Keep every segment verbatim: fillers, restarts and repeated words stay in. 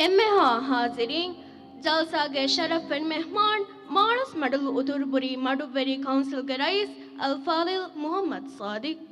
އެންމެހާ ހާޒިރީން، ޖަލްސާގެ ޝަރަފްވެރި މެހްމާން، މާޅޮސްމަޑުލު އުތުރުބުރީ މަޑުއްވެރި ކައުންސިލްގެ ރައީސް އަލްފާޟިލް މުޙައްމަދު ޞާދިޤް.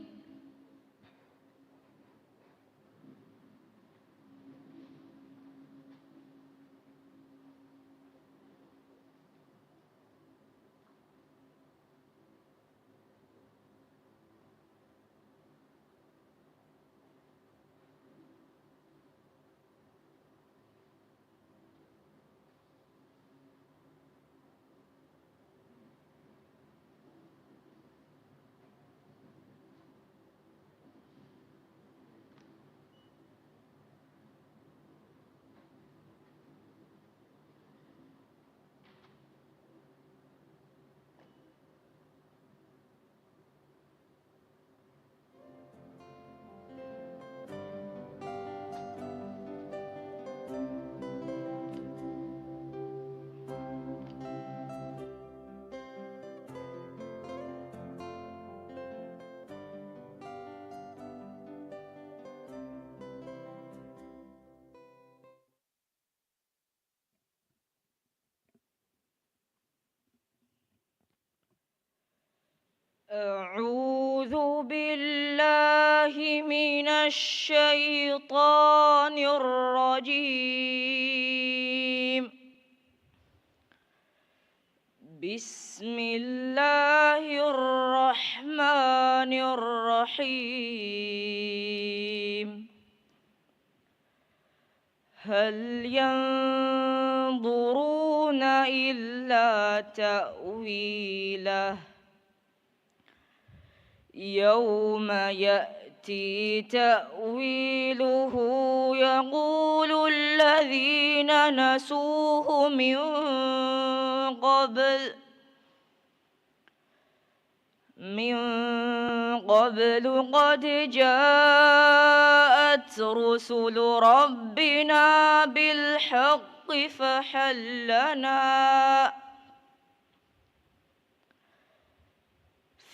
أعوذ بالله من الشيطان الرجيم. بسم الله الرحمن الرحيم. هل ينظرون إلا تأويله، يوم يأتي تأويله يقول الذين نسوه من قبل من قبل قد جاءت رسل ربنا بالحق فهل لنا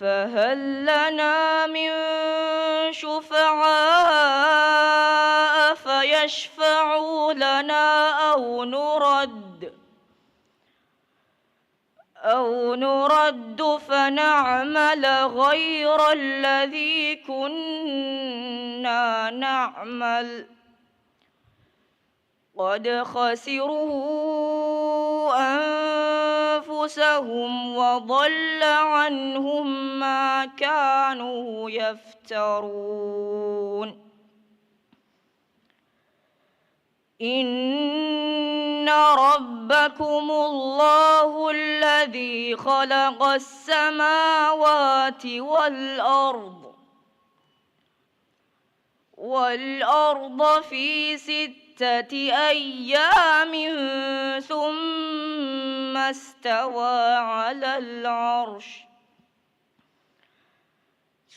فهل لنا من شفعاء فيشفعوا لنا أو نرد أو نرد فنعمل غير الذي كنا نعمل قد خسروا أنفسهم وضل عنهم ما كانوا يفترون. إن ربكم الله الذي خلق السماوات والأرض والأرض في ستة أيام ثم استوى على العرش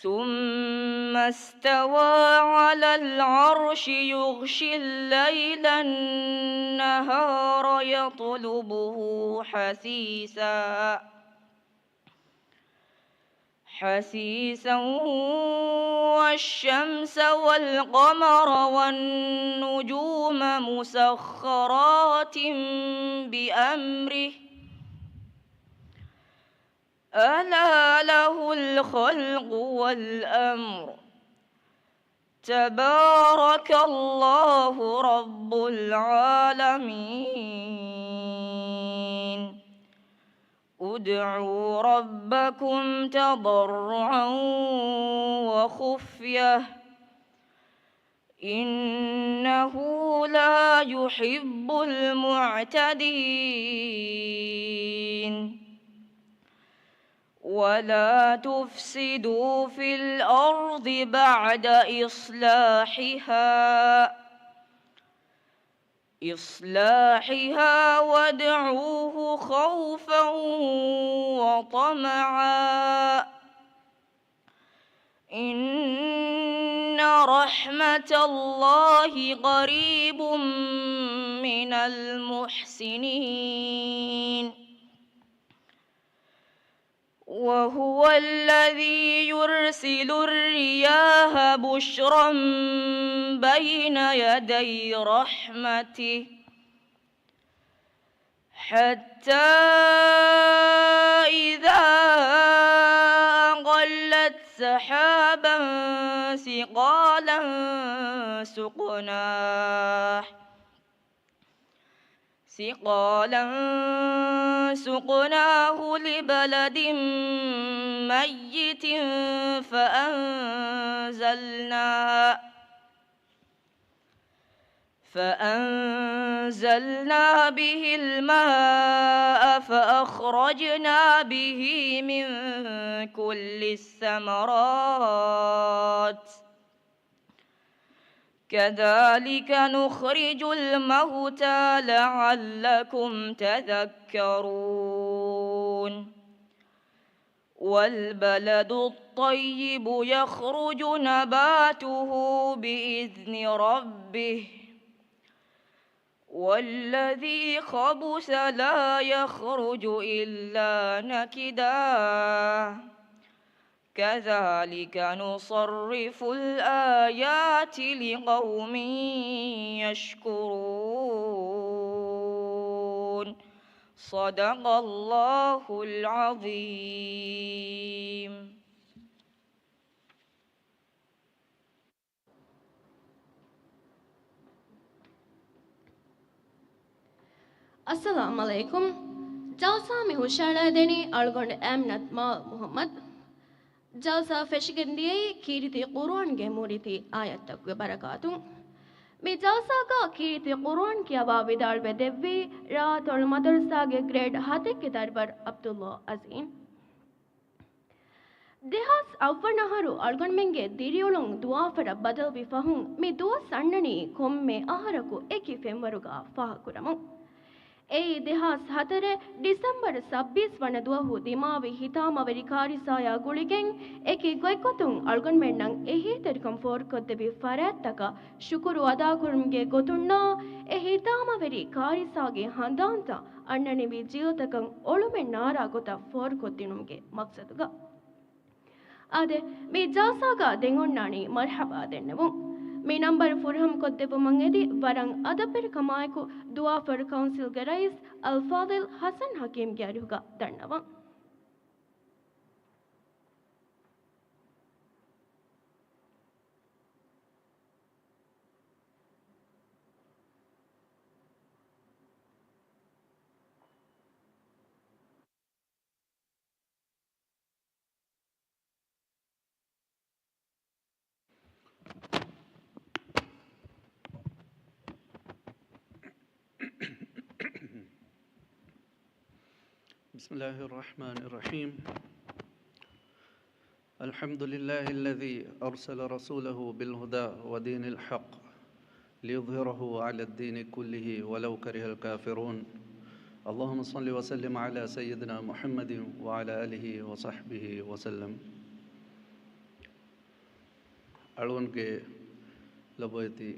ثم استوى على العرش يغشي الليل النهار يطلبه حثيثا حثيثا والشمس والقمر والنجوم مسخرات بأمره ألا له الخلق والأمر تبارك الله رب العالمين. ادعوا ربكم تضرعا وخفية إنه لا يحب المعتدين. ولا تفسدوا في الأرض بعد إصلاحها إصلاحها وادعوه خوفا وطمعا إن رحمة الله قريب من المحسنين. وهو الذي يرسل الرياح بشرا بين يدي رحمته حتى إذا أقلت سحابا ثقالا سقناه ثقالا سقناه لبلد ميت فأنزلنا فأنزلنا به الماء فأخرجنا به من كل الثمرات كذلك نخرج الموتى لعلكم تذكرون. والبلد الطيب يخرج نباته بإذن ربه والذي خبث لا يخرج إلا نكدا كذلك نصرف الآيات لقوم يشكرون. صدق الله العظيم. އައްސަލާމް ޢަލައިކުމް. ޖަލްސާ މި ހުށަހަޅައިދެނީ އަޅުގަނޑު އަމްނަތް މާލް މުޙައްމަދު. ޖަލްސާ ފެށިގެން ދިޔައީ ކީރިތި ޤުރުއާންގެ މޫރިތި އާޔަތްތަކުގެ ބަރަކާތުން. މި ޖަލްސާގަ ކީރިތި ޤުރުއާން ކިޔަވާ ވިދާޅުވެ ދެއްވީ ރާއަތޮޅު މަދަރުސާގެ ގްރޭޑް ހަތެއްގެ ދަރިވަރު ޢަބްދުﷲ ޢަޒީމް. ދެހާސް އަށްވަނަ އަހަރު އަޅުގަނޑުމެންގެ ދިރިއުޅުން ދުވާފަރަށް ބަދަލުވި ފަހުން، މި ދުވަސް އަންނަނީ ކޮންމެ އަހަރަކު އެކި ފެންވަރުގަ ފާހަގަކުރަމުން. އެއީ ދެހާސް ހަތަރެއް ޑިސެމްބަރު ސައްބީސް ވަނަ ދުވަހު ދިމާވި ހިތާމަވެރި ކާރިސާޔާ ގުޅިގެން، އެކި ގޮތްގޮތުން އަޅުގަނޑުމެންނަށް އެހީތެރިކަން ފޯރުކޮށްދެއްވި ފަރާތްތަކަށް ޝުކުރު އަދާކުރުމުގެ ގޮތުންނާ، އެ ހިތާމަވެރި ކާރިސާގެ ހަނދާންތައް އަންނަނިވި ޖީލުތަކަށް އޮޅުމެއް ނާރާ ގޮތަށް ފޯރުކޮށްދިނުމުގެ މަޤްޞަދުގަ. އާދެ، މި ޖަލްސާގަ ދެން އޮންނާނީ މަރްޙަބާ ދެންނެވުން. މި ނަންބަރު ފުރަހަމަކޮށްދެއްވުމަށް އެދި ވަރަށް އަދަބުވެރިކަމާއެކު ދުވާފަރު ކައުންސިލްގެ ރައީސް އަލްފާޟިލް ޙަސަން ޙަކީމްގެ އަރިހުގަ ދަންނަވަން. بسم الله الرحمن الرحيم. الحمد لله الذي أرسل رسوله بالهدى ودين الحق ليظهره على الدين كله ولو كره الكافرون. اللهم صل وسلم على سيدنا محمد وعلى آله وصحبه وسلم. އަޅުގަނޑުގެ ލޮބުވެތި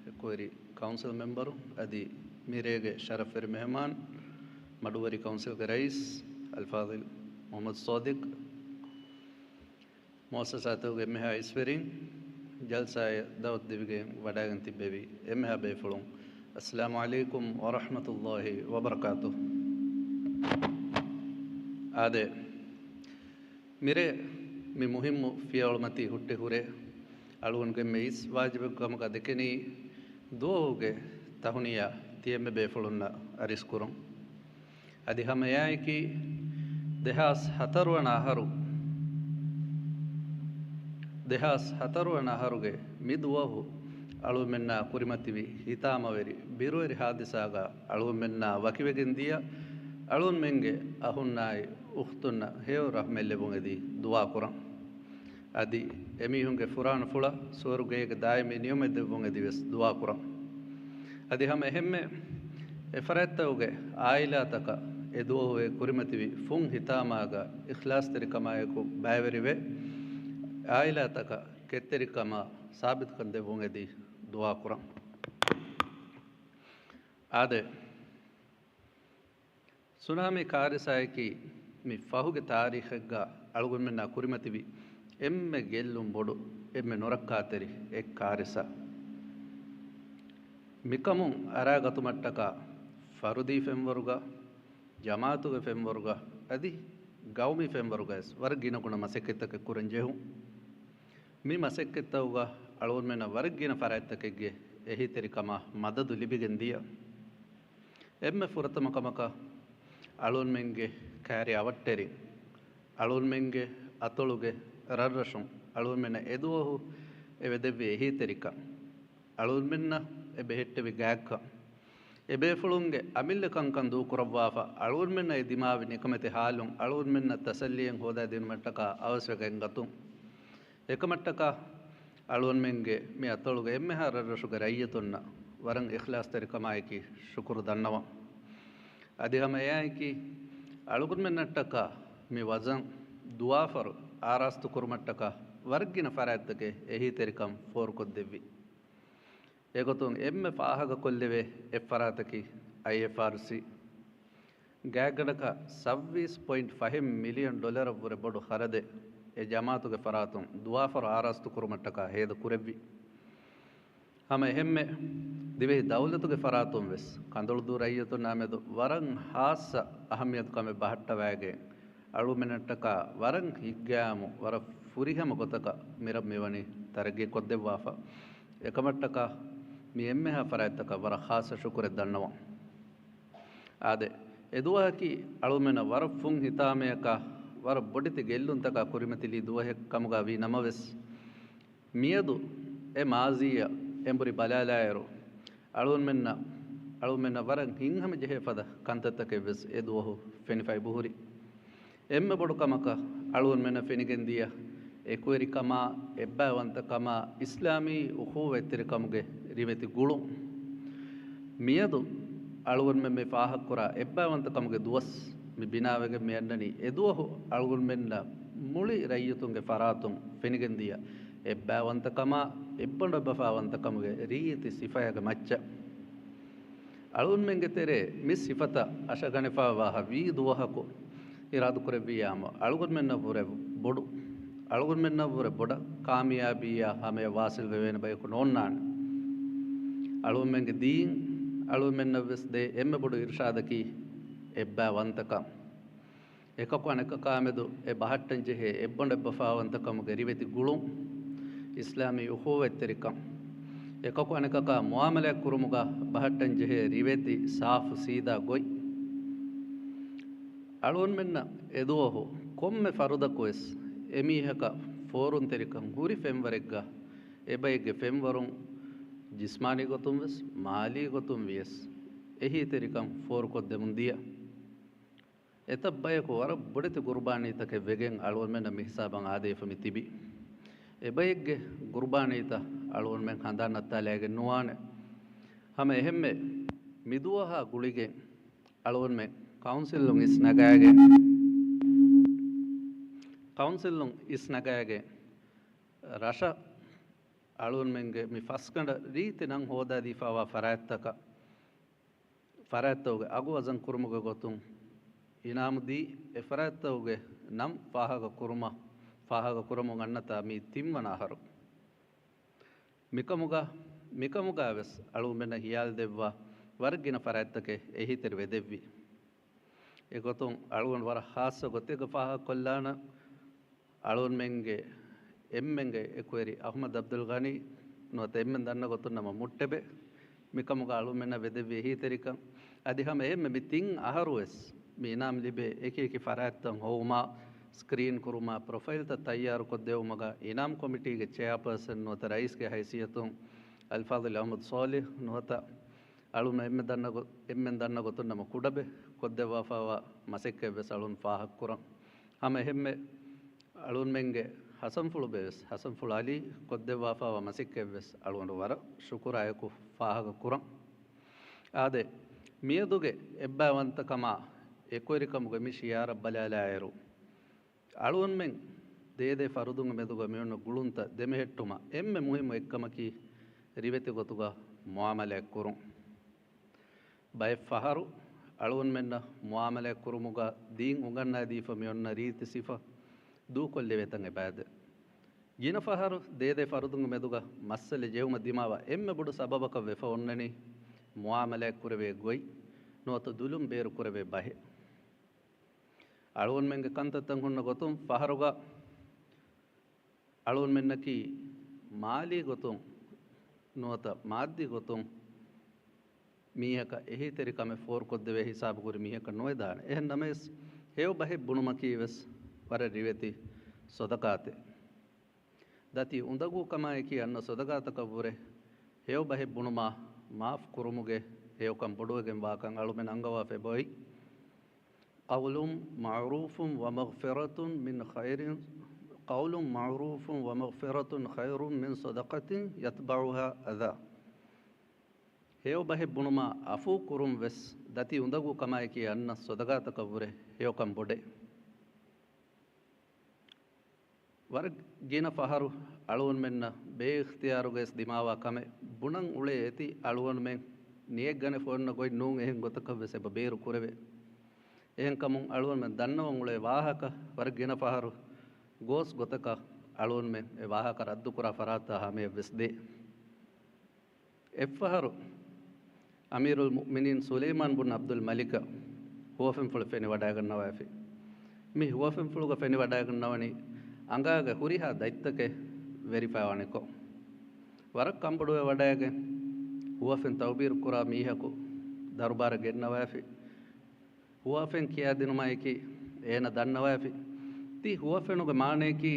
އެކުވެރި ކައުންސިލް މެމްބަރު އަދި މިރޭގެ ޝަރަފްވެރި މެހެމާން، މަޑުވެރި ކައުންސިލްގެ ރައީސް އަލްފާޟިލް މުޙައްމަދު ޞާދިޤް، މުއައްސަސާތަކުގެ އެންމެހާ އިސްވެރިން، ޖަލްސާއަށް ދަޢުވަތު ދެވިގެން ވަޑައިގެން ތިއްބެވި އެންމެހާ ބޭފުޅުން، އައްސަލާމު ޢަލައިކުމް ވަރަޙްމަތުﷲި ވަބަރަކާތުހު. އާދެ، މިރޭ މި މުހިއްމު ފިޔަވަޅުމަތީ ހުއްޓި ހުރެ، އަޅުގަނޑުގެ އެންމެ އިސް ވާޖިބެއް ކަމުގަ ދެކެނީ، ދުވަހުގެ ތަހުނިޔާ ތިޔަ އެންމެ ބޭފުޅުންނަށް އަރިސްކުރުން. އަދި ހަމައެއާއެކީ، ދެހާސް ހަތަރުވަނަ އަހަރު، ދެހާސް ހަތަރުވަނަ އަހަރުގެ މި ދުވަހު އަޅުގަނޑުމެންނާ ކުރިމަތިވި ހިތާމަވެރި ބިރުވެރި ހާދިސާގަ އަޅުގަނޑުމެންނާ ވަކިވެގެން ދިޔަ އަޅުގަނޑުމެންގެ އަހުންނާއި އުޚްތުންނަށް ހެޔޮ ރަޙްމަތް ލެބުން އެދި ދުޢާކުރަން. އަދި އެމީހުންގެ ފުރާނަފުޅަށް ސުވަރުގޭގެ ދާއިމީ ނިޢުމަތް ދެއްވުން އެދިވެސް ދުޢާކުރަން. އަދި ހަމަ އެހެންމެ އެފަރާތްތަކުގެ ޢާއިލާތަކަށް އެ ދުވަހު އެ ކުރިމަތިވި ފުން ހިތާމާގަ އިޚްލާޞްތެރިކަމާއެކު ބައިވެރިވެ، ޢާއިލާތަކަށް ކެތްތެރިކަމާ ސާބިތުކަން ދެއްވުން އެދި ދުޢާކުރަން. އާދެ، ސުނާމީ ކާރިސާއަކީ މި ފަހުގެ ތާރީޚެއްގަ އަޅުގަނޑުމެންނާ ކުރިމަތިވި އެންމެ ގެއްލުން ބޮޑު، އެންމެ ނުރައްކާތެރި އެއް ކާރިސާ. މިކަމުން އަރާގަތުމަށްޓަކާ ފަރުދީ ފެންވަރުގަ ޖަމާއަތުގެ ފެންވަރުގަ އަދި ގައުމީ ފެންވަރުގައިވެސް ވަރަށް ގިނަގުނަ މަސައްކަތްތަކެއް ކުރަން ޖެހުން. މި މަސައްކަތްތަކުގަ އަޅުގަނޑުމެންނަށް ވަރަށް ގިނަ ފަރާތްތަކެއްގެ އެހީތެރިކަމާ މަދަދު ލިބިގެން ދިޔަ. އެންމެ ފުރަތަމަ ކަމަކަށް އަޅުގަނޑުމެންގެ ކައިރި އަވަށްޓެރިން، އަޅުގަނޑުމެންގެ އަތޮޅުގެ ރަށްރަށުން އަޅުގަނޑުމެންނަށް އެދުވަހު އެ ވެދެއްވި އެހީތެރިކަން، އަޅުގަނޑުމެންނަށް އެ ބެހެއްޓެވި ގާތްކަން، އެބޭފުޅުންގެ އަމިއްލަ ކަންކަން ދޫކުރައްވާފަ، އަޅުގަނޑުމެންނަށް އެ ދިމާވި ނިކަމެތި ހާލުން އަޅުގަނޑުމެންނަށް ތަސައްލީއެއް ހޯދާދިނުމަށްޓަކާ އަވަސްވެގެން ގަތުން. އެކަމަށްޓަކާ އަޅުގަނޑުމެންގެ މި އަތޮޅުގެ އެންމެހާ ރަށްރަށުގެ ރައްޔިތުންނަށް ވަރަށް އިޚްލާޞްތެރިކަމާއެކީ ޝުކުރު ދަންނަވަން. އަދި ހަމަ އެއާއެކީ، އަޅުގަނޑުމެންނަށްޓަކާ މި ވަޒަން ދުވާފަރު އާރާސްތު ކުރުމަށްޓަކާ ވަރަށް ގިނަ ފަރާތްތަކެއް އެހީތެރިކަން ފޯރުކޮށްދެއްވި. އެގޮތުން އެންމެ ފާހަގަކޮށްލެވޭ އެއް ފަރާތަކީ އައިއެފްއާރްސީ. ގާތްގަނޑަކަށް ސައްވީސް ޕޮއިންޓް ފަހެއް މިލިއަން ޑޮލަރަށްވުރެ ބޮޑު ޚަރަދެއް އެ ޖަމާއަތުގެ ފަރާތުން ދުވާފަރު އާރާސްތު ކުރުމަށްޓަކާ ހޭދަ ކުރެއްވި. ހަމަ އެހެންމެ، ދިވެހި ދައުލަތުގެ ފަރާތުން ވެސް ކަނދޮޅުދޫ ރައްޔިތުންނާމެދު ވަރަށް ހާއްސަ އަހައްމިޔަތުކަމެއް ބަހައްޓަވައިގެން، އަޅުގަނޑުމެންނަށްޓަކާ ވަރަށް ހިތްގައިމު، ވަރަށް ފުރިހަމަ ގޮތަކަށް މިރަށް މިވަނީ ތަރައްގީ ކޮށްދެއްވާފަ. އެކަމަށްޓަކާ މި އެންމެހާ ފަރާތްތަކަށް ވަރަށް ޚާއްޞަ ޝުކުރެއް ދަންނަވަން. އާދެ، އެދުވަހަކީ އަޅުމެންނަށް ވަރަށް ފުން ހިތާމަޔަކާ، ވަރަށް ބޮޑެތި ގެއްލުންތަކާ ކުރިމަތިލީ ދުވަހެއް ކަމުގަ ވީ ނަމަވެސް، މިއަދު އެ މާޒީއަށް އެނބުރި ބަލާލާއިރު، އަޅުމެންނަށް، އަޅުމެންނަށް ވަރަށް ހިތްހަމަޖެހޭ ފަދަ ކަންތައްތަކެއް ވެސް އެ ދުވަހު ފެނިފައި ބުހުރި. އެންމެ ބޮޑު ކަމަކަށް އަޅުގަނޑުމެންނަށް ފެނިގެންދިޔަ އެކުވެރިކަމާ، އެއްބައިވަންތަކަމާ، އިސްލާމީ އުޚޫވަތްތެރިކަމުގެ ރިވެތި ގުޅުން. މިއަދު އަޅުގަނޑުމެން މި ފާހަގަކުރާ އެއްބައިވަންތަކަމުގެ ދުވަސް މި ބިނާވެގެން މިއަންނަނީ އެދުވަހު އަޅުގަނޑުމެންނަށް މުޅި ރައްޔިތުންގެ ފަރާތުން ފެނިގެންދިޔަ އެއްބައިވަންތަކަމާ، އެއްބަނޑު އެއްބަފާވަންތަކަމުގެ ރީތި ސިފައިގެ މައްޗަށް. އަޅުގަނޑުމެންގެ ތެރޭ މި ސިފަތައް އަށަގަނެފައިވާ ވީ ދުވަހަކު އިރާދަކުރެއްވިއްޔާމު، އަޅުގަނޑުމެންނަށްވުރެ ބޮޑު، އަޅުގަނޑުމެންނަށްވުރެ ބޮޑަށް ކާމިޔާބީއާ ހަމަޔަށް ވާސިލް ވެވޭނެ ބަޔަކު ނޯންނާނެ. އަޅުގަނޑުމެންގެ ދީން އަޅުގަނޑުމެންނަށްވެސް ދޭ އެންމެ ބޮޑު އިރުޝާދަކީ އެއްބައިވަންތަކަން. އެކަކު އަނެކަކާމެދު އެ ބަހައްޓަންޖެހޭ އެއްބަނޑު އެއްބަފާވަންތަކަމުގެ ރިވެތި ގުޅުން، އިސްލާމީ އުޚޫވަތްތެރިކަން، އެކަކު އަނެކަކާ މުއާމަލާތް ކުރުމުގަ ބަހައްޓަންޖެހޭ ރިވެތި ސާފު ސީދާ ގޮތް. އަޅުގަނޑުމެންނަށް އެދުވަހު ކޮންމެ ފަރުދަކުވެސް އެމީހަކަށް ފޯރުންތެރިކަން ހުރި ފެންވަރެއްގަ އެބައެއްގެ ފެންވަރުން ޖިސްމާނީ ގޮތުން ވެސް މާލީ ގޮތުން ވިޔަސް އެހީތެރިކަން ފޯރުކޮށްދެމުން ދިޔަ. އެތައް ބަޔަކު ވަރަށް ބޮޑެތި ގުރުބާނީތަކެއް ވެގެން އަޅުގަނޑުމެންނަށް މިހިސާބަށް އާދެވިފަ މި ތިބި. އެބައެއްގެ ގުރުބާނީތައް އަޅުގަނޑުމެން ހަނދާން ނައްތާލައިގެން ނުވާނެ. ހަމަ އެހެންމެ މިދުވަހާ ގުޅިގެން އަޅުގަނޑުމެން ކައުންސިލުން އިސް ނަގާގެން، ކައުންސިލުން އިސް ނަގާގެން ރަށަށް އަޅުގަނޑުމެންގެ މި ފަސްގަނޑަށް ރީތި ނަން ހޯދާދީފައިވާ ފަރާތްތަކަށް، ފަރާތްތަކުގެ އަގު ވަޒަން ކުރުމުގެ ގޮތުން އިނާމު ދީ، އެ ފަރާތްތަކުގެ ނަން ފާހަގަ ކުރުމަށް، ފާހަގަ ކުރަމުން އަންނަތާ މީ ތިންވަނަ އަހަރު. މިކަމުގަ، މިކަމުގަ ވެސް އަޅުގަނޑުމެންނަށް ހިޔާލު ދެއްވާ ވަރަށް ގިނަ ފަރާތްތަކެއް އެހީތެރި ވެދެއްވި. އެގޮތުން އަޅުގަނޑު ވަރަށް ޚާއްޞަ ގޮތެއްގަ ފާހަގަކޮށްލާނަން. އަޅުގަނޑުމެންގެ އެންމެންގެ އެކުވެރި އަޙްމަދު އަބްދުލް ޣަނީ ނުވަތަ އެންމެން ދަންނަ ގޮތުން ނަމަ މުއްޓެބެ މިކަމުގަ އަޅުގަނޑުމެންނަށް ވެދެއްވި އެހީތެރިކަން. އަދި ހަމަ އެހެންމެ މި ތިން އަހަރު ވެސް މި އިނާމް ލިބޭ އެކި އެކި ފަރާތްތައް ހޮވުމާ، ސްކްރީން ކުރުމާ، ޕްރޮފައިލްތައް ތައްޔާރުކޮށްދެވުމުގަ އިނާމް ކޮމިޓީގެ ޗެއާޕާސަން ނުވަތަ ރައީސްގެ ހައިސިއްޔަތުން އަލްފާޟިލް އަޙްމަދު ޞާލިޙް ނުވަތަ އަޅުގަނޑު އެންމެ ދަންނަ ގޮ-، އެންމެން ދަންނަ ގޮތުން ނަމަ ކުޑަބެ ކޮށްދެއްވާފައިވާ މަސައްކަތް ވެސް އަޅުން ފާހަގަކުރަން. ހަމަ އެހެންމެ އަޅުންމެންގެ ހަސަންފުޅު ބެ ވެސް، ހަސަންފުޅު އަލީ ކޮށްދެއްވާފައިވާ މަސައްކަތް ވެސް އަޅުގަނޑު ވަރަށް ޝުކުރާއެކު ފާހަގަކުރަން. އާދެ، މިއަދުގެ އެއްބައިވަންތަކަމާ އެކުވެރިކަމުގެ މި ޝިއާރަށް ބަލާލާއިރު، އަޅުގަނޑުމެން ދޭދޭ ފަރުދުންގެ މެދުގަ މިއޮންނަ ގުޅުންތައް ދެމެހެއްޓުމަށް އެންމެ މުހިއްމު އެއްކަމަކީ ރިވެތި ގޮތުގަ މުއާމަލާތް ކުރުން. ބައެއް ފަހަރު އަޅުގަނޑުމެންނަށް މުއާމަލާތް ކުރުމުގަ ދީން އުނގަންނާދީފަ މިއޮންނަ ރީތި ސިފަ ދޫކޮށްލެވޭތަން އެބައިދެ. ގިނަ ފަހަރު ދޭދޭ ފަރުދުންގެ މެދުގަ މައްސަލަ ޖެހުމަށް ދިމާވާ އެންމެ ބޮޑު ސަބަބަކަށް ވެފަ އޮންނަނީ މުއާމަލާތް ކުރެވޭ ގޮތް ނުވަތަ ދުލުން ބޭރު ކުރެވޭ ބަހެއް. އަޅުގަނޑުމެންގެ ކަންތައްތައް ހުންނަ ގޮތުން ފަހަރުގަ އަޅުގަނޑުމެންނަކީ މާލީ ގޮތުން ނުވަތަ މާއްދީ ގޮތުން މީހަކަށް އެހީތެރިކަމެއް ފޯރުކޮށްދެވޭ ހިސާބުކުރި މީހަކަށް ނުވެދާނެ. އެހެން ނަމަވެސް، ހެޔޮ ބަހެއް ބުނުމަކީ ވެސް ވަރަށް ރިވެތި ސޮދަޤާތެއް. ދަތި އުނދަގޫ ކަމާއެކީ އަންނަ ސޮދަޤާތަކަށްވުރެ ހެޔޮ ބަހެއް ބުނުމާ މާފް ކުރުމުގެ ހެޔޮކަން ބޮޑުވެގެން ވާކަން އަޅުމެން އަންގަވާފަ އެބައޮތް. قول معروف ومغفرة من خير، قول معروف ومغفرة خير من صدقة يتبعها أذى. ހެޔޮ ބަހެއް ބުނުމާ އަފޫ ކުރުން ވެސް ދަތި އުނދަގޫ ކަމާއެކީ އަންނަ ސޮދަޤާތަކަށްވުރެ ހެޔޮކަން ބޮޑޭ. ވަރަށް ގިނަ ފަހަރު އަޅުގަނޑުމެންނަށް ބޭއިޚްތިޔާރުގައި ދިމާވާ ކަމެއް ބުނަން އުޅޭ އެތި އަޅުގަނޑުމެން ނިޔަތްގަނެފަ އޮންނަ ގޮތް ނޫން އެހެން ގޮތަކަށް ވެސް އެބަ ބޭރު ކުރެވޭ. އެހެންކަމުން އަޅުގަނޑުމެން ދަންނަވަން އުޅޭ ވާހަކަ ވަރަށް ގިނަ ފަހަރު ގޯސް ގޮތަކަށް އަޅުގަނޑުމެން އެ ވާހަކަ ރައްދުކުރާ ފަރާތްތައް ހަމަޔަށް ވެސް ދޭ. އެއްފަހަރު އަމީރުލް މުއުމިނީން ސުލައިމާން ބުން ޢަބްދުލް މަލިކަށް ހުވަފެންފުޅެއް ފެނިވަޑައިގަންނަވައިފި. މި ހުވަފެންފުޅުގަ ފެނިވަޑައިގަންނަވަނީ އަނގާގެ ހުރިހާ ދަތްތަކެއް ވެރިފައިވަނިކޮށް، ވަރަށް ކަންބޮޑުވެވަޑައިގެން ހުވަފެން ތައުބީރު ކުރާ މީހަކު ދަރުބާރަށް ގެންނަވައިފި. ހުވަފެން ކިޔާދިނުމާއެކީ، އޭނަ ދަންނަވައިފި. ތި ހުވަފެނުގެ މާނަޔަކީ،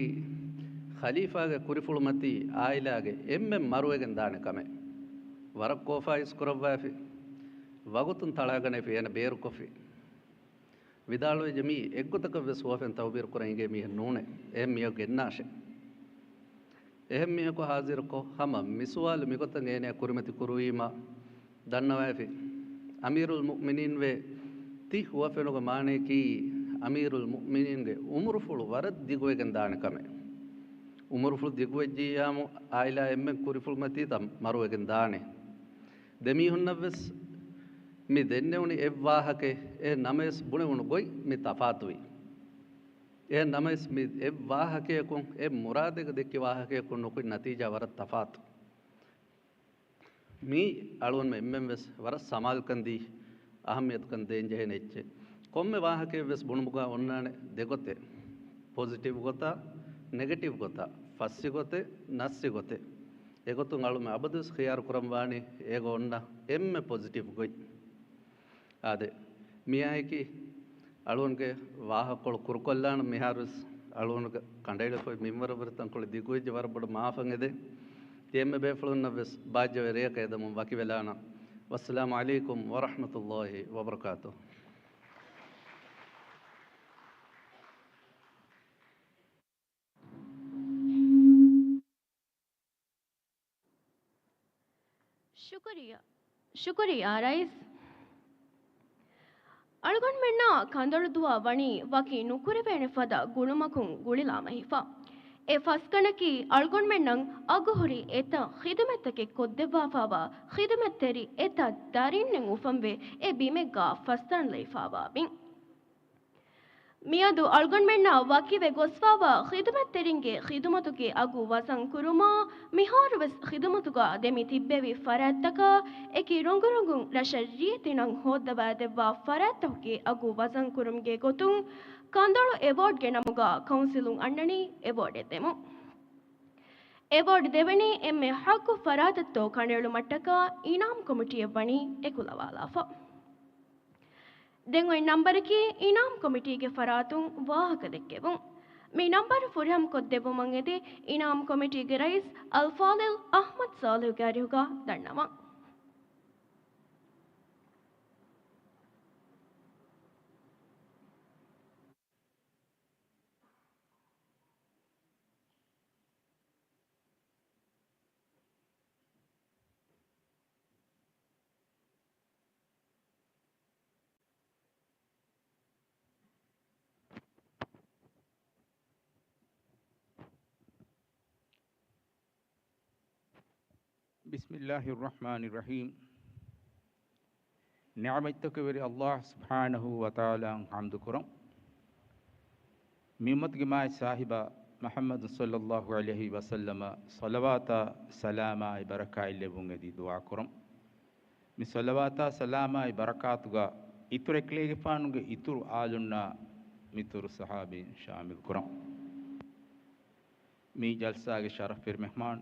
ޚަލީފާގެ ކުރިފުޅުމަތީ ޢާއިލާގެ އެންމެން މަރުވެގެން ދާނެ ކަމެއް. ވަރަށް ކޯފާ އިސްކުރައްވައިފި. ވަގުތުން ތަޅާގަނެފި، އޭނަ ބޭރުކޮށްފި. ވިދާޅުވެއްޖެ މީ އެއްގޮތަކަށް ވެސް ހުވަފެން ތައުބީރު ކުރަން އިނގޭ މީހެއް ނޫނޭ. އެހެން މިއޮށް ގެންނާށޭ. އެހެން މީހަކު ހާޒިރުކޮށް، ހަމަ މި ސުވާލު މިގޮތަށް އޭނަޔަށް ކުރިމަތި ކުރުވީމަ، ދަންނަވައިފި. އަމީރުލް މުއުމިނީން ވޭ، ތި ހުވަފެނުގެ މާނަޔަކީ، އަމީރުލް މުއުމިނީންގެ އުމުރުފުޅު ވަރަށް ދިގުވެގެން ދާނެ ކަމެއް. އުމުރުފުޅު ދިގުވެއްޖިއްޔާމު، ޢާއިލާ އެންމެން ކުރިފުޅުމަތީތައް މަރުވެގެން ދާނެ. ދެމީހުންނަށްވެސް މި ދެންނެވުނީ އެއް ވާހަކައެއް. އެހެން ނަމަވެސް ބުނެވުނު ގޮތް މި ތަފާތުވި. އެހެން ނަމަވެސް މި އެއް ވާހަކަޔަކުން، އެއް މުރާދެއްގަ ދެއްކި ވާހަކަޔަކުން ނުކުތް ނަތީޖާ ވަރަށް ތަފާތު. މީ އަޅުގަނޑުމެން އެންމެން ވެސް ވަރަށް ސަމާލުކަން ދީ، އަހައްމިޔަތުކަން ދޭން ޖެހޭނެ އެއްޗެއް. ކޮންމެ ވާހަކައެއް ވެސް ބުނުމުގަ އޮންނާނެ ދެގޮތެއް. ޕޮޒިޓިވް ގޮތާ، ނެގެޓިވް ގޮތާ، ފައްސި ގޮތެއް، ނައްސި ގޮތެއް. އެގޮތުން އަޅުމެން އަބަދުވެސް ޚިޔާރު ކުރަން ވާނީ އޭގަ އޮންނަ އެންމެ ޕޮޒިޓިވް ގޮތް. އާދެ، މިއާއެކީ އަޅުގަނޑުގެ ވާހަކަކޮޅު ކުރުކޮށްލާނަން. މިހާރުވެސް އަޅުގަނޑުގެ ކަނޑައެޅިފައި މިންވަރަށްވުރެ ތަންކޮޅެއް ދިގުވެއްޖެ، ވަރަށް ބޮޑަށް މާފަށް އެދެން. ތި އެންމެ ބޭފުޅުންނަށްވެސް ބާއްޖަވެރި ރެއަކަށް އެދަމުން ވަކިވެލާނަން. ވައްސަލާމު ޢަލައިކުމް ވަރަޙްމަތުﷲި ވަބަރަކާތުހު. ޝުކުރިއްޔާ. ޝުކުރިއްޔާ ރައީސް. އަޅުގަނޑުމެންނާ ކަނދަޅުދުވާ ވަނީ ވަކި ނުކުރެވޭނެ ފަދަ ގުޅުމަކުން ގުޅިލާމަހިފަ. އެ ފަސްގަނޑަކީ އަޅުގަނޑުމެންނަށް އަގުހުރި އެތައް ޚިދުމަތްތަކެއް ކޮށްދެއްވާފާވާ ޚިދުމަތްތެރި އެތައް ދަރިންނެއް އުފަންވެ އެ ބިމެއްގާ ފަސްދަން ލައިފާވާ ބިން. މިއަދު އަޅުގަނޑުމެންނާ ވަކިވެ ގޮސްފާވާ ޚިދުމަތްތެރިންގެ ޚިދުމަތުގެ އަގު ވަޒަން ކުރުމާ، މިހާރުވެސް ޚިދުމަތުގަ ދެމި ތިއްބެވި ފަރާތްތަކާ އެކި ރޮނގުރޮނގުން ރަށަށް ރިއެތި ނަން ހޯއްދަވާދެއްވާ ފަރާތްތަކުގެ އަގު ވަޒަން ކުރުމުގެ ގޮތުން ކަނދަޅު އެވޯޑްގެ ނަމުގަ ކައުންސިލުން އަންނަނީ އެވޯޑެއް ދެމުން. އެވޯޑް ދެވެނީ އެންމެ ޙައްޤު ފަރާތަށްތޯ ކަނޑައެޅުމަށްޓަކާ އިނާމް ކޮމިޓީއަށް ވަނީ އެކުލަވާލާފަ. ދެން އޮތް ނަންބަރަކީ އިނާމް ކޮމިޓީގެ ފަރާތުން ވާހަކަ ދެއްކެވުން. މި ނަންބަރު ފުރިހަމަ ކޮށްދެއްވުމަށް އެދި އިނާމް ކޮމިޓީގެ ރައީސް އަލްފާޟިލް އަޙްމަދު ޞާލިޙުގެ އަރިހުގަ ދަންނަވަން. بسم الله الرحمن الرحيم. ނިޢުމަތްތަކުގެ ވެރި ﷲ ސުބްޙާނަހޫ ވަތަޢާލާއަށް ޙަމްދު ކުރަން. މި އުއްމަތުގެ މާތް ސާހިބާ މުޙައްމަދު ޞައްލައްލާހު ޢަލައިހި ވަސައްލަމަށް ޞަލަވާތާ ސަލާމާއި ބަރަކާތް ލެއްވުން އެދި ދުޢާ ކުރަން. މި ޞަލަވާތާ ސަލާމާއި ބަރަކާތުގަ އިތުރު އެކަލޭގެފާނުގެ އިތުރު އާލުންނާ މިތުރު ސަހާބީން ޝާމިލް ކުރަން. މި ޖަލްސާގެ ޝަރަފްވެރި މެހްމާން،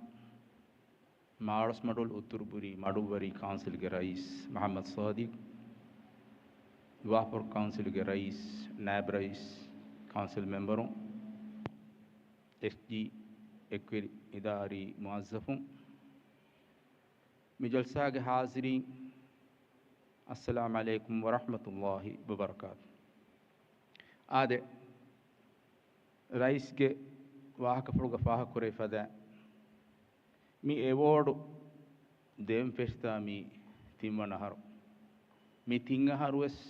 މާޅޮސްމަޑުލު އުތުރުބުރީ މަޑުއްވަރީ ކައުންސިލްގެ ރައީސް މުޙައްމަދު ސާދިޤް، ވާފަރު ކައުންސިލްގެ ރައީސް، ނާއިބް ރައީސް، ކައުންސިލް މެމްބަރުން، އެސްޖީ، އެކުވެރި އިދާރީ މުވައްޒަފުން، މި ޖަލްސާގެ ހާޒިރީން، އައްސަލާމް ޢަލައިކުމް ވަރަޙްމަތުﷲި ވަބަރަކާތު. އާދެ، ރައީސްގެ ވާހަކަފުޅުގަ ފާހަގަކުރެވި ފަދަ މި އެވޯޑު ދެވެން ފެށިތާ މީ ތިންވަނަ އަހަރު. މި ތިން އަހަރުވެސް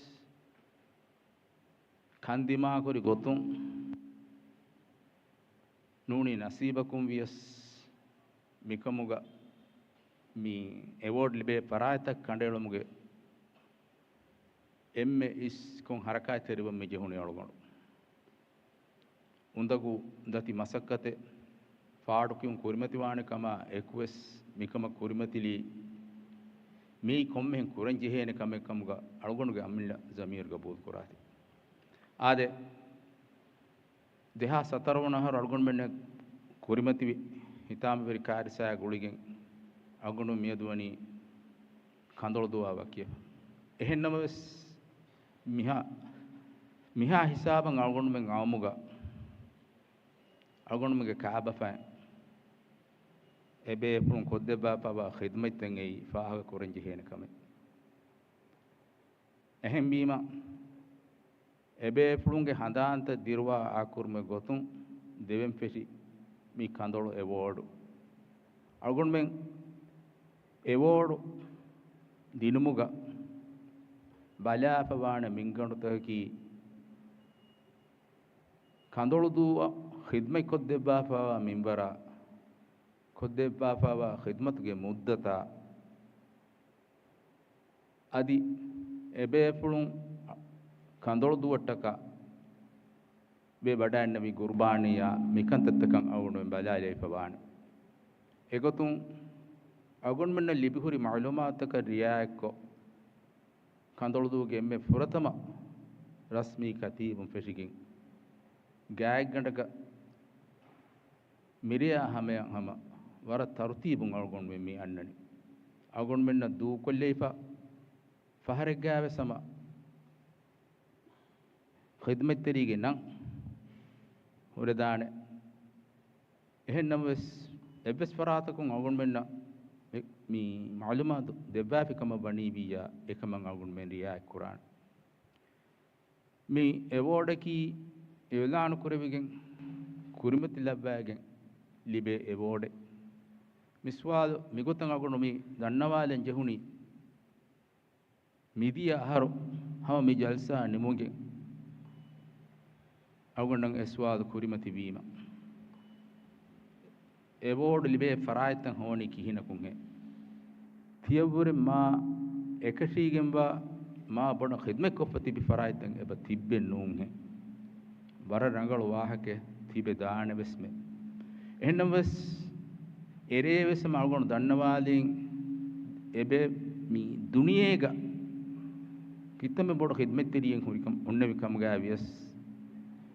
ކަންދިމާކުރި ގޮތުން ނޫނީ ނަސީބަކުން ވިޔަސް މިކަމުގަ މި އެވޯޑް ލިބޭ ފަރާތްތައް ކަނޑައެޅުމުގެ އެންމެ އިސްކޮން ހަރަކާތްތެރިވަން މި ޖެހުނީ އަޅުގަނޑު. އުނދަގޫ ދަތި މަސައްކަތެއް ފާޑުކިޔުން ކުރިމަތިވާނެ ކަމާ އެކުވެސް މިކަމަށް ކުރިމަތިލީ މީ ކޮންމެހެން ކުރަން ޖެހޭނެ ކަމެއް ކަމުގަ އަޅުގަނޑުގެ އަމިއްލަ ޒަމީރު ގަބޫލު ކުރާތި. އާދެ، ދެހާސް ސަތަރަ ވަނަ އަހަރު އަޅުގަނޑުމެންނަށް ކުރިމަތިވި ހިތާމަވެރި ކާރިސާއާ ގުޅިގެން އަޅުގަނޑު މިއަދު ވަނީ ކަނދޮޅުދުއާ ވަކިވެފަ. އެހެންނަމަވެސް، މިހާ، މިހާ ހިސާބަށް އަޅުގަނޑުމެން އައުމުގަ، އަޅުގަނޑުމެންގެ ކާބަފައިން އެބޭފުޅުން ކޮށްދެއްވާފައިވާ ޚިދްމަތްތައް އެއީ ފާހަގަ ކުރަން ޖެހޭނެ ކަމެއް. އެހެންވީމަ، އެބޭފުޅުންގެ ހަނދާންތައް ދިރުވާ އާކުރުމެއް ގޮތުން ދެވެން ފެށި މި ކަނދޮޅު އެވޯޑު. އަޅުގަނޑުމެން އެވޯޑު ދިނުމުގަ ބަލާފަވާނެ މިންގަނޑުތަކަކީ، ކަނދޮޅުދޫއަށް ޚިދްމަތްކޮށްދެއްވާފައިވާ މިންވަރާ، ކޮށްދެއްވާފައިވާ ޚިދްމަތުގެ މުއްދަތާ، އަދި އެބޭފުޅުން ކަނދޮޅުދޫއަށްޓަކާ ވެވަޑައިންނެވި ގުރުބާނީއާ މިކަންތައްތަކަށް އަޅުގަނޑުމެން ބަލާލައިފަވާނެ. އެގޮތުން އަޅުގަނޑުމެންނަށް ލިބިހުރި މަޢުލޫމާތުތަކަށް ރިޢާޔަތްކޮށް، ކަނދޮޅުދޫގެ އެންމެ ފުރަތަމަ ރަސްމީ ކަތީބުން ފެށިގެން، ގާތްގަނޑަކަށް މިރެޔާ ހަމަޔަށް ހަމަ ވަރަށް ތަރުތީބުން އަޅުގަނޑުމެން މި އަންނަނީ. އަޅުގަނޑުމެންނަށް ދޫކޮށްލައިފަ ފަހަރެއްގައިވެސް ހަމަ ޚިދްމަތްތެރީގެ ނަން ހުރެދާނެ. އެހެންނަމަވެސް، އެއްވެސް ފަރާތަކުން އަޅުގަނޑުމެންނަށް މި، މި މަޢުލޫމާތު ދެއްވާފި ކަމަށް ވަނީ ވިއްޔާ، އެކަމަށް އަޅުގަނޑުމެން ރިޢާޔަތް ކުރާނެ. މި އެވޯޑަކީ އިޢުލާނު ކުރެވިގެން ކުރިމަތިލައްވައިގެން ލިބޭ އެވޯޑެއް. މި ސުވާލު މިގޮތަށް އަޅުގަނޑު މި ދަންނަވާލަން ޖެހުނީ، މިދިޔަ އަހަރު ހަމަ މި ޖަލްސާ ނިމުގެން އަޅުގަނޑަށް އެ ސުވާލު ކުރިމަތިވީމަ، އެވޯޑް ލިބޭ ފަރާތްތައް ހޯނީ ކިހިނަކުންހޭ؟ ތިޔަށްވުރެ މާ އެކަށީގެންވާ، މާ ބޮޑަށް ޚިދްމަތްކޮށްފަ ތިބި ފަރާތްތައް އެބަ ތިއްބެއް ނޫންހޭ؟ ވަރަށް ރަނގަޅު ވާހަކައެއް ތިބެ ދާނެވެސްމެ. އެހެންނަމަވެސް، އެރޭވެސް ހަމަ އަޅުގަނޑު ދަންނަވާލީން، އެބޭ މި ދުނިޔޭގަ ކިތަންމެ ބޮޑު ޚިދްމަތްތެރިއެއް ހުރިކަމް އޮންނެވި ކަމުގައި ވިޔަސް،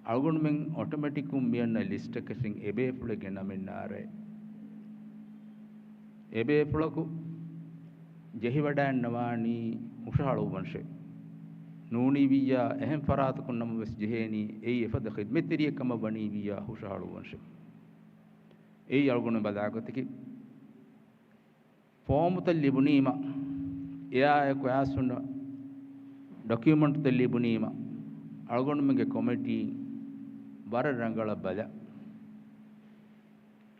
އަޅުގަނޑުމެން އޮޓޮމެޓިކުން މިއަންނަ ލިސްޓަކަށިން އެބޭފުޅެއްގެ ނަމެއް ނާރޭ. އެބޭފުޅަކު ޖެހިވަޑައިންނަވާނީ ހުށަހަޅުއްވަންށޭ. ނޫނީ ވިއްޔާ އެހެން ފަރާތަކުން ނަމަވެސް ޖެހޭނީ އެއީ އެފަދަ ޚިދްމަތްތެރިއެއް ކަމަށް ވަނީ ވިއްޔާ ހުށަހަޅުއްވަންށޭ. އެއީ އަޅުގަނޑު ބަލާގޮތަކީ. ފޯމުތައް ލިބުނީމަ، އެއާއެކު އައިސް ހުންނަ ޑޮކިއުމަންޓްތައް ލިބުނީމަ، އަޅުގަނޑުމެންގެ ކޮމިޓީ ވަރަށް ރަނގަޅަށް ބަލާ.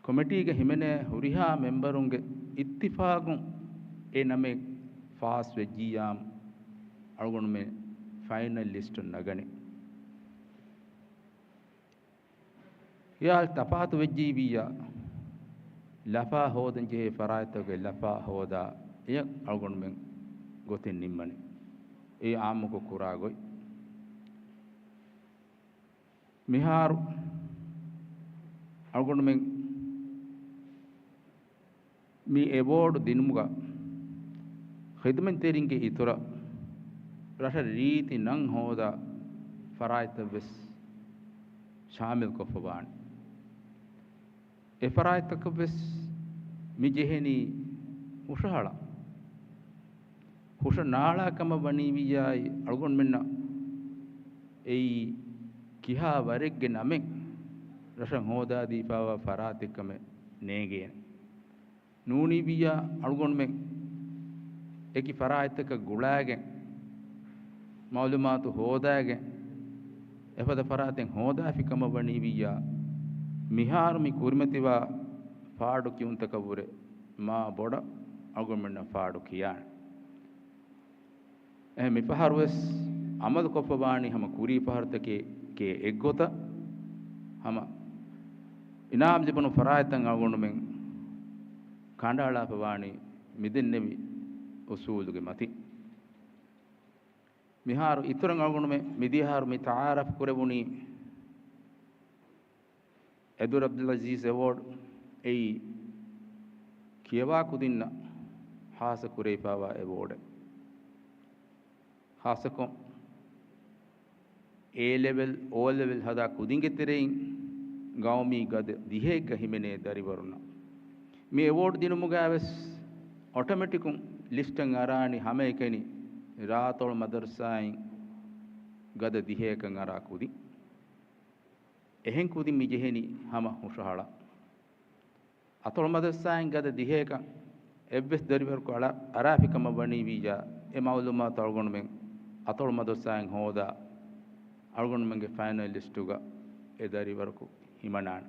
ކޮމިޓީގަ ހިމެނޭ ހުރިހާ މެމްބަރުންގެ އިއްތިފާގުން އެ ނަމެއް ފާސް ވެއްޖިއްޔާމު، އަޅުގަނޑުމެން ފައިނަލް ލިސްޓަށް ނަގަނީ. ޚިޔާލު ތަފާތު ވެއްޖީވިއްޔާ، ލަފާ ހޯދަން ޖެހޭ ފަރާތްތަކުގެ ލަފާ ހޯދާ، އެޔަށް އަޅުގަނޑުމެން ގޮތެއް ނިންމަނީ. އެ އާއްމުކޮށް ކުރާ ގޮތް. މިހާރު އަޅުގަނޑުމެން މި އެވޯޑް ދިނުމުގަ ޚިދުމަތްތެރިންގެ އިތުރަށް ރަށަށް ރީތި ނަން ހޯދާ ފަރާތްތައް ވެސް ޝާމިލް ކޮށްފަވާނެ. އެ ފަރާތްތަކަށް ވެސް މި ޖެހެނީ ހުށަހަޅަން. ހުށަ ނާޅާ ކަމަށް ވަނީވިއްޔާއި، އަޅުގަނޑުމެންނަށް އެއީ ކިހާ ވަރެއްގެ ނަމެއް ރަށަށް ހޯދާދީފާވާ ފަރާތެއް ކަމެއް ނޭނގޭނެ. ނޫނީވިއްޔާ އަޅުގަނޑުމެން އެކި ފަރާތްތަކަށް ގުޅާގެން، މައުލޫމާތު ހޯދާގެން، އެފަދަ ފަރާތެއް ހޯދާފި ކަމަށް ވަނީވިއްޔާ، މިހާރު މި ކުރިމަތިވާ ފާޑު ކިޔުންތަކަށްވުރެ މާ ބޮޑަށް އަޅުގަނޑުމެންނަށް ފާޑު ކިޔާނެ. އެހެން މިފަހަރުވެސް އަމަލުކޮށްފަވާނީ ހަމަ ކުރީ ފަހަރުތަކެކޭ އެއްގޮތަށް، ހަމަ އިނާމް ލިބުނު ފަރާތްތައް އަޅުގަނޑުމެން ކަނޑައަޅާފަވާނީ މިދެންނެވި އުސޫލުގެ މަތިން. މިހާރު އިތުރަށް އަޅުގަނޑުމެން މިދިޔަހާރު މި ތަޢާރަފް ކުރެވުނީ އެދުރު ޢަބްދުލް ޢަޒީޒް އެވޯޑް އެއީ ކިޔަވާ ކުދިންނަށް ހާއްސަ ކުރެވިފައިވާ އެވޯޑެއް. ހާއްސަކޮށް އޭ ލެވެލް، އޯ ލެވެލް ހަދާ ކުދިންގެ ތެރެއިން ގައުމީ ގަދަ ދިހައެއްގަ ހިމެނޭ ދަރިވަރުންނަށް މި އެވޯޑް ދިނުމުގައިވެސް އޮޓޮމެޓިކުން ލިސްޓަށް އަރާނީ ހަމައެކަނި ރާއަތޮޅު މަދަރުސާއިން ގަދަ ދިހައަކަށް އަރާ ކުދިން. އެހެން ކުދިން މި ޖެހެނީ ހަމަ ހުށަހަޅަން. އަތޮޅު މަދަރުސާއިން ގަދަ ދިހައަކަށް އެއްވެސް ދަރިވަރަކު އަޅާ-، އަރާފި ކަމަށް ވަނީވިއްޔާ، އެ މައުލޫމާތު އަޅުގަނޑުމެން އަތޮޅު މަދަރުސާއިން ހޯދާ، އަޅުގަނޑުމެންގެ ފައިނަލް ލިސްޓުގަ އެ ދަރިވަރަކު ހިމަނާނެ.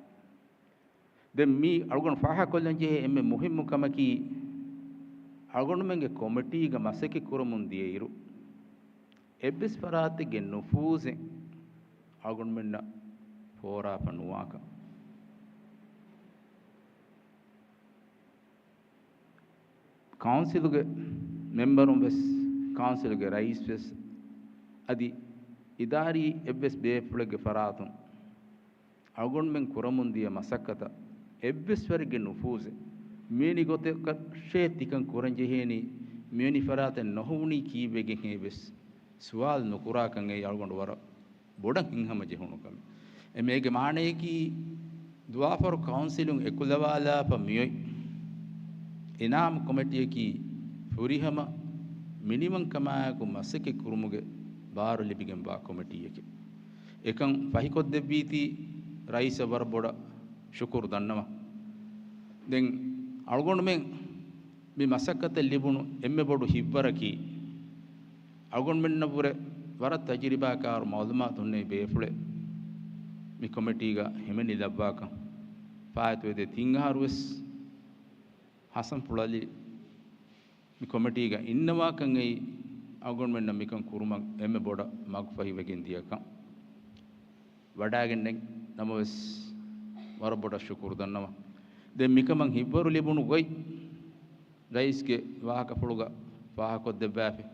ދެން މީ އަޅުގަނޑު ފާހަގަކޮށްލަން ޖެހޭ އެންމެ މުހިއްމު ކަމަކީ، އަޅުގަނޑުމެންގެ ކޮމިޓީގަ މަސައްކަތް ކުރަމުން ދިޔައިރު، އެއްވެސް ފަރާތެއްގެ ނުފޫޒެއް އަޅުގަނޑުމެންނަށް ފޯރާފަ ނުވާކަން. ކައުންސިލުގެ މެމްބަރުން ވެސް، ކައުންސިލުގެ ރައީސް ވެސް، އަދި އިދާރީ އެއްވެސް ބޭފުޅެއްގެ ފަރާތުން އަޅުގަނޑުމެން ކުރަމުން ދިޔަ މަސައްކަތަށް އެއްވެސް ވަރެއްގެ ނުފޫޒެއް މިވެނި ގޮތަކަށޭ ތިކަން ކުރަން ޖެހޭނީ، މިވެނި ފަރާތެއް ނޯހުނީ ކީއްވެގެންހޭ ވެސް ސުވާލު ނުކުރާކަން އެއީ އަޅުގަނޑު ވަރަށް ބޮޑަށް ހިތްހަމަ ޖެހުނު ކަމެއް. އެ މޭގެ މާނަޔަކީ، ދުވާފަރު ކައުންސިލުން އެކުލަވާލާފަ މިއޮތް އިނާމު ކޮމިޓީއަކީ ފުރިހަމަ މިނިވަންކަމާއެކު މަސައްކަތް ކުރުމުގެ ބާރު ލިބިގެންވާ ކޮމިޓީއެކެވެ. އެކަން ފަހިކޮށްދެއްވީތީ ރައީސަށް ވަރަށް ބޮޑަށް ޝުކުރު ދަންނަވަން. ދެން އަޅުގަނޑުމެން މި މަސައްކަތަށް ލިބުނު އެންމެ ބޮޑު ހިތްވަރަކީ، އަޅުގަނޑުމެންނަށްވުރެ ވަރަށް ތަޖުރިބާކާރު މައުލޫމާތު ހުންނެވި ބޭފުޅެއް މި ކޮމިޓީގަ ހިމެނިލައްވާކަން. ފާއިތުވެދޭ ތިން އަހަރުވެސް ހަސަންފުޅު ޢަލީ މި ކޮމިޓީގަ އިންނަވާކަން އެއީ އަޅުގަނޑުމެންނަށް މިކަން ކުރުމަށް އެންމެ ބޮޑަށް މަގުފަހިވެގެން ދިޔަކަން. ވަޑާގެންނެއް ނަމަވެސް ވަރަށް ބޮޑަށް ޝުކުރު ދަންނަވަން. ދެން މިކަމަށް ހިތްވަރު ލިބުނު ގޮތް ރައީސްގެ ވާހަކަފުޅުގަ ފާހަގަކޮށްދެއްވާފި.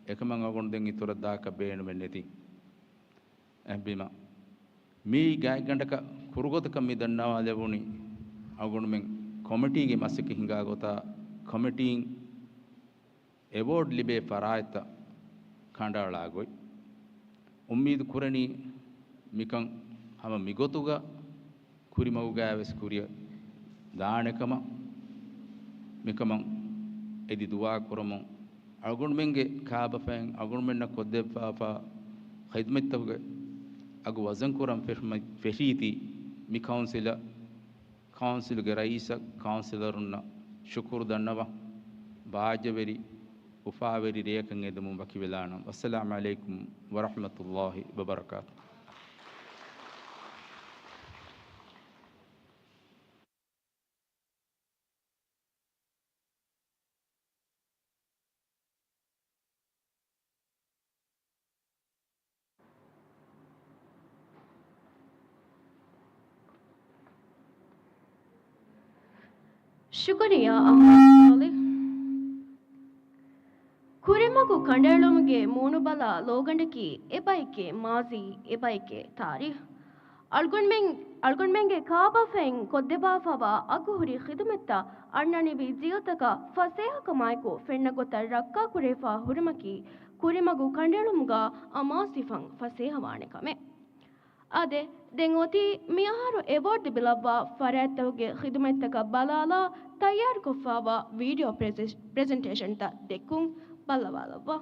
އެކަމަށް އަޅުގަނޑު ދެން އިތުރަށް ދާކަށް ބޭނުމެއް ނެތި. އެހެންވީމަ، މީ ގާތްގަނޑަކަށް ކުރުގޮތަކަށް މި ދަންނަވާލެވުނީ އަޅުގަނޑުމެން ކޮމިޓީގެ މަސައްކަތް ހިނގާ ގޮތާ ކޮމިޓީން އެވޯޑް ލިބޭ ފަރާތްތައް ކަނޑައަޅާ ގޮތް. އުއްމީދު ކުރަނީ މިކަން ހަމަ މިގޮތުގަ ކުރިމަގުގައިވެސް ކުރިއަށް ދާނެކަމަށް. މިކަމަށް އެދި ދުޢާ ކުރަމުން، އަޅުގަނޑުމެންގެ ކާބަފައިން އަޅުގަނޑުމެންނަށް ކޮށްދެއްވާފާ ޚިދުމަތްތަކުގެ އަގު ވަޒަންކުރަން ފެށުމަށް ފެށީތީ މި ކައުންސިލަށް، ކައުންސިލުގެ ރައީސަށް، ކައުންސިލަރުންނަށް ޝުކުރު ދަންނަވަން. ބާއްޖަވެރި، އުފާވެރި ރެއަކަށް އެދެމުން ވަކިވެލާނަން. ވައްސަލާމު ޢަލައިކުމް ވަރަޙްމަތުﷲި ވަބަރަކާތުހު. ޝުކުރިއްޔާ އަޙްމަދު ޞާލިޙް. ކުރިމަގު ކަނޑައެޅުމުގެ މޫނުބަލާ ލޯގަނޑަކީ އެބައެކޭ މާޒީ، އެބައެކޭ ތާރީޚް. އަޅުގަނޑުމެން، އަޅުގަނޑުމެންގެ ކާބަފައިން ކޮށްދެއްވާފައިވާ އަގުހުރި ޚިދުމަތްތައް އަންނަނިވި ޖީލްތަކަށް ފަސޭހަކަމާއެކު ފެންނަ ގޮތަށް ރައްކާކުރެވިފަ ހުރުމަކީ ކުރިމަގު ކަނޑައެޅުމުގަ އަމާޒުވެފަ ފަސޭހަވާނެ ކަމެއް. އާދެ، ދެން އޮތީ މިއަހަރު އެވޯޑް ލިބިލައްވާ ފަރާތްތަކުގެ ޚިދުމަތްތަކަށް ބަލާލާ ތައްޔާރުކޮށްފާވާ ވީޑިއޯ ޕްރެޒެ-، ޕްރެޒެންޓޭޝަންތައް ދެއްކުން ބައްލަވާލައްވާ.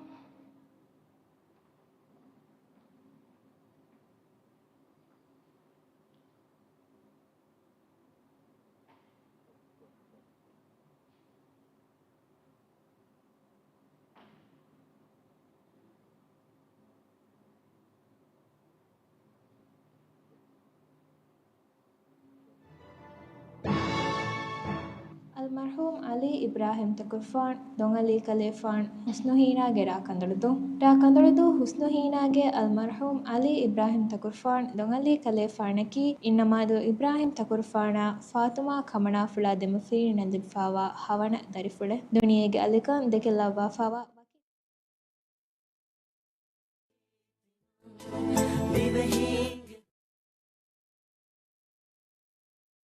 އަލްމަރްޙޫމް ޢަލީ އިބްރާހިމް ތަކުރުފާން، ދޮންއަލީ ކަލޭފާން، ޙުސްނުހީނާގެ ރާ ކަނދޮޅުދޫ. ރާ ކަނދޮޅުދޫ ޙުސްނުހީނާގެ އަލްމަރްޙޫމް ޢަލީ އިބްރާހިމް ތަކުރުފާން، ދޮންއަލީ ކަލޭފާނަކީ އިންނަމާދޫ އިބްރާހިމް ތަކުރުފާނާ ފާތުމާ ކަމަނާފުޅާ ދެމަފިރިންނަށް ލިބިފާވާ ހަވަނަ ދަރިފުޅެއް. ދުނިޔޭގެ އަލިކަން ދެކެއްލައްވާފާވާ ވަކި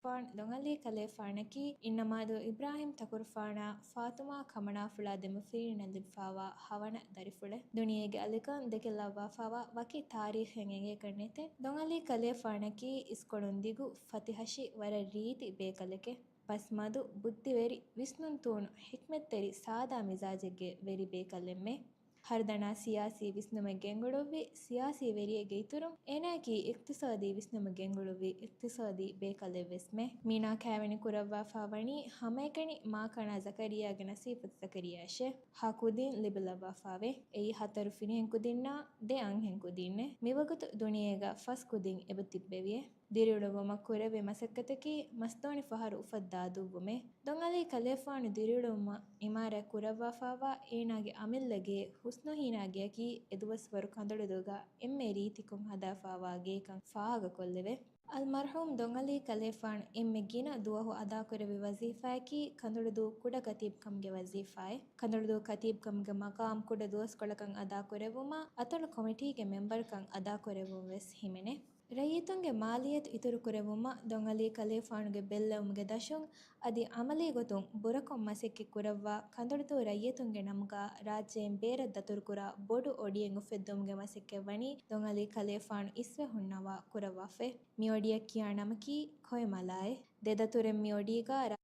ފާން، ދޮންއަލީ ކަލޭފާނަކީ އިންނަމާދޫ އިބްރާހިމް ތަކުރުފާނާ ފާތުމާ ކަމަނާފުޅާ ދެމަފިރިންނަށް ލިބިފާވާ ހަވަނަ ދަރިފުޅެއް. ދުނިޔޭގެ އަލިކަން ދެކެއްލައްވާފާވާ ވަކި ތާރީޚެއް އެނގޭކަށް ނެތޭ. ދޮންއަލީ ކަލޭފާނަކީ އިސްކޮޅުން ދިގު، ފަތިހަށި، ވަރަށް ރީތި ބޭކަލެކެ. ބަސްމަދު، ބުއްދިވެރި، ވިސްނުންތޫނު، ޙިކްމަތްތެރި، ސާދާ މިޒާޖެއްގެ ވެރި ބޭކަލެއްމެ. ހަރުދަނާ ސިޔާސީ ވިސްނުމެއް ގެންގުޅުއްވި ސިޔާސީ ވެރިއެއްގެ އިތުރުން، އޭނާއަކީ އިޤްތިޞާދީ ވިސްނުމެއް ގެންގުޅުއްވި އިޤްތިޞާދީ ބޭކަލެއްވެސްމެ. މީނާ ކައިވެނި ކުރައްވާފާ ވަނީ ހަމައެކަނި މާކަނާ ޒަކަރިއްޔާގެ ނަސީފަތު ޒަކަރިއްޔާއަށެ. ހަ ކުދިން ލިބިލައްވާފާވޭ. އެއީ ހަތަރު ފިރިހެން ކުދިންނާ ދެ އަންހެން ކުދިންނެ. މިވަގުތު ދުނިޔޭގަ ފަސް ކުދިން އެބަ ތިއްބެވިއޭ. ދިރިއުޅުއްވުމަށް ކުރެއްވި މަސައްކަތަކީ މަސްދޯނި ފަހަރު އުފައްދާ ދުއްވުމެއް. ދޮންއަލީ ކަލޭފާނު ދިރިއުޅުއްވުމަށް އިމާރާތް ކުރައްވާފާވާ އޭނާގެ އަމިއްލަ ގެ ޙުސްނުހީނާ ގެއަކީ އެދުވަސްވަރު ކަނދޮޅުދޫގަ އެންމެ ރީތިކޮށް ހަދާފާވާ ގެއެއްކަން ފާހަގަކޮށްލެވޭ. އަލްމަރްޙޫމް ދޮންއަލީ ކަލޭފާނު އެންމެ ގިނަ ދުވަހު އަދާކުރެއްވި ވަޒީފާއަކީ ކަނދޮޅުދޫ ކުޑަ ކަތީބްކަމުގެ ވަޒީފާއެއް. ކަނދޮޅުދޫ ކަތީބްކަމުގެ މަޤާމް ކުޑަ ދުވަސްކޮޅަކަށް އަދާކުރެއްވުމާ އަތޮޅު ކޮމިޓީގެ މެމްބަރުކަން އަދާކުރެއްވުން ވެސް ހިމެނޭ. ރައްޔިތުންގެ މާލިއްޔަތު އިތުރުކުރެއްވުމަށް ދޮންއަލީ ކަލޭފާނުގެ ބެއްލެވުމުގެ ދަށުން އަދި އަމަލީ ގޮތުން ބުރަކޮށް މަސައްކަތް ކުރައްވާ ކަނދޮޅުދޫ ރައްޔިތުންގެ ނަމުގަ ރާއްޖެއިން ބޭރަށް ދަތުރުކުރާ ބޮޑު އޮޑިއެއް އުފެއްދުމުގެ މަސައްކަތް ވަނީ ދޮންއަލީ ކަލޭފާނު އިސްވެ ހުންނަވާ ކުރައްވާފައި. މި އޮޑިއަށް ކިޔާ ނަމަކީ ކޮއެ މަލާއޭ. ދެ ދަތުރެއް މި އޮޑީގަ ރާ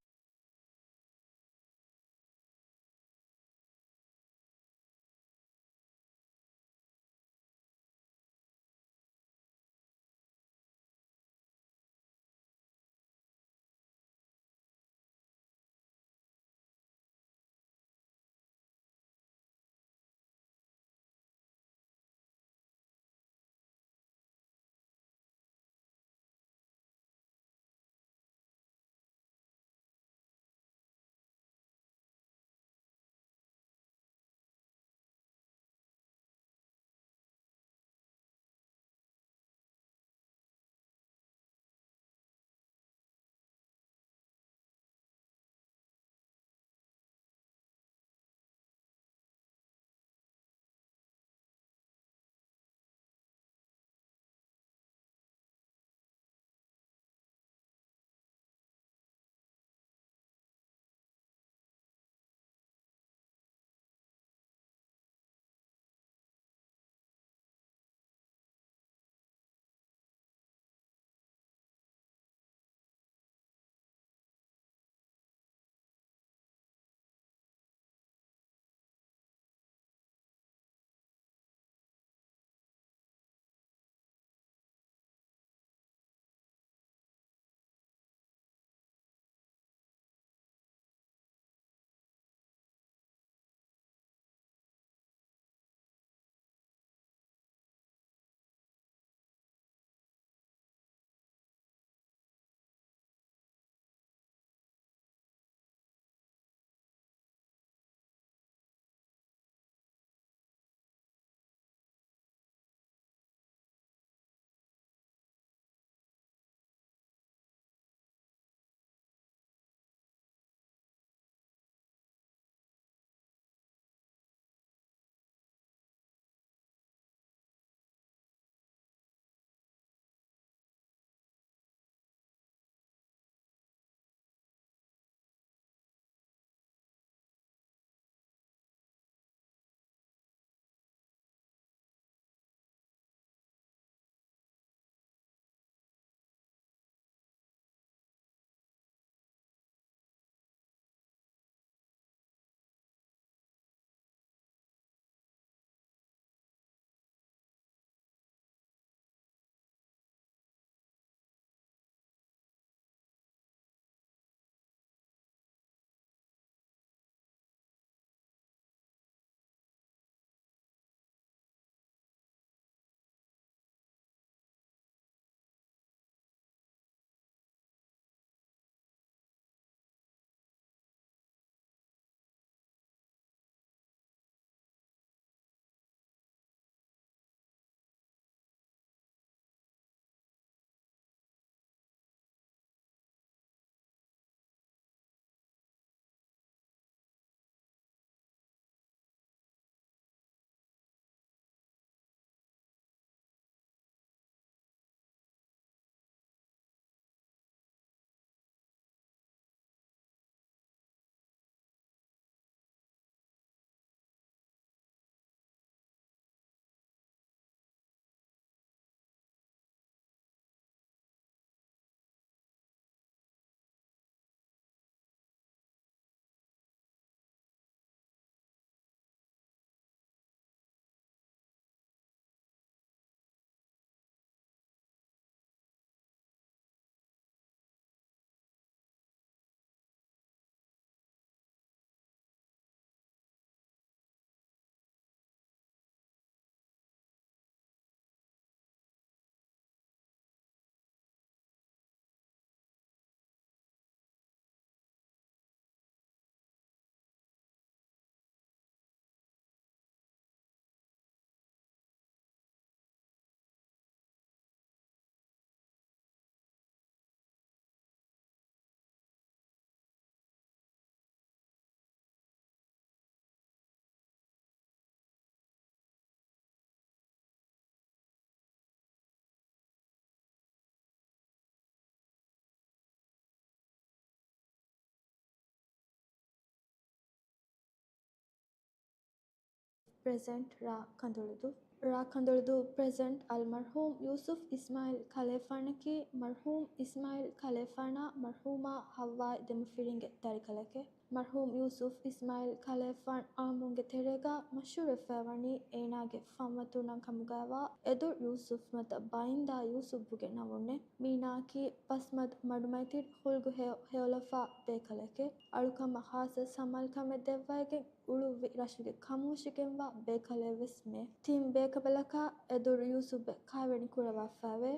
ޕްރެޒެންޓް ރ. ކަނދޮޅުދޫ. ރ. ކަނދޮޅުދޫ ޕްރެޒެންޓް. އަލްމަރްޙޫމް ޔޫސުފް އިސްމާޢީލް ކަލޭފާނަކީ މަރްޙޫމް އިސްމާޢީލް ކަލޭފާނާ މަރްޙޫމާ ޙައްވާއި ދެމަފިރިންގެ ދަރިކަލެކެ. މަރްޙޫމް ޔޫސުފް އިސްމާޢީލް ކަލޭފާން އާއްމުންގެ ތެރޭގަ މަޝްހޫރުވެފައިވަނީ އޭނާގެ ފަންވަތުރުން ކަމުގައިވާ އެދުރު ޔޫސުފް ނުވަތަ ބައިންދާ ޔޫސުފުގެ ނަމުންނޭ. މީނާއަކީ ބަސްމަދު މަޑުމައިތިރި ޚުލްގު ހެޔޮ ހެޔޮލަފާ ބޭކަލެކޭ. އަޅުކަމަށް ޚާއްޞަ ސަމާލުކަމެއް ދެއްވައިގެން އުޅުއްވި ރަށުގެ ކަމުވަށިގެންވާ ބޭކަލެއްވެސް މޭ. ތިން ބޭކަނބަލަކާ އެދުރު ޔޫސުފްބެ ކާވެނި ކުރައްވާފައިވޭ.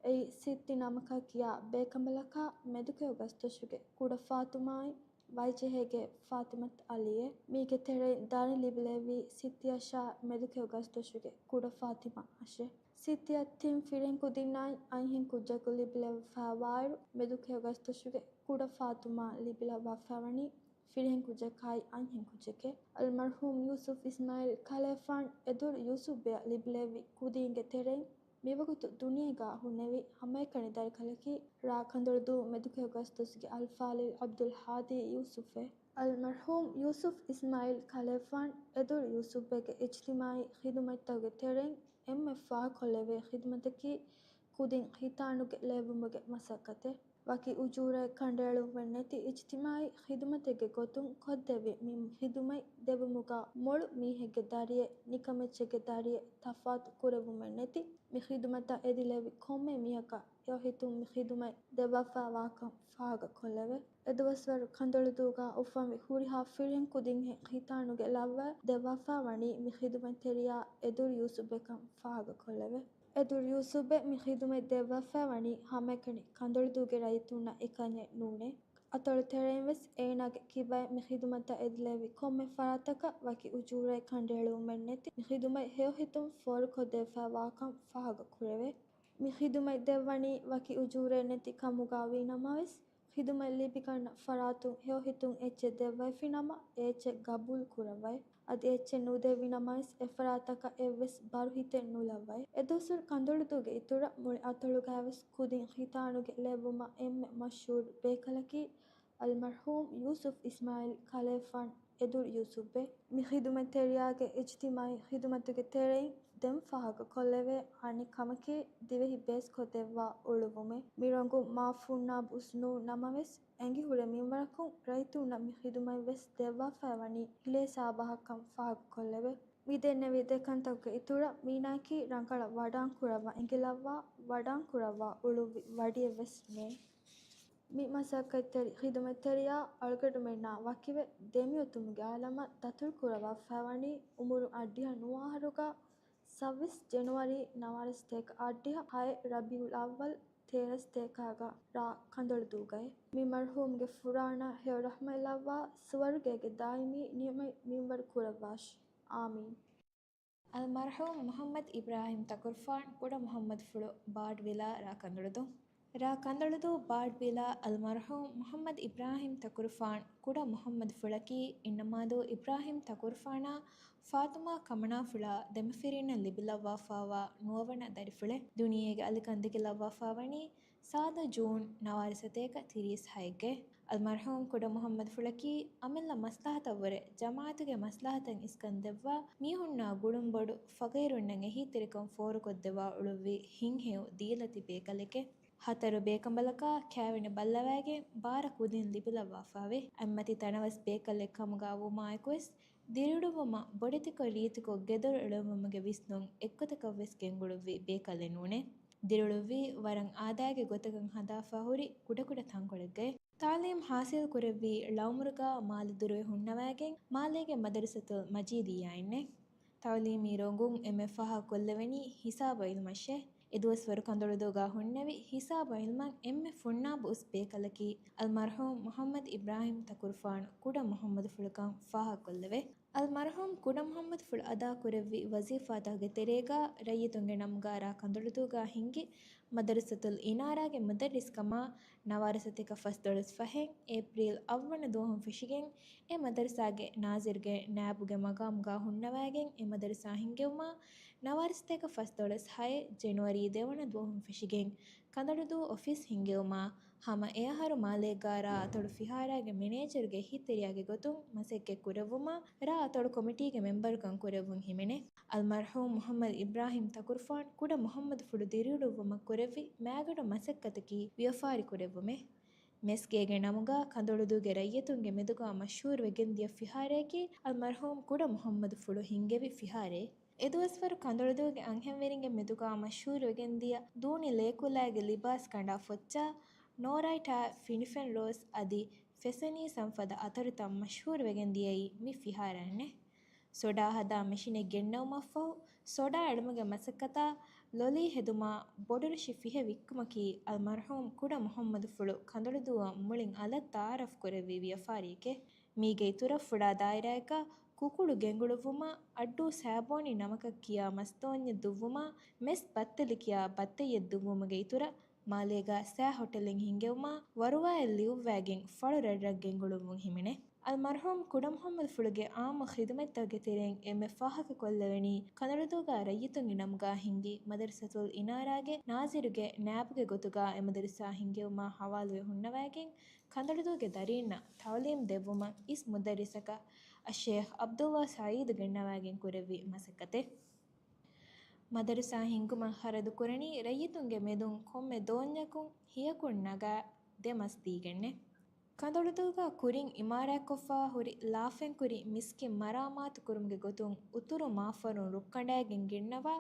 އެއީ ސިއްތި ނަމަކާ ކިޔާ ބޭކަނބަލަކާ މެދުކެޔޮގަސްދޮށުގެ ކުޑަ ފާތުމާއި ވައިޖެހޭގެ ފާތިމަތު އަލީއޭ. މީގެ ތެރެއިން ދާނީ ލިބިލެއްވީ ސިއްތިއަށާ މެދުކެޔޮގަސްދޮށުގެ ކުޑަ ފާތިމަ އަށޭ. ސިއްތިއަށް ތިން ފިރިހެން ކުދިންނާއި އަންހެން ކުއްޖަކު ލިބިލައްވާފައިވާއިރު، މެދުކެޔޮގަސްދޮށުގެ ކުޑަ ފާތުމާ ލިބިލައްވާފައިވަނީ ފިރިހެން ކުއްޖަކާއި އަންހެން ކުއްޖެކޭ. އަލްމަރްޙޫމް ޔޫސުފް އިސްމާޢީލް ކަލޭފާން އެދުރު ޔޫސުފްބެއަށް ލިބިލެއްވި ކުދީންގެ ތެރެއިން މިވަގުތު ދުނިޔޭގަ ހުންނެވި ހަމައެކަނި ދަރިކަލަކީ ރ. ކަނދޮޅުދޫ މެދުކެޔޮގަސްދޮށުގެ އަލްފާޟިލް ޢަބްދުލް ހާދީ ޔޫސުފޭ. އަލްމަރްޙޫމް ޔޫސުފް އިސްމާޢީލް ކަލޭފާން އެދުރު ޔޫސުފްބެގެ އިޖްތިމާޢީ ޚިދުމަތްތަކުގެ ތެރެއިން އެންމެ ފާހަގަކޮށްލެވޭ ޚިދުމަތަކީ ކުދިން ހިތާނުގެ ލޭވުމުގެ މަސައްކަތެއް. ވަކި އުޖޫރައެއް ކަނޑައެޅުއްވަން ނެތި އިޖްތިމާޢީ ޚިދުމަތެއްގެ ގޮތުން ކޮށްދެއްވި މި ޚިދުމަތް ދެއްވުމުގަ މޮޅު މީހެއްގެ ދަރިއެއް، ނިކަމެއްޗެއްގެ ދަރިއެއް ތަފާތު ކުރެއްވުމެއް ނެތި މި ޚިދުމަތަށް އެދިލެއްވި ކޮންމެ މީހަކަށް ހެޔޮހިތުން މި ޚިދުމަތް ދެއްވާފައިވާކަން ފާހަގަކޮށްލެވޭ. އެދުވަސްވަރު ކަނދޮޅުދޫގަ އުފަންވި ހުރިހާ ފިރިހެން ކުދިންހެން ހިތާނުގެ ލައްވައި ދެއްވާފައިވަނީ މި ޚިދުމަތްތެރިޔާ އެދުރު ޔޫސުފްބެކަން ފާހަގަކޮށްލެވޭ. އެދުރު ޔޫސުފްބެ މި ޚިދުމަތް ދެއްވާފައިވަނީ ހަމައެކަނި ކަނދޮޅުދޫގެ ރައްޔިތުންނަށް އެކަންޏެއް ނޫނޭ. އަތޮޅު ތެރެއިން ވެސް އޭނާގެ ކިބައިން މި ޚިދުމަތަށް އެދިލެއްވި ކޮންމެ ފަރާތަކަށް ވަކި އުޖޫރައެއް ކަނޑައެޅުވުމެއް ނެތި މި ޚިދުމަތް ހެޔޮހިތުން ފޯރުކޮށްދެވިފައިވާކަން ފާހަގަކުރެވޭ. މި ޚިދުމަތް ދެއްވަނީ ވަކި އުޖޫރައެއް ނެތި ކަމުގަ ވީނަމަވެސް، ޚިދުމަތް ލިބިގަންނަ ފަރާތުން ހެޔޮހިތުން އެއްޗެއް ދެއްވައިފިނަމަ، އެ އެއްޗެއް ގަބޫލު ކުރައްވައި. އަދި އެއްޗެއް ނުދެއްވިނަމަވެސް، އެފަރާތަކަށް އެއްވެސް ބަރުހިތެއް ނުލައްވައި. އެދުވަސްވަރު ކަނދޮޅުދޫގެ އިތުރަށް މުޅި އަތޮޅުގައިވެސް ކުދިން ހިތާނުގެ ލެއްވުމަށް އެންމެ މަޝްހޫރު ބޭކަލަކީ އަލްމަރްޙޫމް ޔޫސުފް އިސްމާޢީލް ކަލޭފާން އެދުރު ޔޫސުފްބެ. މި ޚިދުމަތްތެރިޔާގެ އިޖްތިމާޢީ ޚިދުމަތުގެ ތެރެއިން ދެން ފާހަގަކޮށްލެވޭ އަނެއް ކަމަކީ، ދިވެހި ބޭސްކޮށްދެއްވާ އުޅުއްވުމެއް. މި ރޮނގުން މާ ފުންނާ ބުސް ނޫން ނަމަވެސް، އެނގިހުރެ މިންވަރަކުން ރައްޔިތުންނަށް މި ޚިދުމަތް ވެސް ދެއްވާފައިވަނީ ހިލޭ ސާބަހަކަން ފާހަގަކޮށްލެވޭ. މި ދެންނެވި ދެ ކަންތަކުގެ އިތުރަށް މީނާއަކީ ރަނގަޅަށް ވަޑާން ކުރައްވާ އެނގިލައްވާ، ވަޑާން ކުރައްވާ އުޅުއްވި ވަޑިއެއް ވެސް ނެތް. މި މަސައްކަތްތެރި ޚިދުމަތްތެރިޔާ އަޅުގަނޑުމެންނާ ވަކިވެ، ދެމިއޮތުމުގެ އާލަމަށް ދަތުރު ކުރައްވާފައިވަނީ އުމުރުން އަށްޑިހަ ނުވަ އަހަރުގަ، ސައްވީސް ޖެނުއަރީ ނަވާރަ ސަތޭކަ އަށްޑިހަ ހައެއް ރަބީޢުލް އައްވަލް ތޭރަ ސަތޭކަގަ ރ. ކަނދޮޅުދޫގައި. މި މަރްޙޫމްގެ ފުރާނަ ހެޔޮ ރަޙްމަތްލައްވާ، ސުވަރުގޭގެ ދާއިމީ ނިޢުމަތް މިންވަރު ކުރައްވާށި. އާމީން. އަލްމަރްޙޫމް މުޙައްމަދު އިބްރާހިމް ތަކުރުފާން، ކުޑަ މުޙައްމަދުފުޅު، ބާޑްވިލާ، ރ. ކަނދޮޅުދޫ. ރ. ކަނދޮޅުދޫ ބާޑްވިލާ އަލްމަރްޙޫމް މުޙައްމަދު އިބްރާހިމް ތަކުރުފާން ކުޑަ މުޙައްމަދުފުޅަކީ، އިންނަމާދޫ އިބްރާހިމް ތަކުރުފާނާ ފާތުމާ ކަމަނާފުޅާ ދެމަފިރިންނަށް ލިބިލައްވާފާވާ ނުވަވަނަ ދަރިފުޅެއް. ދުނިޔޭގެ އަލިކަން ދެކިލައްވާފާވަނީ ސާދަ ޖޫން ނަވާރަ ސަތޭކަ ތިރީސް ހައެއްގައި. އަލްމަރްޙޫމް ކުޑަ މުޙައްމަދުފުޅަކީ، އަމިއްލަ މަސްލަހަތަށްވުރެ ޖަމާޢަތުގެ މަސްލަހަތަށް އިސްކަން ދެއްވާ، މީހުންނާ ގުޅުންބޮޑު ފަގީރުންނަށް އެހީތެރިކަން ފޯރުކޮށްދެއްވާ އުޅުއްވި ހިތްހެޔޮ ދީލަތި ބޭކަލެކެ. ހަތަރު ބޭކަނބަލަކާ ކާވެނި ބައްލަވައިގެން ބާރަ ކުދިން ލިބިލައްވާފާވޭ. އަތްމަތި ތަނަވަސް ބޭކަލެއް ކަމުގަ ވުމާއެކުވެސް، ދިރިއުޅުއްވުމަށް ބޮޑެތިކޮށް ރީތިކޮށް ގެދޮރު އެޅުއްވުމުގެ ވިސްނުން އެއްގޮތަކަށްވެސް ގެންގުޅުއްވި ބޭކަލެއް ނޫނޭ. ދިރިއުޅުއްވީ ވަރަށް އާދައިގެ ގޮތަކަށް ހަދާފަ ހުރި ކުޑަކުޑަ ތަންކޮޅެއްގައި. ތަޢުލީމް ޙާޞިލް ކުރެއްވީ ޅައުމުރުގަ މާލެ ދުރުވެ ހުންނަވައިގެން، މާލޭގެ މަދަރުސަތުލް މަޖީދިއްޔާއިންނޭ. ތަޢުލީމީ ރޮނގުން އެންމެ ފަހަށް ކޮށްލެވެނީ ހިސާބު ޢިލްމަށޭ. އެދުވަސްވަރު ކަނދޮޅުދޫގަ ހުންނެވި ހިސާބު ޢިލްމަށް އެންމެ ފުންނާބު އުސް ބޭކަލަކީ އަލްމަރްޙޫމް މުޙައްމަދު އިބްރާހިމް ތަކުރުފާނު ކުޑަ މުޙައްމަދުފުޅުކަން ފާހަގަކޮށްލެވޭ. އަލްމަރްޙޫމް ކުޑަ މުޙައްމަދުފުޅު އަދާކުރެއްވި ވަޒީފާތަކުގެ ތެރޭގަ ރައްޔިތުންގެ ނަމުގަ ރ. ކަނދޮޅުދޫގަ ހިންގި މަދަރުސަތުލް އިނާރާގެ މުދައްރިސްކަމާ ނަވާރަ ސަތޭކަ ފަސްދޮޅަސް ފަހެއް އޭޕްރީލް އަށްވަނަ ދުވަހުން ފެށިގެން، އެ މަދަރުސާގެ ނާޒިރުގެ ނާއިބުގެ މަގާމުގަ ހުންނަވައިގެން، އެ މަދަރުސާ ހިންގެވުމާ ނަވާރަސަތޭކަ ފަސްދޮޅަސް ހައެއް ޖެނުއަރީ ދެވަނަ ދުވަހުން ފެށިގެން ކަނދޮޅުދޫ އޮފީސް ހިންގެވުމާ، ހަމަ އެއަހަރު މާލޭގާ ރާ އަތޮޅު ފިހާރާގެ މެނޭޖަރުގެ އެހީތެރިޔާގެ ގޮތުން މަސައްކަތް ކުރެއްވުމާ، ރާ އަތޮޅު ކޮމިޓީގެ މެމްބަރުކަން ކުރެއްވުން ހިމެނޭ. އަލްމަރްޙޫމް މުޙައްމަދު އިބްރާހިމް ތަކުރުފާން ކުޑަ މުޙައްމަދު ފުޅު ދިރިއުޅުއްވުމަށް ކުރެއްވި މާގަނޑު މަސައްކަތަކީ ވިޔަފާރި ކުރެއްވުމޭ. މެސްގޭގެ ނަމުގާ ކަނދޮޅުދޫގެ ރައްޔިތުންގެ މެދުގާ މަޝްހޫރު ވެގެންދިޔަ ފިހާރައަކީ އަލްމަރްޙޫމް ކުޑަ މުޙައްމަދު ފުޅު ހިންގެވި ފިހާރައެއް. އެދުވަސްވަރު ކަނދޮޅުދޫގެ އަންހެންވެރިންގެ މެދުގާ މަޝްހޫރު ވެގެންދިޔަ ދޫނި ލޭކުލާގެ ލިބާސް ކަނޑާ ފޮއްޗާ، ނޯރައިޓާ ފިނިފެން ރޯސް އަދި ފެސެނީސް ފަދަ އަތަރުތައް މަޝްހޫރު ވެގެން ދިޔައީ މި ފިހާރައިންނޭ. ސޮޑާ ހަދާ މެޝިނެއް ގެންނެވުމަށްފަހު، ސޮޑާ އެޅުމުގެ މަސައްކަތާ ލޮލީ ހެދުމާ ބޮޑުރަށި ފިހެ ވިއްކުމަކީ އަލްމަރްޙޫމް ކުޑަ މުޙައްމަދު ފުޅު ކަނދޮޅުދޫއަށް މުޅިން އަލަށް ތަޢާރަފް ކުރެއްވި ވިޔަފާރިއެކޭ. މީގެ އިތުރަށް ފުޅާ ދާއިރާއަކަށް ކުކުޅު ގެންގުޅުއްވުމާ، އައްޑޫ ސާބޯނި ނަމަކަށް ކިޔާ މަސްދޯންޏެއް ދުއްވުމާ، މެސް ބައްތެލި ކިޔާ ބައްތެއްޔެއް ދުއްވުމުގެ އިތުރަށް، މާލޭގާ ސާ ހޮޓެލެއް ހިންގެވުމާ، ވަރުވާއެއް ލިޔުއްވާގެން ފަޅު ރަށްރަށް ގެންގުޅުއްވުން ހިމެނޭ. އަލްމަރްޙޫމް ކުޑަ މުޙައްމަދު ފުޅުގެ އާއްމު ޚިދުމަތްތަކުގެ ތެރެއިން އެންމެ ފާހަގަކޮށްލެވެނީ، ކަނދޮޅުދޫގާ ރައްޔިތުންގެ ނަމުގާ ހިންގި މަދަރުސަތުލް އިނާރާގެ ނާޒިރުގެ ނާއިބުގެ ގޮތުގާ އެ މަދަރުސާ ހިންގެވުމާ ހަވާލުވެ ހުންނަވައިގެން، ކަނދޮޅުދޫގެ ދަރީންނަށް ތަޢުލީމް ދެއްވުމަށް އިސް މުދައްރިސަކަށް އައްޝޭޚް ޢަބްދުﷲ ސަޢީދު ގެންނަވައިގެން ކުރެއްވި މަސައްކަތެއް. މަދަރުސާ ހިންގުމަށް ޚަރަދު ކުރަނީ ރައްޔިތުންގެ މެދުން ކޮންމެ ދޯންޏަކުން ހިޔަކުން ނަގާ ދެ މަސް ދީގެންނޭ. ކަނދޮޅުދޫގާ ކުރިން އިމާރާތްކޮށްފާ ހުރި ލާފަންކުރި މިސްކިތް މަރާމާތު ކުރުމުގެ ގޮތުން އުތުރު މާފަރުން ރުއްކަނޑާގެން ގެންނަވާ،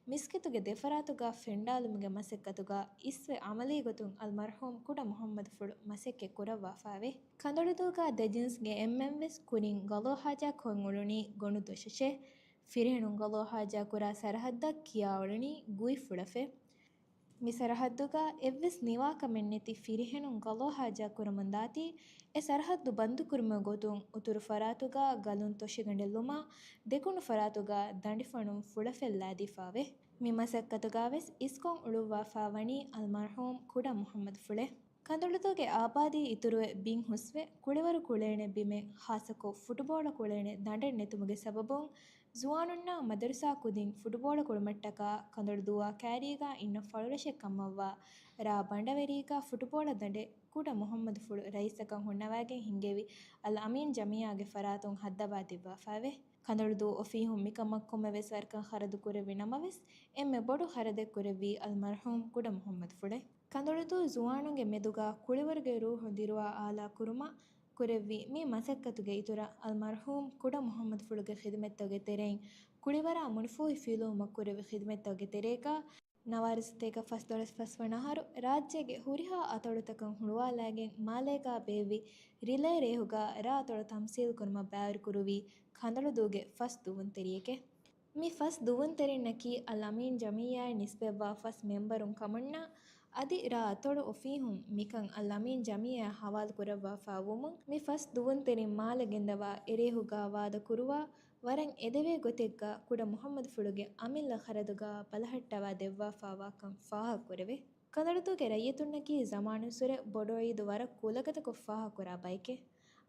މިސްކިތުގެ ދެފަރާތުގާ ފެންޑާލުމުގެ މަސައްކަތުގާ އިސްވެ ޢަމަލީ ގޮތުން އަލްމަރްޙޫމް ކުޑަ މުޙައްމަދު ފުޅު މަސައްކަތް ކުރައްވާފާވޭ. ކަނދޮޅުދޫގާ ދެ ޖިންސްގެ އެންމެންވެސް ކުރިން ގަލޯހާޖާ ކޮށް އުޅުނީ ގޮނޑުދޮށަށޭ. ފިރިހެނުން ގަލޯހާޖާ ކުރާ ސަރަހައްދަށް ކިޔާ އުޅުނީ ގުއިފުޅަފޭ. މި ސަރަހައްދުގާ އެއްވެސް ނިވާކަމެއް ނެތި ފިރިހެނުން ގަލޯހާޖާ ކުރަމުން ދާތީ، އެ ސަރަހައްދު ބަންދުކުރުމުގެ ގޮތުން އުތުރު ފަރާތުގާ ގަލުން ތޮށިގަނޑެއް ލުމާ، ދެކުނު ފަރާތުގާ ދަނޑިފަނުން ފުޅަފެއް ލާދީފާވޭ. މި މަސައްކަތުގާވެސް އިސްކޮށް އުޅުއްވާފާ ވަނީ އަލްމަރްޙޫމް ކުޑަ މުޙައްމަދު ފުޅޭ. ކަނދޮޅުދޫގެ އާބާދީ އިތުރުވެ ބިން ހުސްވެ، ކުޅިވަރު ކުޅޭނެ ބިމެއް، ޚާއްޞަކޮށް ފުޓުބޯޅަ ކުޅޭނެ ދަނޑެއް ނެތުމުގެ ސަބަބުން، ޒުވާނުންނާ މަދަރުސާ ކުދިން ފުޓުބޯޅަ ކުޅުމަށްޓަކާ ކަނދޮޅުދޫއާ ކައިރީގާ އިންނަ ފަޅުރަށެއް ކަމަށްވާ ރާ ބަނޑަވެރީގާ ފުޓުބޯޅަ ދަނޑެއް ކުޑަ މުޙައްމަދު ފުޅު ރައީސަކަށް ހުންނަވައިގެން ހިންގެވި އަލް އަމީން ޖަމިއްޔާގެ ފަރާތުން ހައްދަވާ ދެއްވާފާވޭ. ކަނދޮޅުދޫ އޮފީހުން މިކަމަށް ކޮންމެވެސް ވަރަކަށް ޚަރަދު ކުރެއްވި ނަމަވެސް، އެންމެ ބޮޑު ޚަރަދެއް ކުރެއްވީ އަލްމަރްޙޫމް ކުޑަ މުޙައްމަދު ފުޅޭ. ކަނދޮޅުދޫ ޒުވާނުންގެ މެދުގާ ކުޅިވަރުގެ ރޫޙު ދިރުވާ އާލާ ކުރުމަށް ކުރެއްވި މި މަސައްކަތުގެ އިތުރަށް، އަލްމަރްޙޫމް ކުޑަ މުޙައްމަދު ފުޅުގެ ޚިދުމަތްތަކުގެ ތެރެއިން ކުޅިވަރާ މުނިފޫހި ފިލުވުމަށް ކުރެއްވި ޚިދުމަތްތަކުގެ ތެރޭގާ، ނަވާރަސަތޭކަ ފަސްދޮޅަސް ފަސްވަނަ އަހަރު ރާއްޖޭގެ ހުރިހާ އަތޮޅުތަކަށް ހުޅުވާލައިގެން މާލޭގާ ބޭއްވި ރިލޭ ރޭހުގާ ރާ އަތޮޅު ތަމްސީލް ކުރުމަށް ބައިވެރިކުރުވީ ކަނދޮޅުދޫގެ ފަސް ދުވުންތެރިއެކޭ. މި ފަސް ދުވުންތެރިންނަކީ އަލް އަމީން ޖަމިއްޔާއަށް ނިސްބަތްވާ ފަސް މެމްބަރުން ކަމުންނާ، އަދި ރާ އަތޮޅު އޮފީހުން މިކަން އަލް އަމީން ޖަމިއްޔާއަށް ހަވާލު ކުރައްވާފާ ވުމުން، މި ފަސް ދުވުންތެރިން މާލެ ގެންދަވާ އެރޭހުގާ ވާދަ ކުރުވާ، ވަރަށް އެދެވޭ ގޮތެއްގަ ކުޑަ މުޙައްމަދު ފުޅުގެ އަމިއްލަ ޚަރަދުގާ ބަލަހައްޓަވާ ދެއްވާފާވާކަން ފާހަގަކުރެވޭ. ކަނދޮޅުދޫގެ ރައްޔިތުންނަކީ ޒަމާނުއްސުރެ ބޮޑު ޢީދު ވަރަށް ކުލަގަދަކޮށް ފާހަގަކުރާ ބައެކޭ.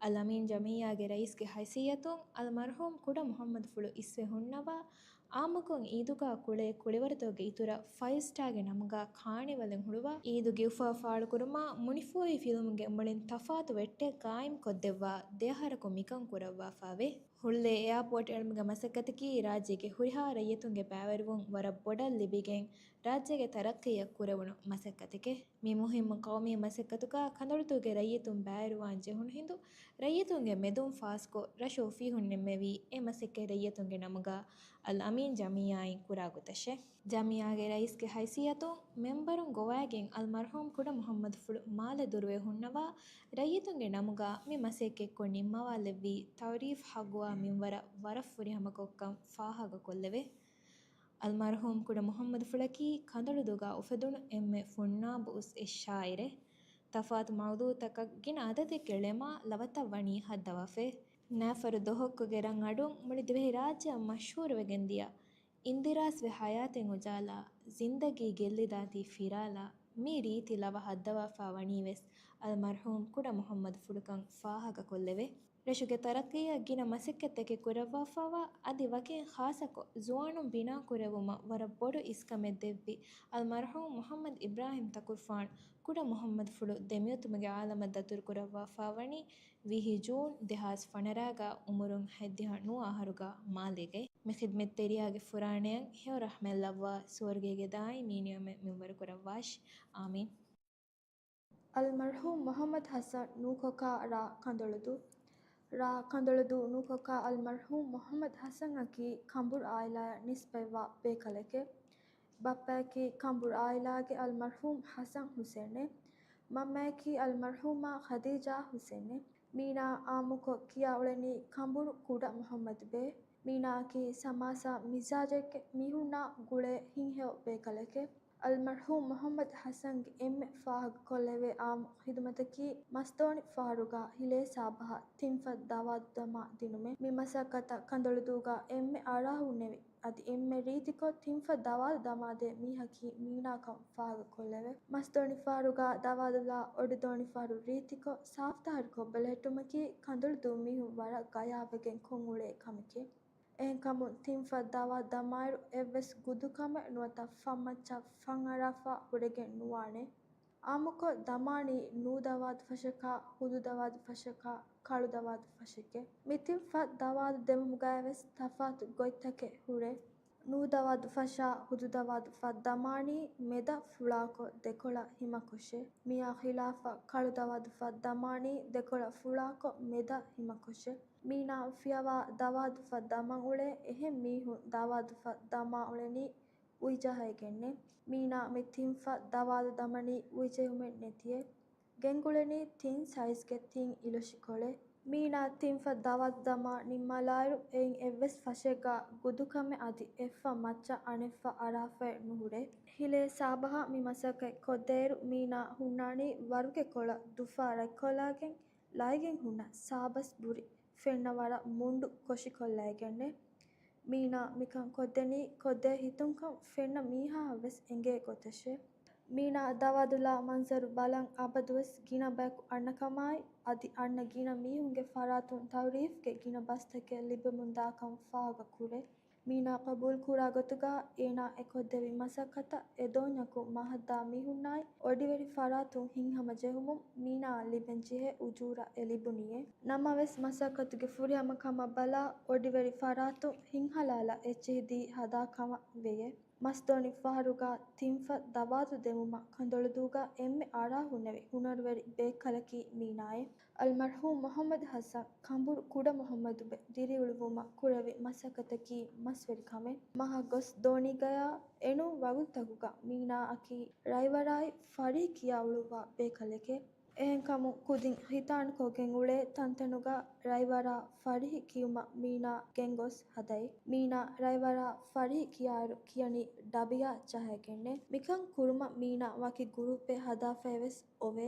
އަލް އަމީން ޖަމިއްޔާގެ ރައީސްގެ ހައިސިއްޔަތުން އަލްމަރްޙޫމް ކުޑަ މުޙައްމަދު ފުޅު އިސްވެ ހުންނަވާ، އާއްމުކޮށް ޢީދުގާ ކުޅޭ ކުޅިވަރުތަކުގެ އިތުރަށް ފައިވް ސްޓާގެ ނަމުގާ ކާނިވަލެއް ހުޅުވާ، ޢީދު ގިފްޓް ފާޅުކުރުމާ، މުނިފޫހި ފިލުމުގެ މުޅިން ތަފާތު ވެއްޓެއް ޤާއިމްކޮށްދެއްވާ ދެއަހަރަކު މިކަން ކުރައްވާފާވޭ. ހުޅުލޭ އެއާޕޯޓް އެޅުމުގެ މަސައްކަތަކީ ރާއްޖޭގެ ހުރިހާ ރައްޔިތުންގެ ބައިވެރިވުން ވަރަށް ބޮޑަށް ލިބިގެން، ރާއްޖޭގެ ތަރައްޤީއަށް ކުރެވުނު މަސައްކަތެކޭ. މި މުހިއްމު ޤައުމީ މަސައްކަތުގާ ކަނދޮޅުދޫގެ ރައްޔިތުން ބައިވެރިވާން ޖެހުނު ހިނދު، ރައްޔިތުންގެ މެދުން ފާސްކޮށް، ރަށު އޮފީހުން ނިންމެވީ އެ މަސައްކަތް ރައްޔިތުންގެ ނަމުގާ އަލް އަމީން ޖަމިއްޔާއިން ކުރާ ގޮތަށޭ. ޖަމިއްޔާގެ ރައީސްގެ ހައިސިއްޔަތުން މެމްބަރުން ގޮވައިގެން އަލްމަރްޙޫމް ކުޑަ މުޙައްމަދު ފުޅު މާލެ ދުރުވެ ހުންނަވާ، ރައްޔިތުންގެ ނަމުގާ މި މަސައްކަތްކޮށް ނިންމަވާލެއްވީ ތަޢުރީފް ޙައްޤުވާ މިންވަރަށް ވަރަށް ފުރިހަމަކޮށްކަން ފާހަގަކޮށްލެވޭ. އަލްމަރްޙޫމް ކުޑަ މުޙައްމަދު ފުޅަކީ ކަނދޮޅުދޫގާ އުފެދުނު އެންމެ ފުންނާބު އުސް އެއް ޝާއިރެއް. ތަފާތު މައުޟޫޢުތަކަށް ގިނަ އަދަދެއްގެ ޅެމާ ލަވަތައް ވަނީ ހައްދަވާފައި. ނައިފަރު ދޮހޮއްކޮގެ ރަން އަޑުން މުޅި ދިވެހި ރާއްޖެއަށް މަޝްހޫރުވެގެންދިޔަ، އިންދިރާސްވެ ހަޔާތެއް އުޖާލާ، ޒިންދަގީ ގެއްލިދާތީ ފިރާލާ، މި ރީތި ލަވަ ހައްދަވާފާ ވަނީވެސް އަލްމަރްޙޫމް ކުޑަ މުޙައްމަދު ފުޅުކަން ފާހަގަކޮށްލެވޭ. ރަށުގެ ތަރައްޤީއަށް ގިނަ މަސައްކަތްތަކެއް ކުރައްވާފައިވާ، އަދި ވަކިން ޚާއްޞަކޮށް ޒުވާނުން ބިނާ ކުރެވުމަށް ވަރަށް ބޮޑު އިސްކަމެއް ދެއްވި އަލްމަރްޙޫމް މުޙައްމަދު އިބްރާހިމް ތަކުރުފާނު ކުޑަ މުޙައްމަދުފުޅު ދެމިއޮތުމުގެ އާލަމަށް ދަތުރުކުރައްވާފައިވަނީ ވިހި ޖޫން ދެހާސް ފަނަރަ ގަ އުމުރުން ހަތްދިހަ ނުވަ އަހަރުގަ މާލޭގައި. މި ޚިދްމަތްތެރިޔާގެ ފުރާނަޔަށް ހެޔޮ ރަޙްމަތް ލައްވާ، ސުވަރުގޭގެ ދާއިމީ ނިޢުމަތް މިންވަރު ކުރައްވާށި. އާމީން. އަލްމަރްޙޫމް މުޙައްމަދު ޙަސަން ނޫކޮކާ ރ. ކަނދޮޅުދޫ. ރ. ކަނދޮޅުދޫ ނޫކޮކާ އަލްމަރްޙޫމް މުޙައްމަދު ޙަސަންއަކީ ކަނބުރު ޢާއިލާއަށް ނިސްބަތްވާ ބޭކަލެކެވެ. ބައްޕައަކީ ކަނބުރު ޢާއިލާގެ އަލްމަރްޙޫމް ޙަސަން ޙުސެނެވެ. މަންމައަކީ އަލްމަރްޙޫމާ ޚަދީޖާ ޙުސެނެވެ. މީނާ ޢާއްމުކޮށް ކިޔާ އުޅެނީ ކަނބުރު ކުޑަ މުޙައްމަދުބެވެ. މީނާއަކީ ސަމާސާ މިޒާޖެއްގެ މީހުންނާ ގުޅޭ ހިތްހެޔޮ ބޭކަލެކެވެ. އަލްމަރްޙޫމް މުޙައްމަދު ޙަސަންގެ އެންމެ ފާހަގަކޮށްލެވޭ ޢާއްމު ޚިދުމަތަކީ މަސްދޯނި ފަހަރުގަ ހިލޭ ސާބަހަށް ތިންފަތް ދަވާދު ދަމާ ދިނުމެވެ. މި މަސައްކަތަށް ކަނދޮޅުދޫގަ އެންމެ އަރާހުންނެވި އަދި އެންމެ ރީތިކޮށް ތިންފަތް ދަވާދު ދަމާދޭ މީހަކީ މީނާކަން ފާހަގަކޮށްލެވޭ. މަސްދޯނި ފަހަރުގަ ދަވާދުލާ އޮޑިދޯނި ފަހަރު ރީތިކޮށް ސާފުތަހަރުކޮށް ބެލެހެއްޓުމަކީ ކަނދޮޅުދޫ މީހުން ވަރަށް ގަޔާވެގެން ކޮށްއުޅޭ ކަމެކެވެ. އެހެންކަމުން ތިންފަތް ދަވާދު ދަމާއިރު އެއްވެސް ގުދުކަމެއް ނުވަތަ ފަންމައްޗަށް ފަންއަރާފަ ހުރެގެން ނުވާނެ. އާއްމުކޮށް ދަމާނީ ނޫ ދަވާދު ފަށަކާ، ހުދު ދަވާދު ފަށަކާ، ކަޅު ދަވާދު ފަށެކެވެ. މި ތިން ފަށް ދަވާދު ދެމުމުގައިވެސް ތަފާތު ގޮތްތަކެއް ހުރޭ. ނޫ ދަވާދު ފަށާ، ހުދު ދަވާދު ފަށް ދަމާނީ މެދަށް ފުޅާކޮށް ދެކޮޅަށް ހިމަކޮށެވެ. މިއާ ޚިލާފަށް ކަޅު ދަވާދު ފަށް ދަމާނީ ދެކޮޅަށް ފުޅާކޮށް މެދަށް ހިމަކޮށެވެ. މީނާ ފިޔަވާ ދަވާދު ފަށް ދަމަން އުޅޭ އެހެން މީހުން ދަވާދު ފަށް ދަމާ އުޅެނީ އުއިޖަހައިގެންނެވެ. މީނާ މި ތިން ފަށް ދަވާދު ދަމަނީ އުއިޖެހުމެއް ނެތިއެވެ. ގެންގުޅެނީ ތިން ސައިޒްގެ ތިން އިލޮށިކޮޅެއް. މީނާ ތިން ފަށް ދަވާދު ދަމާ ނިންމާލާއިރު އެއިން އެއްވެސް ފަށެއްގަ ގުދުކަމެއް އަދި އެއްފަށް މައްޗަށް އަނެއްފަށް އަރާފައެއް ނުހުރޭ. ހިލޭ ސާބަހަށް މި މަސައްކަތް ކޮށްދޭއިރު މީނާ ހުންނާނީ ވަރުގެ ކޮޅަށް ދުފާ ރަތްކޮށްލާގެން ލައިގެން ހުންނަ ސާބަސް ބުރި ފެންނަ ވަރަށް މުންޑު ކޮށިކޮށްލައިގެންނެވެ. މީނާ މިކަން ކޮށްދެނީ ކޮށްދޭ ހިތުންކަން ފެންނަ މީހާއަށްވެސް އެނގޭ ގޮތަށެވެ. މީނާ ދަވާދުލާ މަންޒަރު ބަލަން އަބަދުވެސް ގިނަ ބަޔަކު އަންނަކަމާއި، އަދި އަންނަ ގިނަ މީހުންގެ ފަރާތުން ތައުރީފްގެ ގިނަ ބަސްތަކެއް ލިބެމުންދާކަން ފާހަގަކުރޭ. މީނާ ޤަބޫލުކުރާ ގޮތުގަ އޭނާ އެ ކޮށްދެވި މަސައްކަތަށް އެ ދޯންޏަކު މަހަށްދާ މީހުންނާއި އޮޑިވެރި ފަރާތުން ހިތްހަމަޖެހުމުން މީނާއަށް ލިބެންޖެހޭ އުޖޫރަ އެ ލިބުނީއޭ. ނަމަވެސް މަސައްކަތުގެ ފުރިހަމަކަމަށް ބަލާ އޮޑިވެރި ފަރާތުން ހިތްހަލާލަށް އެއްޗިހި ދީ ހަދާ ކަމަށް ވެޔޭ. މަސްދޯނި ފަހަރުގަ ތިންފަށް ދަވާދު ދެމުމަށް ކަނދޮޅުދޫގަ އެންމެ އަރާހުންނެވި ހުނަރުވެރި ބޭކަލަކީ މީނާއޭ. އަލްމަރްޙޫމް މުޙައްމަދު ޙަސަން ކަނބުރު ކުޑަ މުޙައްމަދުބެ ދިރިއުޅުއްވުމަށް ކުރެއްވި މަސައްކަތަކީ މަސްވެރި ކަމެއް. މަހަށް ގޮސް ދޯނީގަޔާ އެނޫން ވަގުތުތަކުގަ މީނާއަކީ ރަތްވަރާއި ފަރިހި ކިޔާ އުޅުއްވާ ބޭކަލެކެވެ. އެހެންކަމުން ކުދިން ހިތާންކޮށްގެން އުޅޭ ތަންތަނުގަ ރަތްވަރާ ފަރިހި ކިޔުމަށް މީނާ ގެންގޮސް ހަދައި. މީނާ ރަތްވަރާ ފަރިހި ކިޔާއިރު ކިޔަނީ ޑަބިޔާ ޖަހައިގެންނޭ. މިކަން ކުރުމަށް މީނާ ވަކި ގުރޫޕެއް ހަދާފައިވެސް އޮވޭ.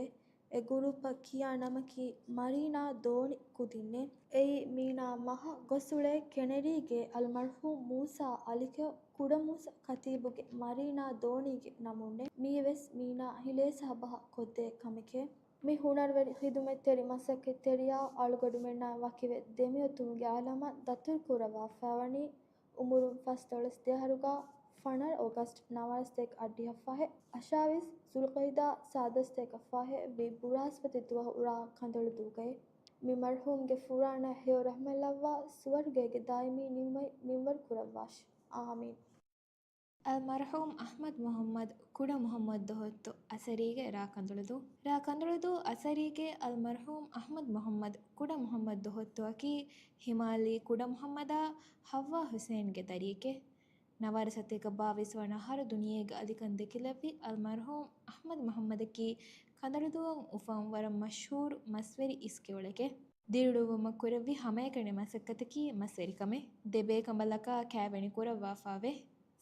އެ ގުރޫޕަށް ކިޔާ ނަމަކީ މަރީނާ ދޯނި ކުދިންނޭ. އެއީ މީނާ މަހަށް ގޮސްއުޅޭ ކެނެރީގެ އަލްމަރްޙޫމް މޫސާ އަލިކެޔޮ ކުޑަމޫސަ ކަތީބުގެ މަރީނާ ދޯނީގެ ނަމުންނޭ. މީވެސް މީނާ ހިލޭ ސާބަހަށް ކޮށްދޭ ކަމެކޭ. މި ހުނަރުވެރި ޚިދުމަތްތެރި މަސައްކަތްތެރިޔާ އަޅުގަޑުމެންނާއި ވަކިވެ ދެމިއޮތުމުގެ އާލަމަށް ދަތުރުކުރައްވާފައިވަނީ އުމުރުން ފަސްދޮޅަސް ދިހަހަރުގަ ފަނަރަ އޮގަސްޓް ނަވާރަސްތޭކަ އަށްޑިހަ ފަހެއް، އަށާވީސް ޒުލްޤައިދާ ސާދަސްތޭކަ ފަހެއް ވި ބުރާސްފަތި ދުވަހު އުރާ ކަނދޮޅުދޫގައި. މި މަރްޙޫމްގެ ފުރާނަ ހެޔޮ ރަޙްމަތް ލައްވާ ސުވަރުގޭގެ ދާއިމީ ނިޢުމަތް މިންވަރު ކުރައްވާށި. އާމީން. އަލްމަރްޙޫމް އަޙްމަދު މުޙައްމަދު ކުޑަ މުޙައްމަދު ދޮހޮއްތު އަސަރީގެ ރ. ކަނދޮޅުދޫ. ރ. ކަނދޮޅުދޫ އަސަރީގެ އަލްމަރްޙޫމް އަޙްމަދު މުޙައްމަދު ކުޑަ މުޙައްމަދު ދޮހޮއްތުއަކީ ހިމާލީ ކުޑަ މުޙައްމަދާ ޙައްވާ ޙުސައިންގެ ދަރިއެކޭ. ނަވާރަސަތޭކަ ބާވީސް ވަނަ އަހަރު ދުނިޔޭގެ އަލިކަން ދެކިލެއްވި އަލްމަރްޙޫމް އަޙްމަދު މުޙައްމަދަކީ ކަނދޮޅުދޫއަށް އުފަން ވަރަށް މަޝްހޫރު މަސްވެރި އިސްކެވަޅެކޭ. ދިރިއުޅުއްވުމަށް ކުރެއްވި ހަމައެކަނި މަސައްކަތަކީ މަސްވެރިކަމެއް. ދެބޭކަނބަލަކާ ކައިވެނި ކުރައްވާފައިވޭ.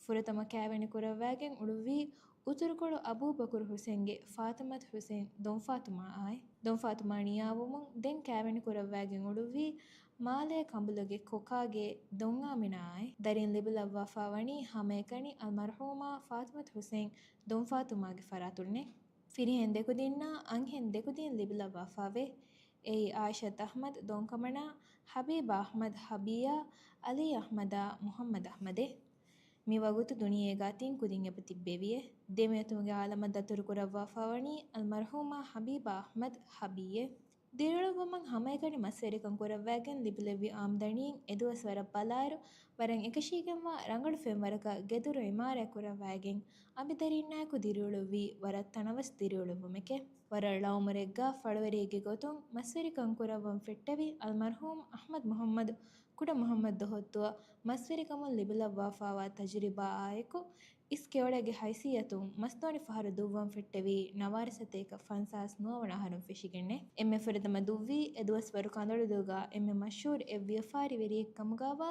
ފުރަތަމަ ކައިވެނި ކުރައްވައިގެން އުޅުއްވީ އުތުރުކޮޅު އަބޫބަކުރު ޙުސެންގެ ފާތިމަތު ޙުސެން ދޮންފާތުމާއާއި. ދޮންފާތުމާ ނިޔާވުމުން ދެން ކައިވެނި ކުރައްވައިގެން އުޅުއްވީ މާލޭ ކަނބުލުގެ ކޮކާގޭ ދޮންއާމިނާއާއި. ދަރިން ލިބިލައްވާފައިވަނީ ހަމައެކަނި އަލްމަރްޙޫމާ ފާތިމަތު ޙުސެން ދޮންފާތުމާގެ ފަރާތުންނޭ. ފިރިހެން ދެކުދިންނާ އަންހެން ދެކުދިން ލިބިލައްވާފައިވޭ. އެއީ އާއިޝަތު އަޙްމަދު ދޯންކަމަނާ، ޙަބީބާ އަޙްމަދު ޙަބީއާ، ޢަލީ އަޙްމަދާ މުޙައްމަދު އަޙްމަދޭ. މި ވަގުތު ދުނިޔޭގާ ތިން ކުދިން އެބަ ތިއްބެވިއޭ. ދެމިއޮތުމުގެ އާލަމަށް ދަތުރު ކުރައްވާފާވަނީ އަލްމަރްޙޫމާ ޙަބީބާ އަޙްމަދު ޙަބީއޭ. ދިރިއުޅުއްވުމަށް ހަމައެކަނި މަސްވެރިކަން ކުރައްވައިގެން ލިބިލެއްވި އާމްދަނީން އެދުވަސްވަރަށް ބަލާއިރު، ވަރަށް އެކަށީގެންވާ ރަނގަޅު ފެންވަރަކަށް ގެދޮރު އިމާރާތް ކުރައްވައިގެން އަނބިދަރީންނާއެކު ދިރިއުޅުއްވީ ވަރަށް ތަނަވަސް ދިރިއުޅުއްވުމެކޭ. ވަރަށް ޅައުމުރެއްގާ ފަޅުވެރިއެއްގެ ގޮތުން މަސްވެރިކަން ކުރައްވަން ފެއްޓެވި އަލްމަރްޙޫމް އަޙްމަދު މުޙައްމަދު ކުޑަ މުޙައްމަދު ދޮހޮއްތުއަށް މަސްވެރިކަމުން ލިބިލައްވާފާވާ ތަޖުރިބާއާއެކު، އިސް ކެޔޮޅެއްގެ ހައިސިއްޔަތުން މަސްދޯނި ފަހަރު ދުއްވަން ފެއްޓެވީ ނަވާރަ ސަތޭކަ ފަންސާސް ނުވަވަނަ އަހަރުން ފެށިގެންނޭ. އެންމެ ފުރަތަމަ ދުއްވީ އެދުވަސްވަރު ކަނދޮޅުދޫގަ އެންމެ މަޝްހޫރު އެއްވިޔަފާރިވެރިއެއް ކަމުގައިވާ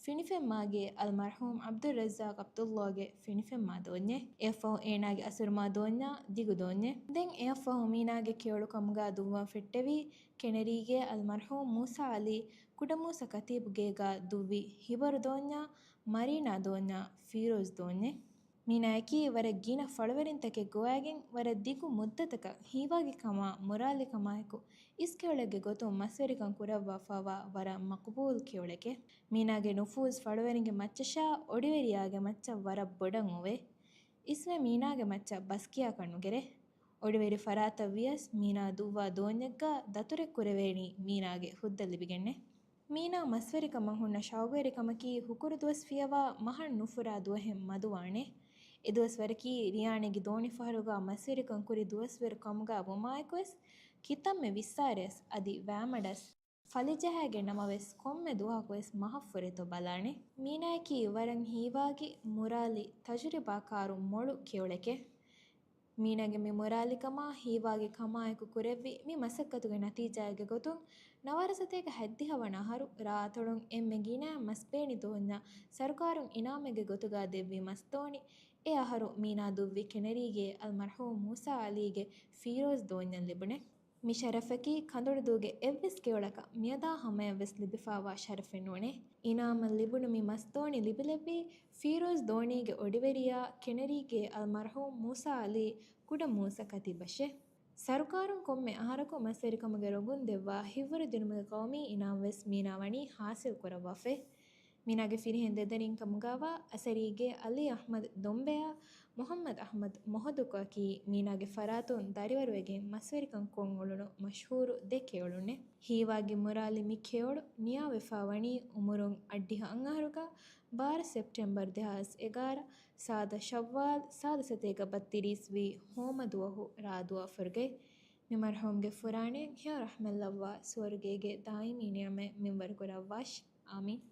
ފިނިފެންމާގޭ އަލްމަރްޙޫމް ޢަބްދުއްރައްޒާޤް ޢަބްދުﷲގެ ފިނިފެންމާ ދޯންޏެއް. އެއަށްފަހު އޭނާގެ އަސަރުމާ ދޯންޏާ ދިގު ދޯންޏެއް. ދެން އެއަށްފަހު މީނާގެ ކެޔޮޅު ކަމުގަ ދުއްވަން ފެއްޓެވީ ކެނެރީގޭ އަލްމަރްޙޫމް މޫސާ ޢަލީ ކުޑަމޫސަ ކަތީބުގޭގަ ދުއްވި ހިބަރު ދޯންޏާ، މަރީނާ ދޯންޏާ، ފީރޯޒް ދޯންޏެއް. މީނާއަކީ ވަރަށް ގިނަ ފަޅުވެރިންތަކެއް ގޮވައިގެން ވަރަށް ދިގު މުއްދަތަކަށް ހީވާގިކަމާ މުރާލިކަމާއެކު އިސް ކެޔޮޅެއްގެ ގޮތުން މަސްވެރިކަން ކުރައްވާފާވާ ވަރަށް މަޤުބޫލު ކެޔޮޅެކޭ. މީނާގެ ނުފޫޒު ފަޅުވެރިންގެ މައްޗަށާ އޮޑިވެރިޔާގެ މައްޗަށް ވަރަށް ބޮޑަށް އޮވޭ. އިސްވެ މީނާގެ މައްޗަށް ބަސްކިޔާކަށް ނުގެރޭ. އޮޑިވެރި ފަރާތަށް ވިޔަސް މީނާ ދުއްވާ ދޯންޏެއްގަ ދަތުރެއް ކުރެވޭނީ މީނާގެ ހުއްދަ ލިބިގެންނޭ. މީނާ މަސްވެރިކަމަށް ހުންނަ ޝައުގުވެރިކަމަކީ ހުކުރު ދުވަސް ފިޔަވާ މަހަށް ނުފުރާ ދުވަހެއް މަދުވާނެ. އެދުވަސްވަރަކީ ރިޔާނެގި ދޯނިފަހަރުގަ މަސްވެރިކަން ކުރި ދުވަސްވަރު ކަމުގަ ވުމާއެކުވެސް، ކިތަންމެ ވިއްސާރިޔަސް އަދި ވައިމަޑަސް ފަލިޖަހައިގެން ނަމަވެސް، ކޮންމެ ދުވަހަކުވެސް މަހަށް ފުރިތޯ ބަލާނެ. މީނާއަކީ ވަރަށް ހީވާގި، މުރާލި، ތަޖުރިބާކާރު މޮޅު ކެޔޮޅެކޭ. މީނާގެ މި މުރާލިކަމާ ހީވާގި ކަމާއެކު ކުރެއްވި މި މަސައްކަތުގެ ނަތީޖާއެއްގެ ގޮތުން، ނަވާރަ ސަތޭކަ ހަތްދިހަ ވަނަ އަހަރު ރާ އަތޮޅުން އެންމެ ގިނަ މަސްބޭނި ދޯންޏަށް ސަރުކާރުން އިނާމެއްގެ ގޮތުގަ ދެއްވި މަސްދޯނި، އެ އަހަރު މީނާ ދުއްވި ކެނެރީގޭ އަލްމަރްޙޫމް މޫސާ ޢަލީގެ ފީރޯޒް ދޯންޏަށް ލިބުނެ. މި ޝަރަފަކީ ކަނދޮޅުދޫގެ އެއްވެސް ކެޔޮޅަކަށް މިއަދާ ހަމަޔަށްވެސް ލިބިފާވާ ޝަރަފެއް ނޫނޭ. އިނާމަށް ލިބުނު މި މަސްދޯނި ލިބިލެއްވީ ފީރޯޒް ދޯނީގެ އޮޑިވެރިޔާ ކެނެރީގޭ އަލްމަރްޙޫމް މޫސާ ޢަލީ ކުޑަ މޫސަ ކަތީބަށޭ. ސަރުކާރުން ކޮންމެ އަހަރަކު މަސްވެރިކަމުގެ ރޮނގުން ދެއްވާ ހިތްވަރު ދިނުމުގެ ޤައުމީ އިނާމްވެސް މީނާ ވަނީ ޙާޞިލް ކުރައްވާފައި. މީނާގެ ފިރިހެން ދެދަރިން ކަމުގައިވާ އަސަރީގޭ ޢަލީ އަޙްމަދު ދޮންބެއާ މުޙައްމަދު އަޙްމަދު މޮހޮދުކޮއަކީ މީނާގެ ފަރާތުން ދަރިވަރުވެގެން މަސްވެރިކަން ކޮށް އުޅުނު މަޝްހޫރު ދެ ކެޔޮޅުންނޭ. ހީވާގި މުރާލި މި ކެޔޮޅު ނިޔާވެފާ ވަނީ އުމުރުން އަށްޑިހަ އަށް އަހަރުގަ ބާރަ ސެޕްޓެމްބަރު ދެހާސް އެގާރަ، ސާދަ ޝައްވާލް، ސާދަ ސަތޭކަ ބައްތިރީސް ވީ ހޯމަ ދުވަހު ރާ ދުވަހު ފުރުގައި. މި މަރްޙޫމްގެ ފުރާނައަށް ހެޔޮ ރަޙްމަތްލައްވާ ސުވަރުގޭގެ ދާއިމީ ނިޢުމަތް މިންވަރު ކުރައްވާށި. އާމީން.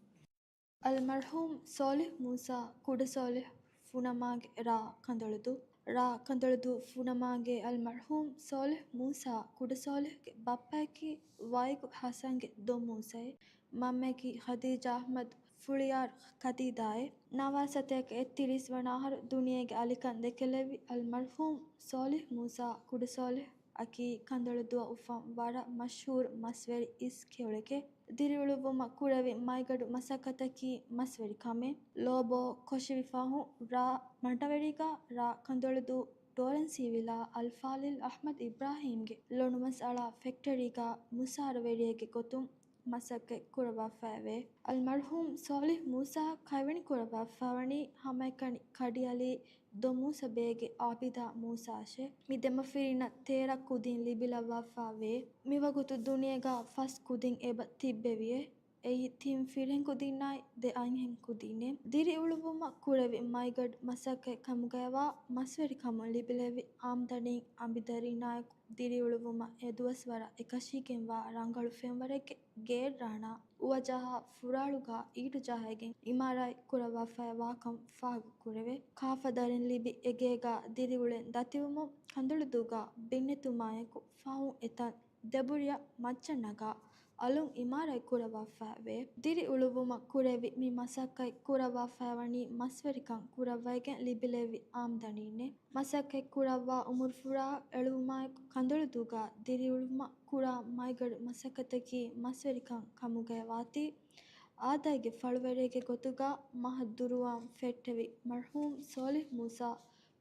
އަލްމަރްޙޫމް ސޯލިޙް މޫސާ ކުޑަސޯލިޙް ފުނަމާގެ ރާ ކަނދޮޅުދޫ. ރާ ކަނދޮޅުދޫ ފުނަމާގެ އަލްމަރްޙޫމް ސޯލިޙް މޫސާ ކުޑަސޯލިޙްގެ ބައްޕައަކީ ވައިގު ޙަސަންގެ ދޮންމޫސައޭ. މަންމައަކީ ޚަދީޖާ އަޙްމަދު ފުޅިޔާރު ޚަދީދާއޭ. ނަވާރަ ސަތޭކަ އެއްތިރީސް ވަނަ އަހަރު ދުނިޔޭގެ އަލިކަން ދެކެލެއްވި އަލްމަރްޙޫމް ސޯލިޙް މޫސާ ކުޑަސޯލިޙް އަކީ ކަނދޮޅުދުއަށް އުފަން ވަރަށް މަޝްހޫރު މަސްވެރި އިސް ކެޔޮޅެކޭ. ދިރިއުޅުއްވުމަށް ކުރެވި މައިގަނޑު މަސައްކަތަކީ މަސްވެރި ކަމެއް. ލޯބޯ ކޮށިވި ފަހުން ރާ މަޑަވެރިގަ ރާ ކަނދޮޅުދޫ ޑޯރެންސީވިލާ އަލްފާޟިލް އަޙްމަދު އިބްރާހީމްގެ ލޮނުމަސް އަޅާ ފެކްޓަރީގަ މުސާރަވެރިއެއްގެ ގޮތުން މަސައްކަތް ކުރައްވާފައެވެ. އަލްމަރްޙޫމް ސޯލިޙް މޫސާ ކައިވެނި ކުރައްވާފައިވަނީ ހަމައެކަނި ކަޑިއަލީ ދޮ މޫސަ ބޭގެ އާބިދާ މޫސާއަށޭ. މި ދެމަފިރިންނަށް ތޭރަ ކުދިން ލިބިލައްވާފައެވެ. މިވަގުތު ދުނިޔޭގަ ފަސް ކުދިން އެބަ ތިއްބެވިއޭ. އެއީ ތިން ފިރިހެން ކުދިންނާއި ދެ އަންހެން ކުދިންނޭ. ދިރިއުޅުއްވުމަށް ކުރެވި މައިގަނޑު މަސައްކަތް ކަމުގައިވާ މަސްވެރިކަމުން ލިބިލެއްވި އާމްދަނީން އަނބިދަރީންނާއެކު ދިރިއުޅުއްވުމަށް އެދުވަސްވަރަށް އެކަށީގެންވާ ރަނގަޅު ފެންވަރެއްގެ ގޭއްރާނާ އުވަޖަހާ ފުރާޅުގަ އީޓު ޖަހައިގެން އިމާރާތް ކުރައްވާފައި ވާކަން ފާހަގަކުރެވޭ. ކާފަ ދަރިން ލިބި އެގޭގަ ދިރިއުޅެން ދަތިވުމުން ކަނދޮޅުދޫގަ ބިންނެތުމާއެކު ފަހުން އެތަން ދެބުރިއަށް މައްޗަށް ނަގާ އަލުން އިމާރާތް ކުރައްވާފައިވޭ. ދިރިއުޅުއްވުމަށް ކުރެވި މި މަސައްކަތް ކުރައްވާފައިވަނީ މަސްވެރިކަން ކުރައްވައިގެން ލިބިލެއްވި އާމްދަނީންނޭ. މަސައްކަތް ކުރައްވާ އުމުރުފުރާ އެޅުވުމާއެކު ކަނދޮޅުދޫގަ ދިރިއުޅުމަށް ކުރާ މައިގަނޑު މަސައްކަތަކީ މަސްވެރިކަން ކަމުގައި ވާތީ، އާދައިގެ ފަޅުވެރިއެއްގެ ގޮތުގަ މަހަށް ދުރުވާން ފެއްޓެވި މަރްޙޫމް ސޯލިޙް މޫސާ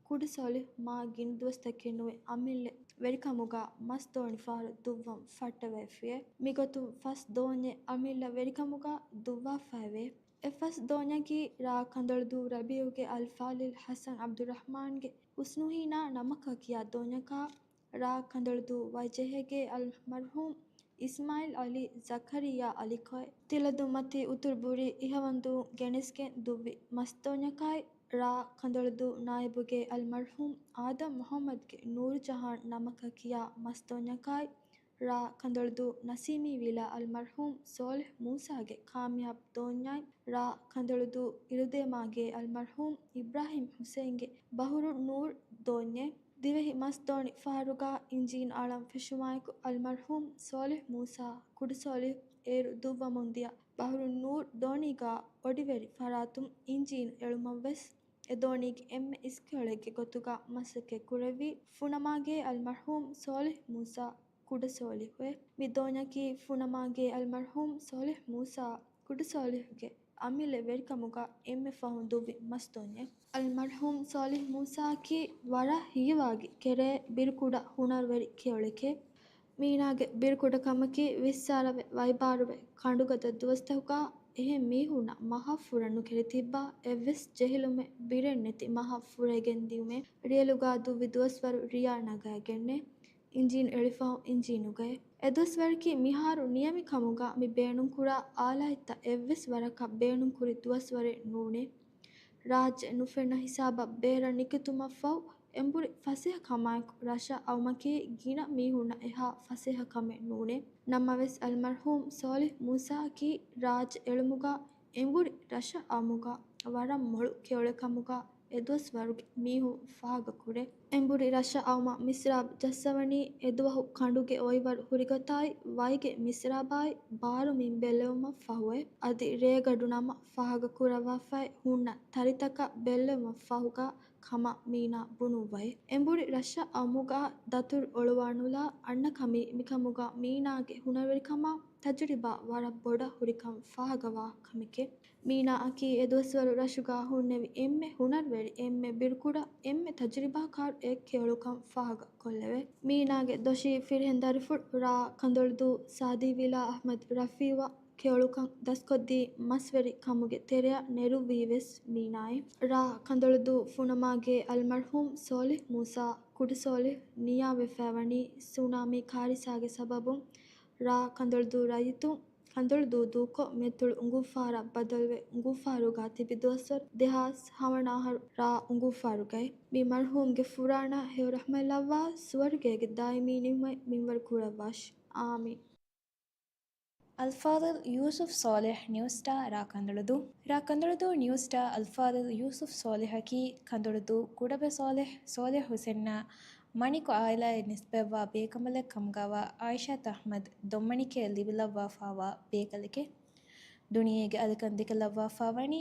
ކުޑަސޯލިހު މާ ގިނަ ދުވަސްތަކެއް ނުވެ އަމިއްލަ ވެރިކަމުގަ މަސް ދޯނި ފަހަރު ދުއްވަން ފައްޓަވައިފިއެވެ. މިގޮތުން ފަސް ދޯންޏެއް އަމިއްލަ ވެރިކަމުގަ ދުއްވާފައެވެ. އެ ފަސް ދޯންޏަކީ ރ. ކަނދޮޅުދޫ ރަބީޢުގެ އަލްފާޟިލް ޙަސަން ޢަބްދުއްރަޙްމާންގެ ޙުސްނުހީނާ ނަމަކަށް ކިޔާ ދޯންޏަކާ، ރ. ކަނދޮޅުދޫ ވައިޖެހޭގެ އަލްމަރްޙޫމް އިސްމާޢީލް ޢަލީ ޒަކަރިއްޔާ ޢަލީކޮއި، ތިލަދޫ މަތީ އުތުރު ބުރީ އިހަވަންދޫ ގެނެސްގެން ދުއްވި މަސް ދޯންޏަކާއި، ރ. ކަނދޮޅުދޫ ނާއިބުގެ އަލްމަރްޙޫމް އާދަމް މުޙައްމަދްގެ ނޫރުޖަހާން ނަމަކަށް ކިޔާ މަސް ދޯންޏަކާއި، ރ. ކަނދޮޅުދޫ ނަސީމީ ވިލާ އަލްމަރްޙޫމް ޞޯލިޙް މޫސާގެ ކާމިޔާބު ދޯންޏާއި، ރ. ކަނދޮޅުދޫ އިރުދޭމާގޭ އަލްމަރްޙޫމް އިބްރާހީމް ޙުސައިންގެ ބަހުރު ނޫރު ދޯންޏެއް. ދިވެހި މަސް ދޯނި ފަހަރުގަ އިންޖީނު އަޅަން ފެށުމާއެކު، އަލްމަރްޙޫމް ޞޯލިޙް މޫސާ ކުޑަސޯލިހު އޭރު ދުއްވަމުން ދިޔަ ބަހުރު ނޫރު ދޯނީގަ އޮޑިވެރި ފަރާތުން އިންޖީނު އެޅުމަށްވެސް، އެ ދޯނީގެ އެންމެ އިސްކިޔޮޅެއްގެ ގޮތުގަ މަސައްކަތް ކުރެއްވީ ފުނަމާގޭ އަލްމަރްޙޫމް ޞޯލިޙް މޫސާ ކުޑަސޯލިހުއެވެ. މި ދޯންޏަކީ ފުނަމާގޭ އަލްމަރްޙޫމް ޞޯލިޙް މޫސާ ކުޑަސޯލިހުގެ އަމިއްލަ ވެރިކަމުގަ އެންމެ ފަހުން ދުއްވި މަސް ދޯންޏެއް. އަލްމަރްޙޫމް ޞޯލިޙް މޫސާއަކީ ވަރަށް ހީވާގި ކެރޭ ބިރުކުޑަ ހުނަރުވެރި ކެޔޮޅެކޭ. މީނާގެ ބިރުކުޑަކަމަކީ ވިއްސާރަވެ ވައިބާރުވެ ކަނޑުގަދަ ދުވަސްތަކުގަ އެހެން މީހުންނަށް މަހަށް ފުރަން ނުކެރި ތިއްބާ އެއްވެސް ޖެހިލުމެއް ބިރެއް ނެތި މަހަށް ފުރައިގެން ދިޔުމޭ. ރިޔަލުގަ ދުއްވި ދުވަސްވަރު ރިޔާ ނަގައިގެންނޭ. އިންޖީނު އެޅިފަހު އިންޖީނުގައި. އެ ދުވަސްވަރަކީ މިހާރު ނިޔަމި ކަމުގަ މި ބޭނުންކުރާ އާލާތްތައް އެއްވެސް ވަރަކަށް ބޭނުންކުރި ދުވަސްވަރެއް ނޫނޭ. ރާއްޖެ ނުފެންނަ ހިސާބަށް ބޭރަށް ނިކުތުމަށްފަހު އެނބުރި ފަސޭހަ ކަމާއެކު ރަށަށް އައުމަކީ ގިނަ މީހުންނަށް އެހާ ފަސޭހަ ކަމެއް ނޫނޭ. ނަމަވެސް އަލްމަރްޙޫމް ޞޯލިޙް މޫސާއަކީ ރާއްޖެ އެޅުމުގަ އެނބުރި ރަށަށް އައުމުގަ ވަރަށް މޮޅު ކެޔޮޅެއް ކަމުގަ އެ ދުވަސްވަރުގެ މީހުން ފާހަގަކުރޭ. އެނބުރި ރަށަށް އައުމަށް މިސްރާބު ޖައްސަވަނީ އެދުވަހު ކަނޑުގެ އޮއިވަރު ހުރިގޮތާއި ވައިގެ މިސްރާބާއި ބާރުމިން ބެއްލެވުމަށް ފަހުއޭ. އަދި ރޭގަޑު ނަމަ ފާހަގަކުރައްވާފައި ހުންނަ ތަރިތަކަށް ބެއްލެވުމަށް ފަހުގަ ކަމަށް މީނާ ބުނުއްވައި. އެނބުރި ރަށަށް އައުމުގަ ދަތުރު އޮޅުވާނުލާ އަންނަ ކަމީ މިކަމުގަ މީނާގެ ހުނަރުވެރިކަމާ ތަޖުރިބާ ވަރަށް ބޮޑަށް ހުރިކަން ފާހަގަވާ ކަމެކޭ. މީނާއަކީ އެ ދުވަސްވަރު ރަށުގަ ހުންނެވި އެންމެ ހުނަރުވެރި، އެންމެ ބިރުކުޑަ، އެންމެ ތަޖުރިބާކާރު އެއް ކެޔޮޅުކަން ފާހަގަ ކޮށްލެވޭ. މީނާގެ ދޮށީ ފިރިހެން ދަރިފުޅު ރ. ކަނދޮޅުދޫ ސާދީ ވިލާ އަޙްމަދު ރަފީޢުއަށް ކެޔޮޅުކަން ދަސްކޮށްދީ މަސްވެރި ކަމުގެ ތެރެއަށް ނެރުއްވީ ވެސް މީނާއޭ. ރ. ކަނދޮޅުދޫ ފުނަމާގޭ އަލްމަރްޙޫމް ޞޯލިޙް މޫސާ ކުޑަސޯލިޙް ނިޔާވެފައިވަނީ ސުނާމީ ކާރިސާގެ ސަބަބުން ރ. ކަނދޮޅުދޫ ރައްޔިތުން ކަނދޮޅުދޫ ދޫކޮށް މިއަތޮޅު އުނގޫފާރަށް ބަދަލުވެ، އުނގޫފާރުގަ ތިބި ދުވަސްވަރު ދެހާސް ހަވަނަ އަހަރު ރ. އުނގޫފާރުގައި. މި މަރުޙޫމްގެ ފުރާނަ ހެޔޮ ރަޙްމަތް ލައްވާ، ސުވަރުގޭގެ ދާއިމީ ނިޢުމަތް މިންވަރު ކުރައްވާށި. އާމީން. އަލްފާޟިލް ޔޫސުފް ޞޯލިޙް ނިއުސްޓާ ރ. ކަނދޮޅުދޫ. ރ. ކަނދޮޅުދޫ ނިއުސްޓާ އަލްފާޟިލް ޔޫސުފް ޞޯލިޙަކީ ކަނދޮޅުދޫ ކުޑަބަ ޞޯލިޙް، ޞޯލިޙް ޙުސެންއާ މަނިކު އާއިލާއެއް ނިސްބަތްވާ ބޭކަނބަލެއް ކަމުގަވާ އާއިޝާތު އަޙްމަދު ދޮންމަނިކައަށް ލިބިލައްވާފާވާ ބޭކަލެކޭ. ދުނިޔޭގެ އަލިކަން ދެކިލައްވާފާވަނީ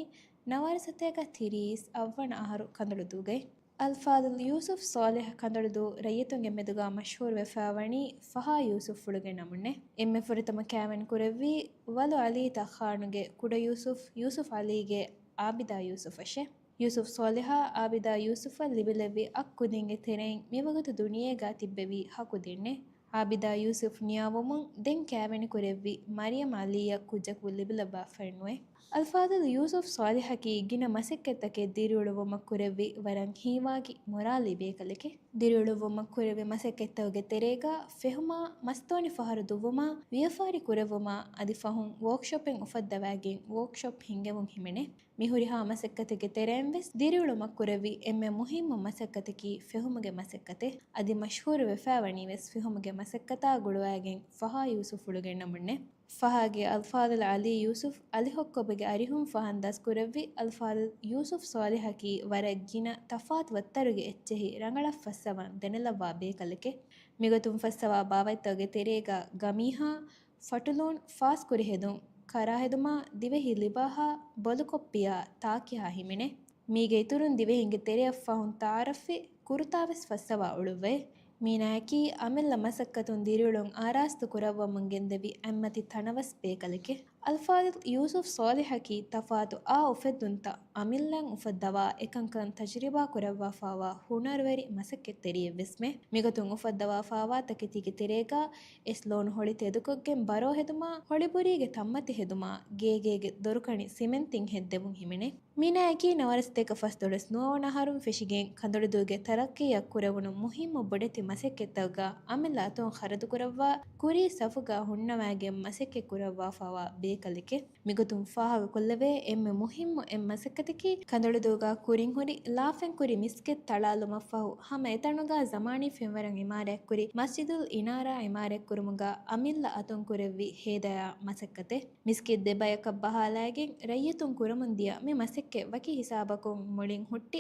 ނަވާރަ ސަތޭކަ ތިރީސް އަށްވަނަ އަހަރު ކަނދޮޅުދޫގައި. އަލްފާޟިލް ޔޫސުފް ޞޯލިޙް ކަނދޮޅުދޫ ރައްޔިތުންގެ މެދުގަ މަޝްހޫރުވެފައިވަނީ ފަހާ ޔޫސުފް ފުޅުގެ ނަމުންނޭ. އެންމެ ފުރަތަމަ ކާވެނި ކުރެއްވީ ވަލު ޢަލީ ތަޚާނުގެ ކުޑަ ޔޫސުފް، ޔޫސުފް ޢަލީގެ ޢާބިދާ ޔޫސުފަށޭ. ޔޫސުފް ޞޯލިޙާ ޢާބިދާ ޔޫސުފަށް ލިބިލެއްވި އަށް ކުދިންގެ ތެރެއިން މިވަގުތު ދުނިޔޭގަ ތިއްބެވި ހަ ކުދިންނޭ. ޢާބިދާ ޔޫސުފް ނިޔާވުމުން ދެން ކާވެނި ކުރެއްވި މަރިޔަމް ޢަލީއަށް ކުއްޖަކު ލިބިލައްވާފައެއްނުވޭ. އަލްފާޟިލް ޔޫސުފް ޞޯލިޙަކީ ގިނަ މަސައްކަތްތަކެއް ދިރިއުޅުއްވުމަށް ކުރެއްވި ވަރަށް ހީވާގި މޮރާލީ ބޭކަލެކޭ. ދިރިއުޅުއްވުމަށް ކުރެއްވި މަސައްކަތްތަކުގެ ތެރޭގަ ފެހުމާ، މަސްދޯނި ފަހަރު ދުއްވުމާ، ވިޔަފާރި ކުރެއްވުމާ، އަދި ފަހުން ވޯކްޝޮޕެއް އުފައްދަވައިގެން ވޯކްޝޮޕް ހިންގެވުން ހިމެނޭ. މި ހުރިހާ މަސައްކަތެއްގެ ތެރެއިން ވެސް ދިރިއުޅުމަށް ކުރެއްވި އެންމެ މުހިއްމު މަސައްކަތަކީ ފެހުމުގެ މަސައްކަތޭ. އަދި މަޝްހޫރު ވެފައިވަނީ ވެސް ފެހުމުގެ މަސައްކަތާ ގުޅުވައިގެން ފަހާ ޔޫސުފް ފުޅުގެ ނަމުންނޭ. ފަހާގެ އަލްފާޟިލް ޢަލީ ޔޫސުފް ޢަލީ ހޮއްކޮބެގެ އަރިހުން ފަހަން ދަސްކުރެއްވި އަލްފާޟިލް ޔޫސުފް ޞޯލިޙަކީ ވަރަށް ގިނަ ތަފާތު ވައްތަރުގެ އެއްޗެހި ރަނގަޅަށް ފައްސަވަން ދެނެލައްވާ ބޭކަލެކޭ. މިގޮތުން ފައްސަވާ ބާވަތްތަކުގެ ތެރޭގަ ގަމީހާ، ފަޓުލޫން ފާސްކުރި ހެދުން، ކަރާ ހެދުމާ، ދިވެހި ލިބާހާ، ބޮލުކޮއްޕިއާ، ތާކިހާ ހިމެނޭ. މީގެ އިތުރުން ދިވެހިންގެ ތެރެއަށް ފަހުން ތަޢާރަފްވި ކުރުތާވެސް ފައްސަވާ އުޅުއްވައި. މީނާއަކީ އަމިއްލަ މަސައްކަތުން ދިރިއުޅުން އާރާސްތު ކުރައްވަމުން ގެންދެވި އަތްމަތި ތަނަވަސް ބޭކަލެކޭ. އަލްފާޟިލް ޔޫސުފް ޞާލިޙަކީ ތަފާތު އާ އުފެއްދުންތައް އަމިއްލައިން އުފައްދަވާ އެކަންކަން ތަޖުރިބާ ކުރައްވާފާވާ ހުނަރުވެރި މަސައްކަތްތެރިއެއްވެސްމެ. މިގޮތުން އުފައްދަވާފާވާ ތަކެތީގެ ތެރޭގަ އެސްލޯނު ހޮޅި ތެދުކޮށްގެން ބަރޯ ހެދުމާ، ހޮޅިބުރީގެ ތަންމަތި ހެދުމާ، ގޭގޭގެ ދޮރުކަނި ސިމެންތިން ހެއްދެވުން ހިމެނޭ. މީނާއަކީ ނަވާރަސަތޭކަ ފަސްދޮޅަސް ނުވަވަނަ އަހަރުން ފެށިގެން ކަނދަޅުދޫގެ ތަރައްޤީއަށް ކުރެވުނު މުހިއްމު ބޮޑެތި މަސައްކަތްތަކުގަ އަމިއްލަ އަތުން ޚަރަދުކުރައްވާ، ކުރީ ސަފުގަ ހުންނަވައިގެން މަސައްކަތް ކުރައްވާފާވާ ބޭކަލެކެ. މިގޮތުން ފާހަގަކޮށްލެވޭ އެންމެ މުހިއްމު އެއް މަސައްކަތަކީ، ކަނދަޅުދޫގަ ކުރިން ހުރި ލާފަން ކުރި މިސްކިތް ތަޅާލުމަށްފަހު، ހަމަ އެތަނުގަ ޒަމާނީ ފެންވަރަށް އިމާރާތްކުރި މަސްޖިދުލް އިނާރާ އިމާރާތްކުރުމުގަ އަމިއްލަ އަތުން ކުރެއްވި ހޭދަޔާ މަސައްކަތެއް. މިސްކިތް ދެބަޔަކަށް ބަހާލައިގެން ރައްޔިތުން ކުރަމުންދިޔަ މި މަސައްކަތް ވަކި ހިސާބަކުން މުޅިން ހުއްޓި،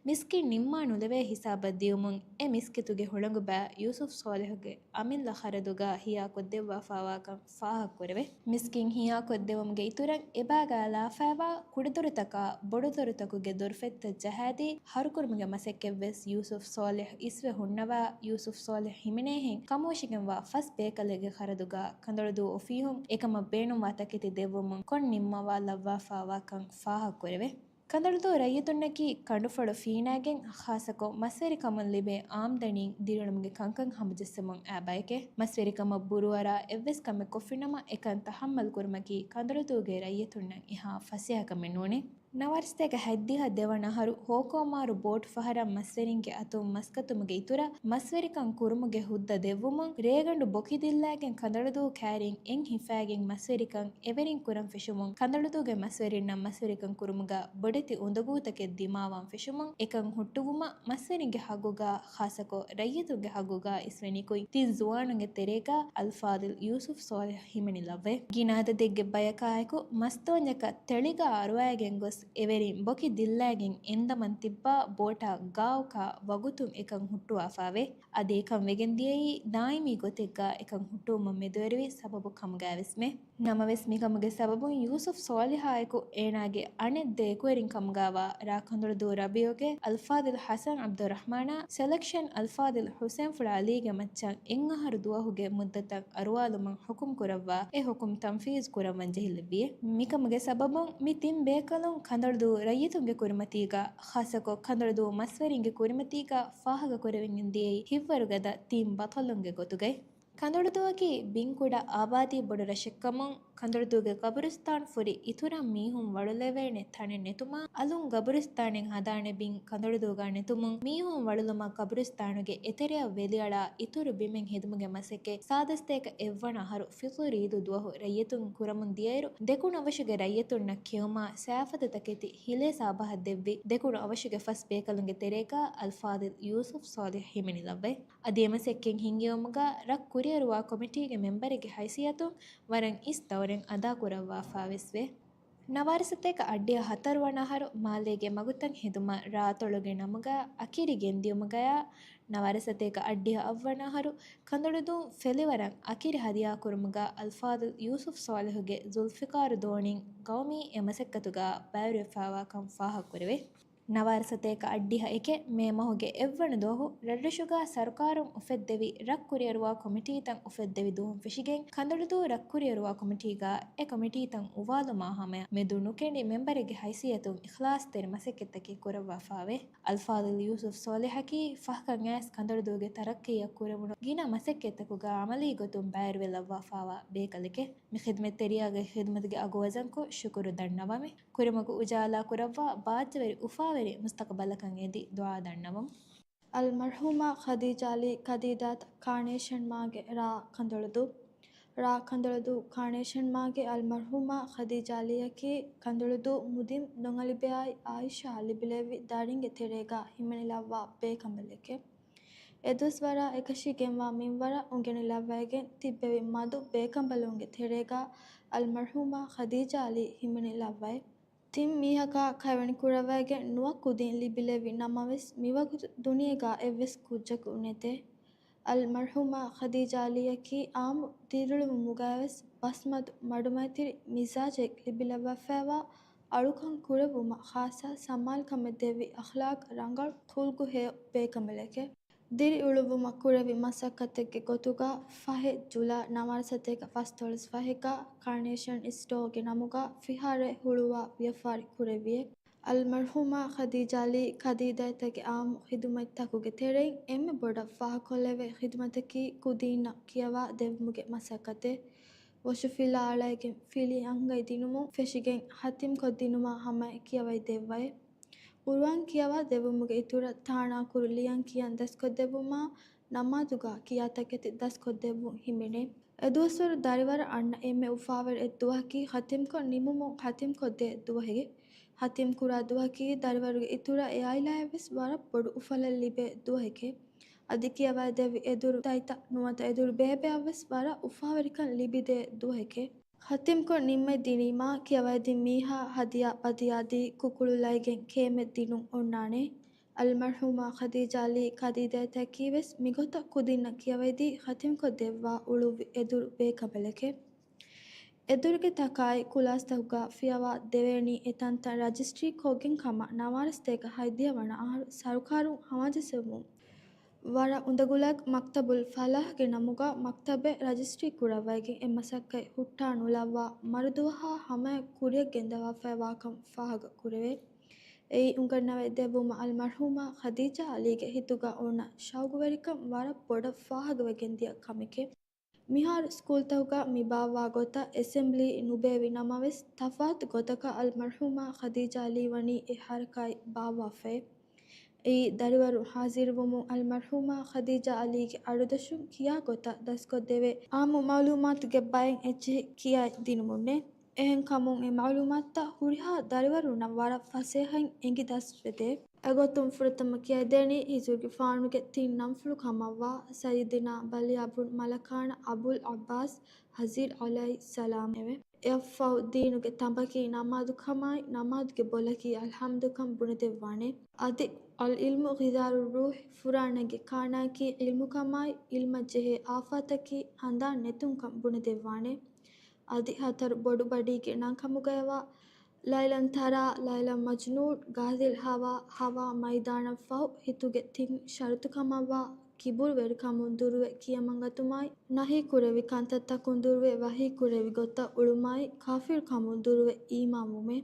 މިސްކިތް ނިންމާ ނުލެވޭ ހިސާބަށް ދިޔުމުން އެ މިސްކިތުގެ ހުޅަނގުބައި ޔޫސުފް ޞާލިޙުގެ އަމިއްލަ ޚަރަދުގަ ހިޔާކޮށްދެއްވާފާވާކަން ފާހަގަކުރެވޭ. މިސްކިތް ހިޔާކޮށްދެވުމުގެ އިތުރަށް އެބާގާ ލާފައިވާ ކުޑަދޮރުތަކާ ބޮޑުދޮރުތަކުގެ ދޮރުފަތްތައް ޖަހާދީ ހަރުކުރުމުގެ މަސައްކަތްވެސް ޔޫސުފް ޞާލިޙް އިސްވެ ހުންނަވާ، ޔޫސުފް ޞާލިޙް ހިމެނޭހެން ކަމުވެށިގެންވާ ފަސް ބޭކަލެއްގެ ޚަރަދުގަ ކަނދަޅުދޫ އޮފީހުން އެކަމަށް ބޭނުންވާ ތަކެތި ދެއްވުމުން ކޮން ނިންމަވާ ލައްވާފާވާކަން ފާހަގަކުރެވޭ. ކަނދަޅުދޫ ރައްޔިތުންނަކީ ކަނޑުފަޅު ފީނާގެން ޚާއްޞަކޮށް މަސްވެރިކަމުން ލިބޭ އާމްދަނީން ދިރިއުޅުމުގެ ކަންކަން ހަމަޖެއްސެމުން އައި ބަޔެކޭ. މަސްވެރިކަމަށް ބުރޫއަރާ އެއްވެސް ކަމެއް ކޮށްފިނަމަ އެކަން ތަޙައްމަލްކުރުމަކީ ކަނދަޅުދޫގެ ރައްޔިތުންނަށް އެހާ ފަސޭހަކަމެއް ނޫނޭ. ނަވާރަސަތޭކަ ހަތްދިހަ ދެވަނަ އަހަރު ހޯކޯމާރު ބޯޓު ފަހަރަށް މަސްވެރިންގެ އަތުން މަސްކަތުމުގެ އިތުރަށް މަސްވެރިކަން ކުރުމުގެ ހުއްދަ ދެއްވުމުން ރޭގަނޑު ބޮކި ދިއްލައިގެން ކަނދަޅުދޫ ކައިރިން އެން ހިފައިގެން މަސްވެރިކަން އެވެރިން ކުރަން ފެށުމުން ކަނދަޅުދޫގެ މަސްވެރިންނަށް މަސްވެރިކަން ކުރުމުގަ ބޮޑެތި އުނދަގޫތަކެއް ދިމާވާން ފެށުމުން އެކަން ހުއްޓުވުމަށް މަސްވެރިންގެ ހައްގުގަ ޚާއްޞަކޮށް ރައްޔިތުންގެ ހައްގުގަ އިސްވެ ނިކުތް ތިން ޒުވާނުންގެ ތެރޭގަ އަލްފާޟިލް ޔޫސުފް ޞާލިޙް ހިމެނި ލައްވައި. ގިނަ އަދަދެއްގެ ބަޔަކާއެކު މަސްތޯންޏަކަށް ތެޅިގަ އަރުވައިގެން ގޮސް އެވެރިން ބޮކި ދިއްލައިގެން އެންދަމަން ތިއްބާ ބޯޓާ ގާއުކާ ވަގުތުން އެކަން ހުއްޓުވާފާވޭ. އަދި އެކަން ވެގެން ދިޔައީ ދާއިމީ ގޮތެއްގަ އެކަން ހުއްޓުވުމަށް މެދުވެރިވި ސަބަބު ކަމުގައިވެސްމެ. ނަމަވެސް މިކަމުގެ ސަބަބުން ޔޫސުފް ޞާލިޙާއެކު އޭނާގެ އަނެއް ދެ އެކުވެރިން ކަމުގައިވާ ރ. ކަނދޮޅުދޫ ރަބީޢުގެ އަލްފާޟިލް ޙަސަން ޢަބްދުއްރަޙްމާނާ ސެލެކްޝަން އަލްފާޟިލް ޙުސައިންފުޅު ޢަލީގެ މައްޗަށް އެއް އަހަރު ދުވަހުގެ މުއްދަތަށް އަރުވާލުމަށް ޙުކުމް ކުރައްވާ އެ ޙުކުމް ތަންފީޒު ކުރައްވަން ޖެހިލެއްވިއޭ. މިކަމުގެ ސަބަބުން މި ތިން ބޭކަލުން ކަނދޮޅުދޫ ރައްޔިތުންގެ ކުރިމަތީގަ، ޚާއްޞަކޮށް ކަނދޮޅުދޫ މަސްވެރިންގެ ކުރިމަތީގަ ފާހަގަކުރެވެން ދިޔައީ ހިތްވަރުގަދަ ތިން ބަޠަލުންގެ ގޮތުގައި. ކަނދޮޅުދޫއަކީ ބިންކުޑަ އާބާދީ ބޮޑު ރަށެއްކަމުން، ކަނދޮޅުދޫގެ ގަބުރުސްތާން ފުރި އިތުރަށް މީހުން ވަޅުލެވޭނެ ތަނެއް ނެތުމާ، އަލުން ގަބުރުސްތާނެއް ހަދާނެ ބިން ކަނދޮޅުދޫގަ ނެތުމުން، މީހުން ވަޅުލުމަށް ގަބުރުސްތާނުގެ އެތެރެއަށް ވެލިއަޅާ އިތުރު ބިމެއް ހެދުމުގެ މަސައްކަތް ސާދަސްތޭކަ އެއްވަނަ އަހަރު ފިޠުރު ޢީދު ދުވަހު ރައްޔިތުން ކުރަމުން ދިޔައިރު، ދެކުނު އަވަށުގެ ރައްޔިތުންނަށް ކެއުމާ ސައިފަދަ ތަކެތި ހިލޭ ސާބަހަށް ދެއްވި ދެކުނު އަވަށުގެ ފަސް ބޭކަލުންގެ ތެރޭގަ އަލްފާޟިލް ޔޫސުފް ޞާލިޙް ހިމެނިލައްވައި. އަދި އެމަސައްކަތް ހިންގިއުމުގަ ރަށް ކުރިއަރުވާ ކޮމިޓީގެ މެމްބަރެއްގެ ހައިސިއްޔަތުން ވަރަށް އިސް ދައުރެއް އަދާކުރައްވާފާވެސްވޭ. ނަވާރަސަތޭކަ އަށްޑިހަ ހަތަރުވަނަ އަހަރު މާލޭގެ މަގުތައް ހެދުމަށް ރާއަތޮޅުގެ ނަމުގަ އަކިރި ގެންދިޔުމުގަޔާ، ނަވާރަސަތޭކަ އަށްޑިހަ އަށްވަނަ އަހަރު ކަނދޮޅުދޫ ފެލިވަރަށް އަކިރި ހަދިޔާކުރުމުގަ އަލްފާޟިލް ޔޫސުފް ޞާލިޙުގެ ޒުލްފިޤާރު ދޯނިން ގައުމީ އެ މަސައްކަތުގަ ބައިވެރިވެފާވާކަން ފާހަގަކުރެވޭ. ނަވާރަސަތޭކަ އަށްޑިހަ އެކެއް މޭ މަހުގެ އެއްވަނަ ދުވަހު ރަށްރަށުގަ ސަރުކާރުން އުފެއްދެވި ރަށް ކުރިއަރުވާ ކޮމިޓީތައް އުފެއްދެވި ދުވަހުން ފެށިގެން ކަނދޮޅުދޫ ރަށް ކުރިއަރުވާ ކޮމިޓީގަ އެ ކޮމިޓީތައް އުވާލުމާ ހަމަޔަށް މެދު ނުކެނޑި މެމްބަރެއްގެ ހައިސިއްޔަތުން އިޚްލާޞްތެރި މަސައްކަތްތަކެއް ކުރައްވާފާވޭ. އަލްފާޟިލް ޔޫސުފް ޞާލިޙަކީ ފަހަކަށް އައިސް ކަނދޮޅުދޫގެ ތަރައްޤީއަށް ކުރެވުނު ގިނަ މަސައްކަތްތަކުގަ ޢަމަލީ ގޮތުން ބައިވެރިވެ ލައްވާފާވާ ބޭކަލެކޭ. މި ޚިދުމަތްތެރިޔާގެ ޚިދުމަތުގެ އަގު ވަޒަންކޮށް ޝުކުރު ދަންނަވަމެ. ކުރިމަގު އުޖާލާ ކުރައްވާ ބާއްޖަވެރި އުފާވެރި މުސްތަޤުބަލަކަށް އެދި ދުޢާ ދަންނަވަމު. އަލްމަރްޙޫމާ ޚަދީޖާ ޢަލީ ކަދީދާތަ ކާނޭޝަންމާގެ ރ. ކަނދޮޅުދޫ. ރ. ކަނދޮޅުދޫ ކާނޭޝަންމާގެ އަލްމަރްޙޫމާ ޚަދީޖާ ޢަލީއަކީ ކަނދޮޅުދޫ މުދިން ނޮނގަލިބެއާއި އާއިޝާ ލިބިލެއްވި ދަރިންގެ ތެރޭގަ ހިމެނިލައްވާ ބޭކަނބަލެކޭ. އެދުވަސްވަރާ އެކަށީގެންވާ މިންވަރަށް އުނގެނިލައްވައިގެން ތިއްބެވި މަދު ބޭކަނބަލުންގެ ތެރޭގަ އަލްމަރްޙޫމާ ޚަދީޖާ ޢަލީ ހިމެނިލައްވައި. ތިން މީހަކާ ކައިވެނި ކުރައްވައިގެން ނުވަ ކުދިން ލިބިލެއްވި ނަމަވެސް، މިވަގުތު ދުނިޔޭގަ އެއްވެސް ކުއްޖަކު ނެތޭ. އަލްމަރްޙޫމާ ޚަދީޖާ ޢަލީއަކީ އާއްމު ދިރިއުޅުމުގައިވެސް ބަސްމަދު މަޑުމައިތިރި މިޒާޖެއް ލިބިލައްވައިފައިވާ، އަޅުކަން ކުރެއްވުމަށް ޚާއްޞަ ސަމާލުކަމެއް ދެއްވި އަޚްލާޤް ރަނގަޅު ޚުލްޤު ހެޔޮ ބޭކަނބަލެކޭ. ދިރިއުޅުއްވުމަށް ކުރެއްވި މަސައްކަތެއްގެ ގޮތުގަ ފަހެއް ޖުލާ ނަވާރަ ސަތޭކަ ފަސްދޮޅަސް ފަހެއްގަ ކާނޭޝަން ސްޓޯގެ ނަމުގަ ފިހާރައެއް ހުޅުވާ ވިޔަފާރި ކުރެއްވިއެވެ. އަލްމަރްޙޫމާ ޚަދީޖާ ޢަލީ ޚަދީދާތަކެއް އާއްމު ޚިދުމަތްތަކުގެ ތެރެއިން އެންމެ ބޮޑަށް ފާހަގަކޮށްލެވޭ ޚިދުމަތަކީ ކުދީންނަށް ކިޔަވާ ދެއްވުމުގެ މަސައްކަތެއް. ވޮށުފިލާ އަޅައިގެން ފިލި އަންގައިދިނުމުން ފެށިގެން ޚަތިމްކޮށްދިނުމާ ހަމައަށް ކިޔަވައިދެއްވައި. ޤުރުއާން ކިޔަވާ ދެއްވުމުގެ އިތުރަށް ތާނާ ކުރު ލިޔަން ކިޔަން ދަސްކޮށްދެއްވުމާ ނަމާދުގަ ކިޔާ ތަކެތި ދަސްކޮށްދެއްވުން ހިމެނޭ. އެދުވަސްވަރު ދަރިވަރަށް އަންނަ އެންމެ އުފާވެރި އެއްދުވަހަކީ ޚަތިމްކޮށް ނިމުމުން ޚަތިމްކޮށްދޭ ދުވަހެކޭ. ޚަތިމްކުރާ ދުވަހަކީ ދަރިވަރުގެ އިތުރަށް އެ ޢާއިލާއަށްވެސް ވަރަށް ބޮޑު އުފަލެއް ލިބޭ ދުވަހެކޭ. އަދި ކިޔަވައިދެއްވި އެދުރު ދައިތައް ނުވަތަ އެދުރު ބޭބެއަށްވެސް ވަރަށް އުފާވެރިކަން ލިބިދޭ ދުވަހެކޭ. ޚަތިމްކޮށް ނިންމަތް ދިނީމާ ކިޔަވައިދިން މީހާ ހަދިޔާ ބަދިޔާ ދީ ކުކުޅުލައިގެން ކޭމެއް ދިނުން އޮންނާނެ. އަލްމަރްޙޫމާ ޚަދީޖާ ޢަލީ ޚަދީދާތަކީވެސް މިގޮތަށް ކުދިންނަށް ކިޔަވައިދީ ޚަތިމްކޮށްދެއްވާ އުޅުއްވި އެދުރު ބޭކަނބަލެކޭ. އެދުރުގެ ތަކާއި ކުލާސްތަކުގަ ފިޔަވާ ދެވޭނީ އެ ތަންތަން ރަޖިސްޓްރީ ކޮށްގެން ކަމަށް ނަވާރަ ސަތޭކަ ހަތްދިހަ ވަނަ އަހަރު ސަރުކާރުން ހަމަޖެއްސެވުމުން ވަރަށް އުނދަގުލައިގެން މަކްތަބުލް ފަލާޙްގެ ނަމުގަ މަކްތަބެއް ރަޖިސްޓްރީ ކުރައްވައިގެން އެ މަސައްކަތް ހުއްޓާ ނުލައްވާ މަރުދުވަހާ ހަމަޔަށް ކުރިއަށް ގެންދަވާފައި ވާކަން ފާހަގަ ކުރެވޭ. އެއީ އުނގަންނަވައި ދެއްވުމަށް އަލްމަރްޙޫމާ ޚަދީޖާ ޢަލީގެ ހިތުގަ އޮންނަ ޝައުގުވެރިކަން ވަރަށް ބޮޑަށް ފާހަގަވެގެން ދިޔަ ކަމެކޭ. މިހާރު ސްކޫލްތަކުގަ މި ބާއްވާ ގޮތަށް އެސެމްބްލީ ނުބޭއްވި ނަމަވެސް، ތަފާތު ގޮތަކަށް އަލްމަރްޙޫމާ ޚަދީޖާ ޢަލީ ވަނީ އެ ހަރަކާތް ބާއްވާފައޭ. އެއީ، ދަރިވަރު ޙާޟިރުވުމުން އަލްމަރްޙޫމާ ޚަދީޖާ ޢަލީގެ އަޑުދަށުން ކިޔާ ގޮތަށް ދަސްކޮށްދެވޭ އާއްމު މަޢުލޫމާތުގެ ބައެއް އެއްޗެހި ކިޔައިދިނުމުންނޭ. އެހެންކަމުން އެ މަޢުލޫމާތުތައް ހުރިހާ ދަރިވަރުންނަށް ވަރަށް ފަސޭހައިން އެނގި ދަސްވެދޭ. އެގޮތުން ފުރަތަމަ ކިޔައިދޭނީ ހިޖުރީގެ ފާނުގެ ތިން ނަންފުޅު ކަމަށްވާ ސައްޔިދުނާ ބަލިޔާބުން މަލަކާނަ އަބުލް ޢައްބާސް ޙަޒީރް ޢަލައިހިއްސަލާމް އެވެ. އެއަށްފަހު ދީނުގެ ތަނބަކީ ނަމާދު ކަމާއި، ނަމާދުގެ ބޮލަކީ އަލްޙަމްދުކަން ބުނެދެއްވާނެ. އަދި، އަލްޢިލްމު ޣިޛާއުއްރޫޙް، ފުރާނައިގެ ކާނާއަކީ ޢިލްމުކަމާއި، ޢިލްމަށްޖެހޭ އާފާތަކީ ހަނދާން ނެތުންކަން ބުނެދެއްވާނެ. އަދި ހަތަރު ބޮޑު ބަޑީގެ ނަންކަމުގައިވާ، ލައިލަން ތަރާ، ލައިލަން މަޖްނޫން، ޣާޒިލް ހަވާ، ހަވާ މައިދާނަށްފަހު ހިތުގެ ތިން ޝަރުތު ކަމަށްވާ، ކިބުރުވެރިކަމުން ދުރުވެ ކިޔަމަންގަތުމާއި، ނަހީކުރެއްވި ކަންތައްތަކުން ދުރުވެ ވަޙީކުރެއްވި ގޮތަށް އުޅުމާއި، ކާފިރުކަމުން ދުރުވެ އީމާންވުމޭ.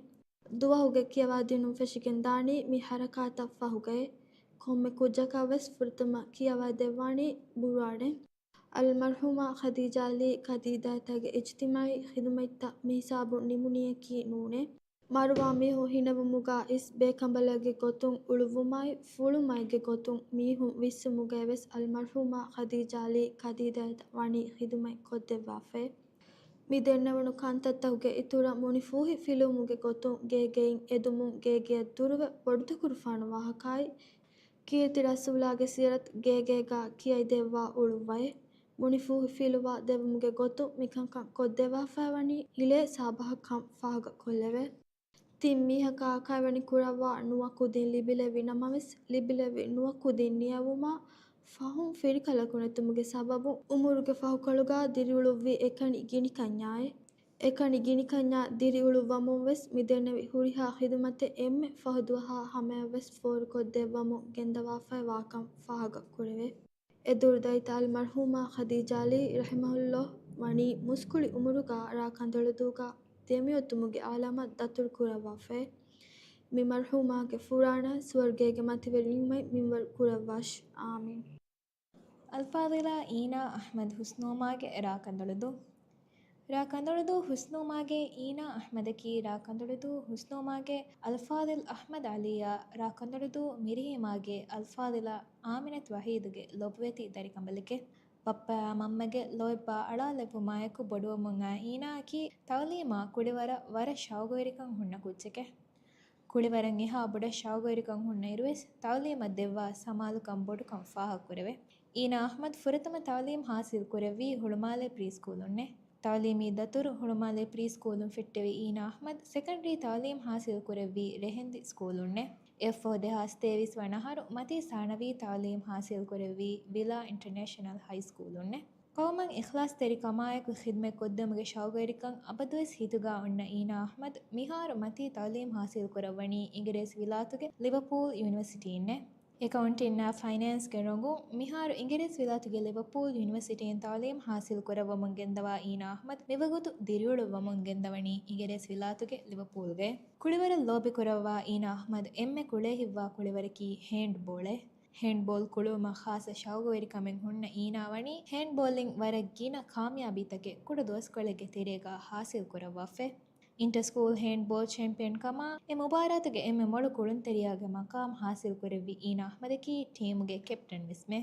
ދުވަހުގެ ކިޔަވާދިނުން ފެށިގެންދާނީ މި ޙަރަކާތަށް ފަހުގައޭ. ކޮންމެ ކުއްޖަކަށްވެސް ފުރަތަމަ ކިޔަވައިދެއްވާނީ ޤުރުއާނެއް. އަލްމަރްޙޫމާ ޚަދީޖާ ޢަލީ ޚަދީދާތަކެއް އިޖްތިމާޢީ ޚިދުމަތްތައް މިހިސާބުން ނިމުނީއަކީ ނޫނޭ. މަރުވާ މީހުން ހިނެވުމުގަ އިސް ބޭކަނބަލެއްގެ ގޮތުން އުޅުއްވުމާއި، ފުޅުމައެއްގެ ގޮތުން މީހުން ވިއްސުމުގައިވެސް އަލްމަރްޙޫމާ ޚަދީޖާ ޢަލީ ޚަދީދާތަށް ވަނީ ޚިދުމަތް ކޮށްދެއްވާފައޭ. މި ދެންނެވުނު ކަންތައްތަކުގެ އިތުރަށް މުނިފޫހި ފިލުވުމުގެ ގޮތުން ގޭގެއިން އެދުމުން ގޭގެއަށް ދުރުވެ ބޮޑުތަކުރުފާނު ވާހަކައާއި، ކީރިތި ރަސޫލާގެ ސީރަތު ގޭގޭގަ ކިޔައިދެއްވާ އުޅުއްވައޭ. މުނިފޫހި ފިލުވާ ދެއްވުމުގެ ގޮތުން މިކަންކަން ކޮށްދެއްވާފައިވަނީ ހިލޭ ސަބަބަކަށްކަން ފާހަގަކޮށްލެވޭ. ތިން މީހަކާ ކައިވެނި ކުރައްވާ ނުވަ ކުދިން ލިބިލެއްވި ނަމަވެސް، ލިބިލެއްވި ނުވަ ކުދިން ނިޔަވުމާ ފަހުން ފިރިކަލަކު ނެތުމުގެ ސަބަބުން އުމުރުގެ ފަހުކޮޅުގަ ދިރިއުޅުއްވީ އެކަނި ގިނިކަންޏާއޭ. އެކަނި ގިނިކަންޏާ ދިރިއުޅުއްވަމުން ވެސް މިދެންނެވި ހުރިހާ ޚިދުމަތެއް އެންމެ ފަހުދުވަހާ ހަމަޔަށްވެސް ފޯރުކޮށްދެއްވަމުން ގެންދަވާފައި ވާކަން ފާހަގަކުރެވޭ. އެދުރު ދައިތަ އަލްމަރްޙޫމާ ޚަދީޖާ ޢަލީ ރަޙިމަހުﷲ ވަނީ މުސްކުޅި އުމުރުގަ ރާ ކަނދޮޅުދޫގަ ދެމިއޮތުމުގެ އާލަމަށް ދަތުރު ކުރައްވާފައޭ. މި މަރްޙޫމާގެ ފުރާނަ ސުވަރުގޭގެ މަތިވެރިވުމަށް މިންވަރު ކުރައްވާށި. އާމީން. އަލްފާޟިލާ އީނާ އަޙްމަދު ޙުސްނުވުމާގެ ރާ ކަނދޮޅުދޫ. ރާ ކަނދޮޅުދޫ ޙުސްނުވުމާގެ އީނާ އަޙްމަދަކީ ރާ ކަނދޮޅުދޫ ޙުސްނުވުމާގެ އަލްފާޟިލް އަޙްމަދު ޢަލީއާ ރާ ކަނދޮޅުދޫ މިރިހީމާގެ އަލްފާޟިލާ އާމިނަތު ވަޙީދުގެ ލޮބުވެތި ދަރިކަނބަލެކޭ. ބައްޕައާ މަންމަގެ ލޯތްބާ އަޅާލެއްވުމާއެކު ބޮޑުވަމުން އާ އީނާއަކީ ތަޢުލީމާ ކުޅިވަރަށް ވަރަށް ޝައުގުވެރިކަން ހުންނަ ކުއްޖެކޭ. ކުޅިވަރަށް އެހާ ބޮޑަށް ޝައުގުވެރިކަން ހުންނައިރުވެސް، ތަޢުލީމަށް ދެއްވާ ސަމާލުކަން ބޮޑުކަން ފާހަގަކުރެވޭ. އީނާ އަޙްމަދު ފުރަތަމަ ތަޢުލީމް ޙާޞިލް ކުރެއްވީ ހުޅުމާލެ ޕްރީ ސްކޫލުންނޭ. ތަޢުލީމީ ދަތުރު ހުޅުމާލެ ޕްރީ ސްކޫލުން ފެއްޓެވި އީނާ އަޙްމަދު ސެކަންޑްރީ ތަޢުލީމް ޙާޞިލް ކުރެއްވީ ރެހެންދި ސްކޫލުންނޭ. އެއަށްފަހު ދެހާސް ތޭވީސް ވަނަ އަހަރު މަތީ ސާނަވީ ތަޢުލީމް ޙާޞިލް ކުރެއްވީ ވިލާ އިންޓަރނޭޝަނަލް ހައި ސްކޫލުންނޭ. ޤައުމަށް އިޚްލާޞްތެރިކަމާއެކު ޚިދުމަތް ކޮށްދެވުމުގެ ޝައުގުވެރިކަން އަބަދުވެސް ހިތުގަ އޮންނަ އީނާ އަޙްމަދު މިހާރު މަތީ ތަޢުލީމް ޙާޞިލް ކުރައްވަނީ އިނގިރޭސި ވިލާތުގެ ލިވަޕޫލް ޔުނިވަރސިޓީންނޭ. އެކައުންޓިންއާ ފައިނޭންސްގެ ރޮނގުން މިހާރު އިނގިރޭސި ވިލާތުގެ ލިވަޕޫލް ޔުނިވަރސިޓީން ތައުލީމް ހާސިލް ކުރައްވަމުން ގެންދަވާ އީނާ އަޙްމަދު މިވަގުތު ދިރިއުޅުއްވަމުން ގެންދަވަނީ އިނގިރޭސި ވިލާތުގެ ލިވަޕޫލްގައި. ކުޅިވަރަށް ލޯބިކުރައްވާ އީނާ އަޙްމަދު އެންމެ ކުޅޭ ހިތްވާ ކުޅިވަރަކީ ހޭންޑްބޯޅޭ. ހޭންޑްބޯލް ކުޅުވުމަށް ޚާއްޞަ ޝައުގުވެރިކަމެއް ހުންނަ އީނާ ވަނީ ހޭންޑްބޯލްއިން ވަރަށް ގިނަ ކާމިޔާބީތަކެއް ކުޑަ ދުވަސްކޮޅެއްގެ ތެރޭގަ ހާސިލް ކުރައްވާފައި. އިންޓަ ސްކޫލް ހޭންޑްބޯލް ޗެމްޕިއަން ކަމާ އެ މުބާރާތުގެ އެންމެ މޮޅު ކުޅުންތެރިޔާގެ މަޤާމް ހާސިލް ކުރެއްވި އީނާ އަޙްމަދަކީ ޓީމުގެ ކެޕްޓަން ވެސްމެ.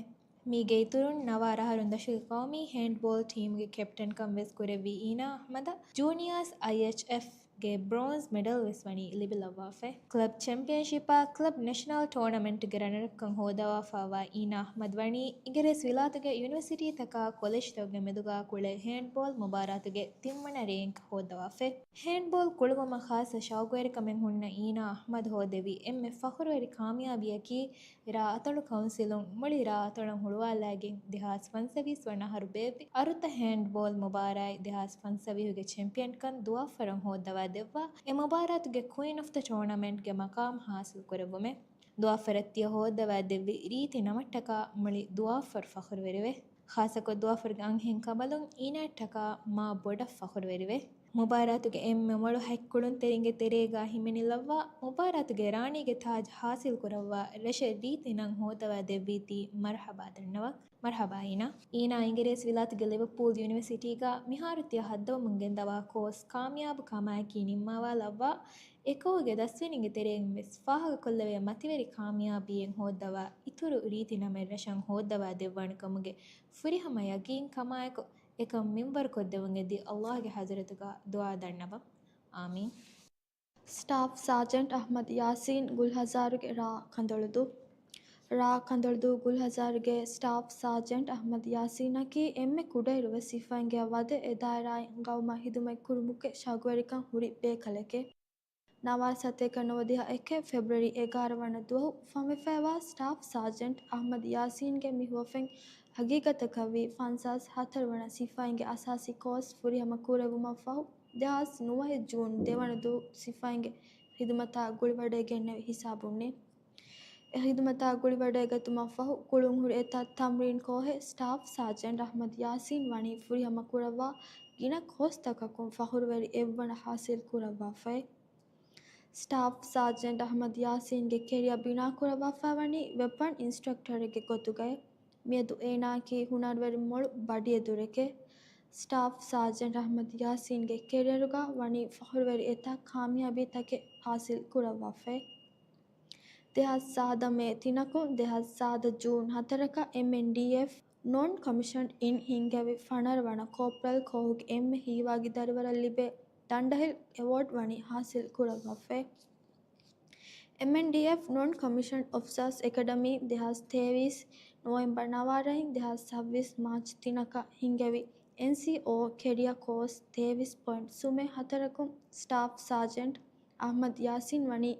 މީގެ އިތުރުން ނަވާރަ އަހަރުން ދަށުގެ ޤައުމީ ހޭންޑްބޯލް ޓީމުގެ ކެޕްޓަންކަން ވެސް ކުރެއްވި އީނާ އަޙްމަދަށް ޖޫނިއާސް އައިއެޗްއެފް ގެ ބްރޯންޒް މެޑަލް ވެސް ވަނީ ލިބިލައްވާފައި. ކްލަބް ޗެމްޕިއަންޝިޕާ ކްލަބް ނެޝަނަލް ޓޯނަމެންޓްގެ ރަނަރަޕްކަން ހޯދަވާފައިވާ އީނާ އަޙްމަދު ވަނީ އިނގިރޭސި ވިލާތުގެ ޔުނިވަރސިޓީތަކާ ކޮލެޖްތަކުގެ މެދުގާ ކުޅޭ ހޭންޑްބޯލް މުބާރާތުގެ ތިންވަނަ ރޭންކް ހޯއްދަވާފައި. ހޭންޑްބޯލް ކުޅުވުމަށް ޚާއްޞަ ޝައުގުވެރިކަމެއް ހުންނަ އީނާ އަޙްމަދު ހޯދެވި އެންމެ ފަޚުރުވެރި ކާމިޔާބީއަކީ ރާ އަތޮޅު ކައުންސިލުން މުޅި ރާ އަތޮޅަށް ހުޅުވާލައިގެން ދެހާސް ފަންސަވީސް ވަނަ އަހަރު ބޭއްވި އަރުތަ ހޭންޑްބޯލް މުބާރާތް ދެހާސް ފަންސަވީހުގެ ޗެމްޕިއަންކަން ދުވާފަރަށް ހޯއްދަވާ ދެއްވާ އެ މުބާރާތުގެ ކުއީން އޮފް ދަ ޓޯނަމެންޓްގެ މަޤާމް ހާސިލް ކުރެއްވުމެއް. ދުވާފަރަށް ތިޔަ ހޯއްދަވާ ދެއްވި ރީތި ނަމަށްޓަކާ މުޅި ދުވާފަރު ފަޚުރުވެރިވޭ. ޚާއްޞަކޮށް ދުވާފަރުގެ އަންހެން ކަނބަލުން އީނާއަށްޓަކާ މާ ބޮޑަށް ފަޚުރުވެރިވޭ. މުބާރާތުގެ އެންމެ މޮޅު ހަތް ކުޅުންތެރިންގެ ތެރޭގާ ހިމެނިލައްވާ، މުބާރާތުގެ ރާނީގެ ތާޖް ހާސިލް ކުރައްވާ، ރަށަށް ރީތި ނަން ހޯއްދަވާ ދެއްވީތީ މަރްޙަބާ ދަންނަވަން. މަރްޙަބާ އީނާ. އީނާ އިނގިރޭސި ވިލާތުގެ ލިވަޕޫލް ޔުނިވަރސިޓީގާ މިހާރު ތިޔަ ހައްދަވަމުން ގެންދަވާ ކޯސް ކާމިޔާބު ކަމާއެކީ ނިންމާވާލައްވާ، އެކޯގެ ދަސްވެރިންގެ ތެރެއިން ވެސް ފާހަގަކޮށްލެވޭ މަތިވެރި ކާމިޔާބީއެއް ހޯއްދަވާ، އިތުރު ރީތި ނަމެއް ރަށަށް ހޯއްދަވާ ދެއްވާނެ ކަމުގެ ފުރިހަމަ ޔަގީން ކަމާއެކު، އެކަން މިންވަރު ކޮށްދެވުން އެދި ﷲ ގެ ޙަޟްރަތުގާ ދުޢާ ދަންނަވަން. އާމީން. ސްޓާފް ސާޖެންޓް އަޙްމަދު ޔާސީން ގުލްހަޒާރުގެ ރާ ކަނދޮޅުދޫ. ރާ ކަނދޮޅުދޫ ގުލްހަޒާރުގެ ސްޓާފް ސާޖެންޓް އަޙްމަދު ޔާސީނަކީ އެންމެ ކުޑައިރުވެސް ސިފައިންގެ ވަދެ އެ ދާއިރާއިން ގައުމަށް ހިދުމަތް ކުރުމުގެ ޝައުގުވެރިކަން ހުރި ބޭކަލެކޭ. ނަވާރަ ސަތޭކަ ނުވަދިހަ އެކެއް ފެބްރުއަރީ އެގާރަ ވަނަ ދުވަހު ފަންވެފައިވާ ސްޓާފް ސާޖެންޓް އަޙްމަދު ޔާސީންގެ މި ހުވަފެން ހަގީގަތަކަށްވީ ފަންސާސް ހަތަރު ވަނަ ސިފައިންގެ އަސާސީ ކޯސް ފުރިހަމަ ކުރެއްވުމަށްފަހު، ދެހާސް ނުވައެއް ޖޫން ދެވަނަ ދުވަހު ސިފައިންގެ ޚިދުމަތާ ގުޅިވަޑައިގެންނެވި ހިސާބުންނޭ. އެ ޚިދުމަތާ ގުޅިވަޑައިގަތުމަށްފަހު ކުޅުންހުރި އެތައް ތަމްރީން ކޯހެއް ސްޓާފް ސާޖެންޓް އަޙްމަދު ޔާސީން ވަނީ ފުރިހަމަ ކުރައްވާ ގިނަ ކޯސްތަކަކުން ފަޚުރުވެރި އެއްވަނަ ހާސިލް ކުރައްވާފައި. ސްޓާފް ސާޖެންޓް އަޙްމަދު ޔާސީންގެ ކެރިއަރ ބިނާކުރައްވާފައިވަނީ ވެޕަން އިންސްޓްރަކްޓަރެއްގެ ގޮތުގައި. މިއަދު އޭނާއަކީ ހުނަރުވެރި މޮޅު ބަޑިއެދުރެކޭ. ސްޓާފް ސާޖެންޓް އަޙްމަދު ޔާސީންގެ ކެރިއަރުގަ ވަނީ ފަޚުރުވެރި އެތައް ކާމިޔާބީތަކެއް ހާސިލް ކުރައްވާފައި. ދެހާސް ސާދަ މޭ ތިނަކުން ދެހާސް ސާދަ ޖޫން ހަތަރަކަށް އެމްއެންޑީއެފް ނޮން ކޮމިޝަންޑް އިން ހިންގެވި ފަނަރަ ވަނަ ކޯޕްރަލް ކޯހުގެ އެންމެ ހީވާގި ދަރިވަރަށް ލިބޭ ދަނޑަހިލް އެވޯޑް ވަނީ ހާސިލް ކުރައްވާފައި. އެމްއެންޑީއެފް ނޮން ކޮމިޝަންޑް އޮފިސާސް އެކަޑަމީ ދެހާސް ތޭވީސް ނޮވެމްބަރ ނަވާރައިން ދެހާސް ސައްބީސް މާޗް ތިނަކަށް ހިންގެވި އެންސީއޯ ކެރިއަ ކޯސް ތޭވީސް ޕޮއިންޓް ސުމެއް ހަތަރަކުން ސްޓާފް ސާޖެންޓް އަޙްމަދު ޔާސީން ވަނީ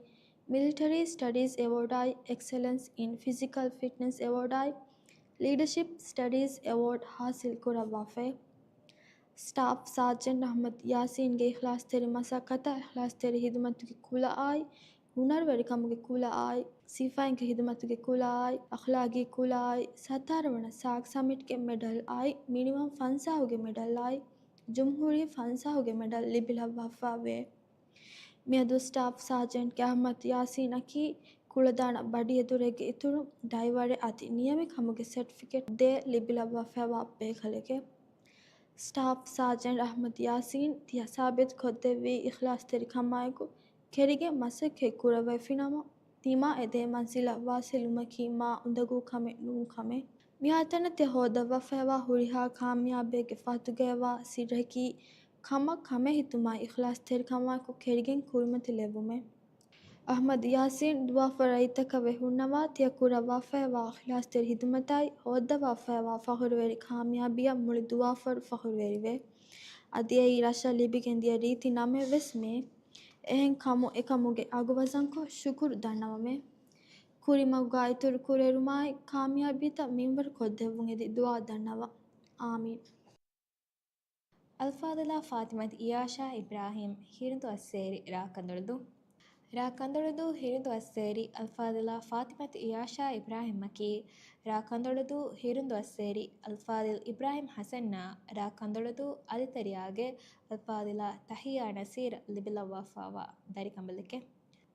މިލިޓަރީ ސްޓަޑީޒް އެވޯޑާއި، އެކްސެލެންސް އިން ފިޒިކަލް ފިޓްނެސް އެވޯޑާއި، ލީޑަޝިޕް ސްޓަޑީޒް އެވޯޑް ހާސިލް ކުރައްވާފައި. ސްޓާފް ސާޖެންޓް އަޙްމަދު ޔާސީންގެ އިޚްލާޞްތެރި މަސައްކަތަށް އިޚްލާޞްތެރި ޚިދުމަތުގެ ކުލައާއި، ހުނަރުވެރިކަމުގެ ކުލައާއި، ސިފައިންގެ ޚިދުމަތުގެ ކުލައާއި، އަޚްލާގީ ކުލައާއި، ސަތާރަ ވަނަ ސާކް ސަމިޓްގެ މެޑަލްއާއި، މިނިވަން ފަންސާހުގެ މެޑަލްއާއި، ޖުމްހޫރީ ފަންސާހުގެ މެޑަލް ލިބިލައްވާފައިވޭ. މިއަދު ސްޓާފް ސާޖެންޓް އަޙްމަދު ޔާސީނަކީ ކުޅަދާނަ ބަޑިއެދުރެއްގެ އިތުރުން ޑައިވަރެއް އަދި ނިޔަމި ކަމުގެ ސެޓްފިކެޓް ދޭ ލިބިލައްވާފައިވާ ބޭކަލެކޭ. ސްޓާފް ސާޖެންޓް އަޙްމަދު ޔާސީން ތިޔަ ސާބިތު ކޮށްދެއްވީ އިޚްލާޞްތެރިކަމާއެކު ކެރިގެން މަސައްކަތް ކުރައްވައިފިނަމަ، ތިމާ އެދޭ މަންޒިލަށް ވާސިލުމަކީ މާ އުނދަގޫ ކަމެއް ނޫން ކަމެއް. މިހާތަނަށް ތިޔަ ހޯއްދައްވާފައިވާ ހުރިހާ ކާމިޔާބީއެއްގެ ފަހަތުގައިވާ ސިއްރަކީ ކަމަށް ކަމެއް ހިތުމާ އިޚްލާޞްތެރިކަމާއެކު ކެރިގެން ކުރިމަތިލެއްވުމެއް. އަޙްމަދު ޔާސީން ދުވާފަރު ރަށްތަކަށް ވެ ހުންނަވާ ތިޔަ ކުރައްވާފައިވާ އިޚްލާޞްތެރި ޚިދުމަތާއި ހޯއްދަވާފައިވާ ފަޚުރުވެރި ކާމިޔާބީއަށް މުޅި ދުވާފަރު ފަޚުރުވެރިވޭ. އަދި އެއީ ރަށަށް ލިބިގެންދިޔަ ރީތި ނަމެއް ވެސް މޭ. އެހެން ކަމުން އެކަމުގެ އަގު ވަޒަންކޮށް ޝުކުރު ދަންނަވަމޭ. ކުރިމަގުގާ އިތުރު ކުރިއެރުމާއި ކާމިޔާބީތައް މިންވަރު ކޮށްދެއްވުން އެދި ދުޢާ ދަންނަވަން. އާމީން. އަލްފާޟިލާ ފާތިމަތު އިޔާޝާ އިބްރާހީމް، ހިރުދުއައްސޭރި، ރާކަނދޮޅުދޫ. ރ. ކަނދޮޅުދޫ ހިރިދުއައްސޭރި އަލްފާޟިލާ ފާތިމަތު އިޔާޝާ އިބްރާހިމްއަކީ، ރ. ކަނދޮޅުދޫ ހިރިދުއައްސޭރި އަލްފާޟިލް އިބްރާހިމް ޙަސަންއާ، ރ. ކަނދޮޅުދޫ އަލިތެރެޔާގެ އަލްފާޟިލާ ތަޙިއްޔާ ނަޞީރަށް ލިބިލައްވާފައިވާ ދަރިކަނބަލެކެވެ.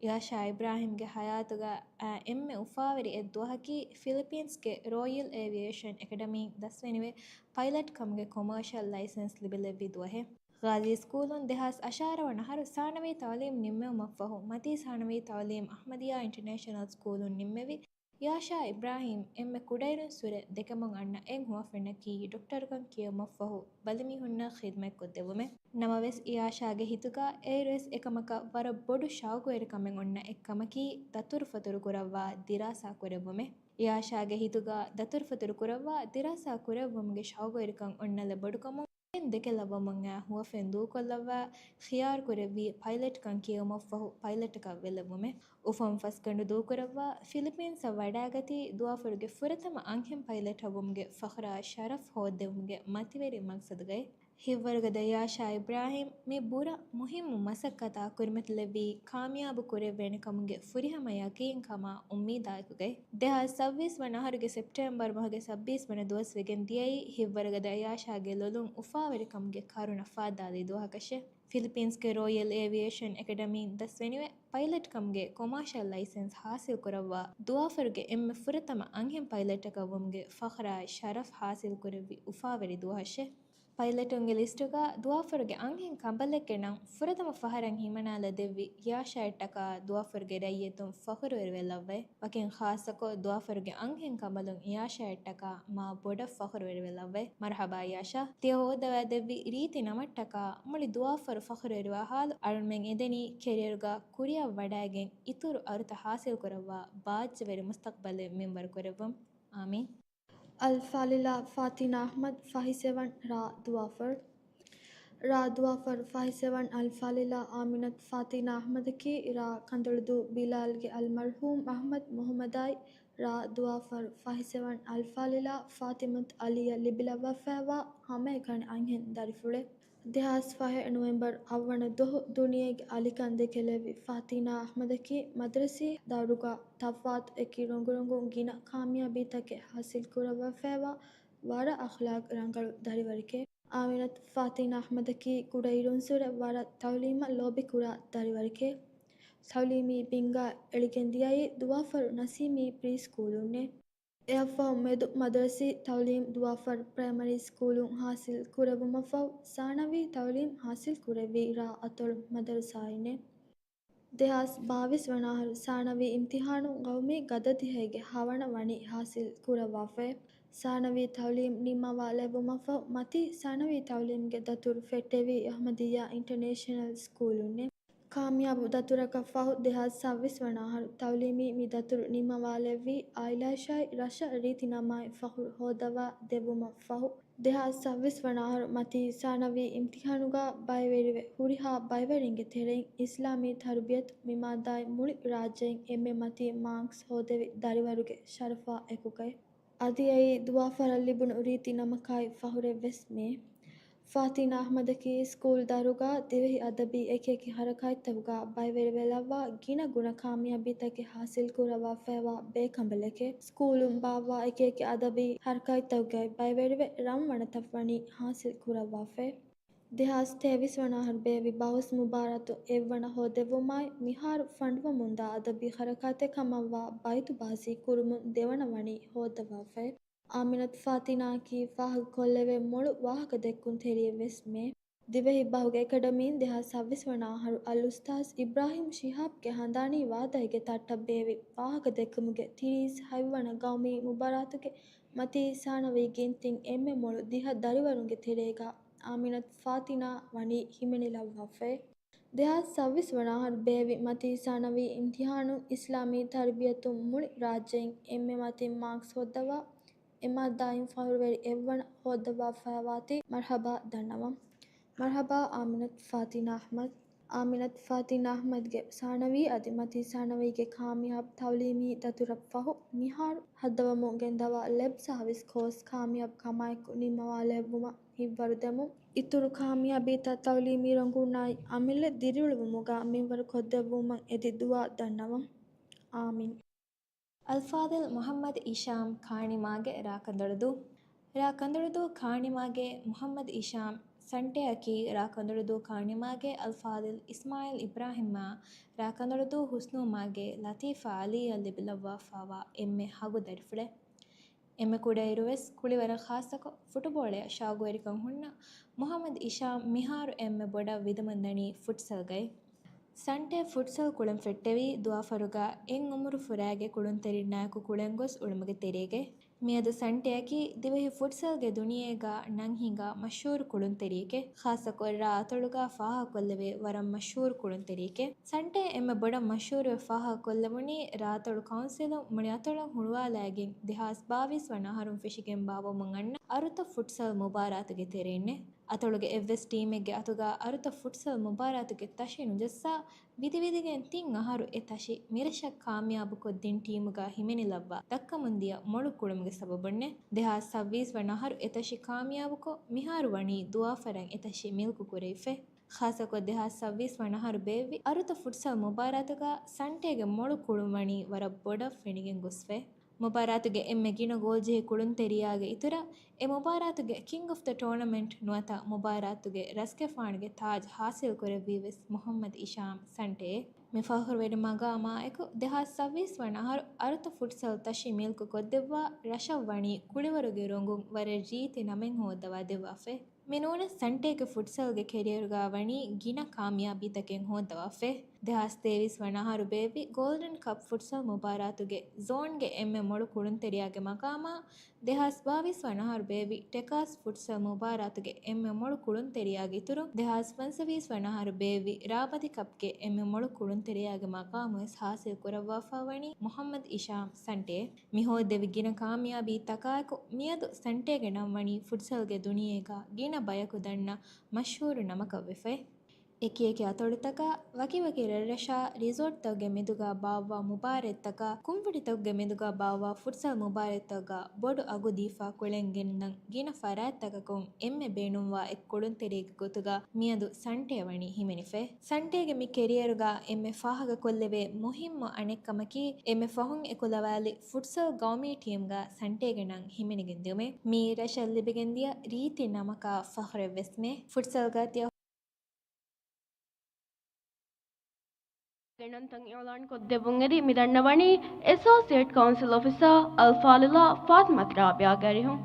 އިޔާޝާ އިބްރާހިމްގެ ޙަޔާތުގަ އާ އެންމެ އުފާވެރި އެއްދުވަހަކީ، ފިލިޕީންސްގެ ރޯޔަލް އޭވިއޭޝަން އެކަޑަމީން ދަސްވެނިވެ، ޕައިލަޓް ކަމުގެ ކޮމާޝަލް ލައިސަންސް ލިބިލެއްވި ދުވަހެވެ. ޣާޒީ ސްކޫލުން ދެހާސް އަށާރަ ވަނަ އަހަރު ސާނަވީ ތަޢުލީމް ނިންމެވުމަށްފަހު، މަތީ ސާނަވީ ތަޢުލީމް އަޙްމަދިއްޔާ އިންޓަރނޭޝަނަލް ސްކޫލުން ނިންމެވި، އިޔާޝާ އިބްރާހިމް އެންމެ ކުޑައިރުންސުރެ ދެކެމުން އަންނަ އެއް ހުވަފެންނަކީ، ޑޮކްޓަރުކަން ކިޔެވުމަށްފަހު ބަލިމީހުންނަށް ޚިދުމަތްކޮށްދެއްވުމެވެ. ނަމަވެސް، އިޔާޝާގެ ހިތުގަ އޭރުވެސް އެކަމަކަށް ވަރަށް ބޮޑު ޝައުގުވެރިކަމެއް އޮންނަ އެއްކަމަކީ، ދަތުރުފަތުރު ކުރައްވާ ދިރާސާ ކުރެއްވުމެވެ. އިޔާޝާގެ ހިތުގަ ދަތުރުފަތުރު ކުރައްވާ ދިރާސާ ކުރެއްވުމުގެ ޝައުގުވެރިކަން އޮންނަލެއް ބޮޑުކަމުން، ދެކެލައްވަމުން އައި ހުވަފެން ދޫކޮށްލައްވާ، ޚިޔާރުކުރެއްވީ ޕައިލަޓްކަން ކިޔެވުމަށްފަހު ޕައިލަޓަކަށް ވެލެއްވުމެވެ. އުފަން ފަސްގަނޑު ދޫކުރައްވާ، ފިލިޕީންސަށް ވަޑައިގަތީ ދުވާފަރުގެ ފުރަތަމަ އަންހެން ޕައިލަޓް އަށްވުމުގެ ފަޚުރާ ޝަރަފް ހޯއްދެވުމުގެ މަތިވެރި މަގްސަދުގައި. ހިތްވަރުގަދަ އިޔާޝާ އިބްރާހިމް މި ބުރަ މުހިއްމު މަސައްކަތާ ކުރިމަތިލެއްވީ، ކާމިޔާބު ކުރެއްވޭނެ ކަމުގެ ފުރިހަމަ ޔަޤީންކަމާ އުއްމީދާއެކުގައި. ދެހާސް ސައްބީސް ވަނަ އަހަރުގެ ސެޕްޓެމްބަރު މަހުގެ ސައްބީސް ވަނަ ދުވަސް ވެގެން ދިޔައީ، ހިތްވަރުގަދަ އިޔާޝާގެ ލޮލުން އުފާވެރިކަމުގެ ކަރުނަ ފާއްދާލި ދުވަހަކަށެވެ. ފިލިޕީންސްގެ ރޯޔަލް އޭވިއޭޝަން އެކަޑަމީން ދަސްވެނިވެ، ޕައިލަޓް ކަމުގެ ކޮމާޝަލް ލައިސަންސް ޙާޞިލް ކުރައްވާ، ދުވާފަރުގެ އެންމެ ފުރަތަމަ އަންހެން ޕައިލަޓަކަށް ވުމުގެ ފަޚުރާ ޝަރަފް ޙާޞިލް ކުރެއްވި އުފާވެރި ދުވަހަށެވެ. ޕައިލަޓުންގެ ލިސްޓުގަ ދުވާފަރުގެ އަންހެން ކަނބަލެއްގެ ނަން ފުރަތަމަ ފަހަރަށް ހިމަނާލައް ދެއްވި އިޔާޝާއަށްޓަކާ ދުވާފަރުގެ ރައްޔިތުން ފަޚުރުވެރިވެލައްވައެވެ. ވަކިން ޚާއްޞަކޮށް، ދުވާފަރުގެ އަންހެން ކަނބަލުން އިޔާޝާއަށްޓަކާ މާ ބޮޑަށް ފަޚުރުވެރިވެލައްވައެވެ. މަރުޙަބާ އިޔާޝާ. ތިޔަ ހޯއްދަވާދެއްވި ރީތި ނަމަށްޓަކާ މުޅި ދުވާފަރު ފަޚުރުވެރިވާ ޙާލު އަޅުމެން އެދެނީ ކެރިއަރުގަ ކުރިއަށް ވަޑައިގެން އިތުރު އަރުތައް ޙާޞިލް ކުރައްވާ ބާއްޖަވެރި މުސްތަޤްބަލެއް މިންވަރު ކުރެއްވުން. އާމީން. އަލްފާޟިލާ ފާތިނާ އަޙްމަދު، ފަހި ސެވަން، ރ. ދުވާފަރު. ރ. ދުވާފަރު ފަހި ސެވަން އަލްފާޟިލާ އާމިނަތު ފާތިނާ އަޙްމަދަކީ، ރ. ކަނދޮޅުދޫ ބިލާލްގެ އަލްމަރްޙޫމް އަޙްމަދު މުޙައްމަދާއި، ރ. ދުވާފަރު ފަހި ސެވަން އަލްފާޟިލާ ފާތިމަތު އަލީއަށް ލިބިލައްވާފައިވާ ހަމައެކަނި އަންހެން ދަރިފުޅެއް. ދެހާސް ފަހެއް ނޮވެމްބަރު އަށްވަނަ ދުވަހު ދުނިޔޭގެ އަލިކަން ދެކެލެއްވި ފާތިނާ އަޙްމަދަކީ މަދްރަސީ ދައުރުގަ ތަފާތު އެކި ރޮނގުރޮނގުން ގިނަ ކާމިޔާބީތަކެއް ޙާޞިލް ކުރައްވާފައިވާ ވަރަށް އަޚްލާޤް ރަނގަޅު ދަރިވަރެކެވެ. އާމިނަތު ފާތިނާ އަޙްމަދަކީ ކުޑައިރުންސުރެ ވަރަށް ތަޢުލީމަށް ލޯބިކުރާ ދަރިވަރެކެވެ. ތަޢުލީމީ ބިންގާ އެޅިގެން ދިޔައީ ދުވާފަރު ނަސީމީ ޕްރީ ސްކޫލުންނެވެ. އެއަށްފަހު މެދު މަދްރަސީ ތަޢުލީމް ދުވާފަރު ޕްރައިމަރީ ސްކޫލުން ޙާޞިލް ކުރެއްވުމަށްފަހު، ސާނަވީ ތަޢުލީމް ޙާޞިލް ކުރެއްވީ ރ. އަތޮޅު މަދަރުސާއިންނެވެ. ދެހާސް ބާވީސް ވަނަ އަހަރު ސާނަވީ އިމްތިޙާނު ގައުމީ ގަދަ ދިހައިގެ ހަވަނަ ވަނީ ޙާޞިލް ކުރައްވާފައި. ސާނަވީ ތަޢުލީމް ނިންމަވާލެއްވުމަށްފަހު، މަތީ ސާނަވީ ތަޢުލީމްގެ ދަތުރު ފެއްޓެވީ އަޙްމަދިއްޔާ އިންޓަރނޭޝަނަލް ސްކޫލުންނެވެ. ކާމިޔާބު ދަތުރަކަށް ފަހު، ދެހާސް ސައްބީސް ވަނަ އަހަރު ތަޢުލީމީ މި ދަތުރު ނިންމަވާލެއްވީ އާއިލާއަށާއި ރަށަށް ރީތި ނަމާއި ފަޚުރު ހޯދަވާ ދެއްވުމަށް ފަހު، ދެހާސް ސައްބީސް ވަނަ އަހަރު މަތީ ސާނަވީ އިމްތިޙާނުގަ ބައިވެރިވެ، ހުރިހާ ބައިވެރިންގެ ތެރެއިން އިސްލާމީ ތަރުބިޔަތު މި މާއްދާއިން މުޅި ރާއްޖެއިން އެންމެ މަތީ މާކްސް ހޯދެވި ދަރިވަރުގެ ޝަރަފާ އެކުގައި. އަދި އެއީ ދުވާފަރަށް ލިބުނު ރީތި ނަމަކާއި ފަޚުރެއްވެސް މެ. ފާތިނާ އަޙްމަދަކީ ސްކޫލް ދައުރުގަ ދިވެހި އަދަބީ އެކިއެކި ޙަރަކާތްތަކުގަ ބައިވެރިވެލައްވާ ގިނަ ގުނަ ކާމިޔާބީތަކެއް ޙާޞިލް ކުރައްވާފައިވާ ބޭކަނބަލެކެވެ. ސްކޫލުން ބާއްވާ އެކިއެކި އަދަބީ ޙަރަކާތްތަކުގައި ބައިވެރިވެ ރަންވަނަތައް ވަނީ ޙާޞިލް ކުރައްވާފައި. ދެހާސް ތޭވީސް ވަނަ އަހަރު ބޭއްވި ބަހުސް މުބާރާތު އެއްވަނަ ހޯދެއްވުމާއި، މިހާރު ފަންޑުވަމުންދާ އަދަބީ ޙަރަކާތެއް ކަމަށްވާ ބައިތު ބާޒީ ކުރުމުން ދެވަނަ ވަނީ ހޯއްދަވާފައި. އާމިނަތު ފާތިނާއަކީ ފާހަގަކޮށްލެވޭ މޮޅު ވާހަކަ ދެއްކުންތެރިއެއް ވެސް މެ. ދިވެހި ބަހުގެ އެކަޑަމީން ދެހާސް ސައްބީސް ވަނަ އަހަރު އަލްއުސްތާޛް އިބްރާހިމް ޝިހާބްގެ ހަނދާނީ ވާދައިގެ ތައްޓަށް ބޭއްވި ވާހަކަ ދެއްކުމުގެ ތިރީސް ހަތްވަނަ ގައުމީ މުބާރާތުގެ މަތީ ސާނަވީ ގިންތިން އެންމެ މޮޅު ދިހަ ދަރިވަރުންގެ ތެރޭގަ އާމިނަތު ފާތިނާ ވަނީ ހިމެނިލައްވާފައި. ދެހާސް ސައްބީސް ވަނަ އަހަރު ބޭއްވި މަތީ ސާނަވީ އިމްތިޙާނުން އިސްލާމީ ތަރުބިޔަތުން މުޅި ރާއްޖެއިން އެންމެ މަތިން މާކްސް ހޯއްދަވާ އެ މާއްދާއިން ފަޚުރުވެރި އެއްވަނަ ހޯއްދަވާފައިވާތީ މަރްޙަބާ ދަންނަވަން. މަރްޙަބާ އާމިނަތު ފާތިނާ އަޙްމަދު. އާމިނަތު ފާތިނާ އަޙްމަދުގެ ސާނަވީ އަދި މަތީ ސާނަވީގެ ކާމިޔާބު ތަޢުލީމީ ދަތުރަށް ފަހު، މިހާރު ހައްދަވަމުން ގެންދަވާ ލެބް ސާވިސް ކޯސް ކާމިޔާބު ކަމާއެކު ނިންމަވާލެއްވުމަށް ހިތްވަރުދެމުން، އިތުރު ކާމިޔާބީތައް ތައުލީމީ ރޮނގުންނާއި އަމިއްލަ ދިރިއުޅުވުމުގަ މިންވަރު ކޮށްދެއްވުމަށް އެދި ދުޢާ ދަންނަވަން. އާމީން. އަލްފާޟިލް މުޙައްމަދު ހިޝާމް ކާނިމާގެ ރާކަނދޮޅުދޫ. ރާކަނދޮޅުދޫ ކާނިމާގެ މުޙައްމަދު ހިޝާމް ސަންޓޭއަކީ ރާކަނދޮޅުދޫ ކާނިމާގެ އަލްފާޟިލް އިސްމާޢީލް އިބްރާހިމްއާ ރާކަނދޮޅުދޫ ޙުސްނޫމާގެ ލަތީފާ ޢަލީއަށް ލިބިލައްވާފާވާ އެންމެ ހަގު ދަރިފުޅެއް. އެންމެ ކުޑައިރުވެސް ކުޅިވަރަށް ޚާއްޞަކޮށް ފުޓުބޯޅަޔަށް ޝައުގުވެރިކަން ހުންނަ މުޙައްމަދު ހިޝާމް މިހާރު އެންމެ ބޮޑަށް ވިދަމުންދަނީ ފުޓްސަލްގައި. ސަންޓޭ ފުޓްސަލް ކުޅެން ފެއްޓެވީ ދުވާފަރުގަ އެއް އުމުރު ފުރާގެ ކުޅުންތެރިންނާއެކު ކުޅެން ގޮސް އުޅުމުގެ ތެރޭގައި. މިއަދު ސަންޓޭއަކީ ދިވެހި ފުޓްސަލްގެ ދުނިޔޭގަ ނަން ހިނގާ މަޝްހޫރު ކުޅުންތެރިއެކޭ. ޚާއްޞަކޮށް ރާ އަތޮޅުގަ ފާހަގަކޮށްލެވޭ ވަރަށް މަޝްހޫރު ކުޅުންތެރިއެކޭ. ސަންޓޭ އެންމެ ބޮޑަށް މަޝްހޫރުވެ ފާހަގަކޮށްލެވުނީ ރާ އަތޮޅު ކައުންސިލުން މުޅި އަތޮޅަށް ހުޅުވާލައިގެން ދެހާސް ބާވީސް ވަނަ އަހަރުން ފެށިގެން ބާއްވަމުން އަންނަ އަރުތަ ފުޓްސަލް މުބާރާތުގެ ތެރެއިންނޭ. އަތޮޅުގެ އެއްވެސް ޓީމެއްގެ އަތުގަ އަރުތަ ފުޓްސަލް މުބާރާތުގެ ތަށި ނުޖައްސާ، ވިދިވިދިގެން ތިން އަހަރު އެ ތަށި މިރަށަށް ކާމިޔާބުކޮށްދިން ޓީމުގަ ހިމެނިލައްވާ ދައްކަމުންދިޔަ މޮޅު ކުޅުމުގެ ސަބަބުންނޭ. ދެހާސް ސައްބީސް ވަނަ އަހަރު އެ ތަށި ކާމިޔާބުކޮށް، މިހާރު ވަނީ ދުވާފަރަށް އެ ތަށި މިލްކު ކުރެވިފައި. ޚާއްޞަކޮށް ދެހާސް ސައްބީސް ވަނަ އަހަރު ބޭއްވި އަރުތަ ފުޓްސަލް މުބާރާތުގަ ސަންޓޭގެ މޮޅު ކުޅުން ވަނީ ވަރަށް ބޮޑަށް ފެނިގެން ގޮސްފައި. މުބާރާތުގެ އެންމެ ގިނަ ގޯލްޖެހި ކުޅުންތެރިޔާގެ އިތުރަށް، އެ މުބާރާތުގެ ކިން އޮފް ދަ ޓޫނަމެންޓް ނުވަތަ މުބާރާތުގެ ރަސްގެފާނުގެ ތާޖް ހާސިލް ކުރެއްވީވެސް މުޙައްމަދު ހިޝާމް ސަންޓޭ. މި ފަޚުރުވެރި މަގާމާ އެކު، ދެހާސް ސައްބީސް ވަނަ އަހަރު އަރުތަ ފުޓްސަލް ތަށި މިލްކު ކޮށްދެއްވާ ރަށަށް ވަނީ ކުޅިވަރުގެ ރޮނގުން ވަރަށް ރީތި ނަމެއް ހޯއްދަވާ ދެއްވާފައި. މި ނޫނަސް ސަންޓޭގެ ފުޓްސަލްގެ ކެރިއަރުގަ ވަނީ ގިނަ ކާމިޔާބީތަކެއް ހޯއްދަވާފައި. ދެހާސް ތޭވީސް ވަނަ އަހަރު ބޭއްވި ގޯލްޑަން ކަޕް ފުޓްސަލް މުބާރާތުގެ ޒޯންގެ އެންމެ މޮޅު ކުޅުންތެރިޔާގެ މަގާމާ، ދެހާސް ބާވީސް ވަނަ އަހަރު ބޭއްވި ޓެކާސް ފުޓްސަލް މުބާރާތުގެ އެންމެ މޮޅު ކުޅުންތެރިޔާގެ އިތުރުން، ދެހާސް ފަންސަވީސް ވަނަ އަހަރު ބޭއްވި ރާމަދި ކަޕްގެ އެންމެ މޮޅު ކުޅުންތެރިޔާގެ މަގާމުވެސް ހާސިލް ކުރައްވާފަ ވަނީ މުޙައްމަދު ހިޝާމް ސަންޓޭ. މި ހޯއްދެވި ގިނަ ކާމިޔާބީތަކާއެކު، މިއަދު ސަންޓޭގެ ނަން ވަނީ ފުޓްސަލްގެ ދުނިޔޭގަ ގިނަ ބަޔަކު ދަންނަ މަޝްހޫރު ނަމަކަށްވެފައި. އެކިއެކި އަތޮޅުތަކާ، ވަކިވަކި ރަށްރަށާ، ރިސޯޓްތަކުގެ މެދުގަ ބާއްވާ މުބާރާތްތަކާ، ކުންފުނިތަކުގެ މެދުގަ ބާއްވާ ފުޓްސަލް މުބާރާތްތަކުގަ ބޮޑު އަގު ދީފާ ކުޅެން ގެންނަން ގިނަ ފަރާތްތަކަކުން އެންމެ ބޭނުންވާ އެއް ކުޅުންތެރިއެއްގެ ގޮތުގަ މިއަދު ސަންޓޭ ވަނީ ހިމެނިފައި. ސަންޓޭގެ މި ކެރިއަރުގަ އެންމެ ފާހަގަކޮށްލެވޭ މުހިއްމު އަނެއްކަމަކީ، އެންމެ ފަހުން އެކުލަވާލި ފުޓްސަލް ގައުމީ ޓީމްގަ ސަންޓޭގެ ނަން ހިމެނިގެން ދިޔުމޭ. މީ ރަށަށް ލިބިގެންދިޔަ ރީތި ނަމަކާ ފަޚުރެއްވެސްމޭ. ފުޓްސަލްގަ ތިޔަ ގެނަންތަން އިޢުލާން ކޮށްދެއްވުން އެދި މި ދަންނަވަނީ އެސޯސިއޭޓް ކައުންސިލް އޮފިސަރ އަލްފާޟިލާ ފާތިމަތު ރާބިއާގެ އަރިހުން.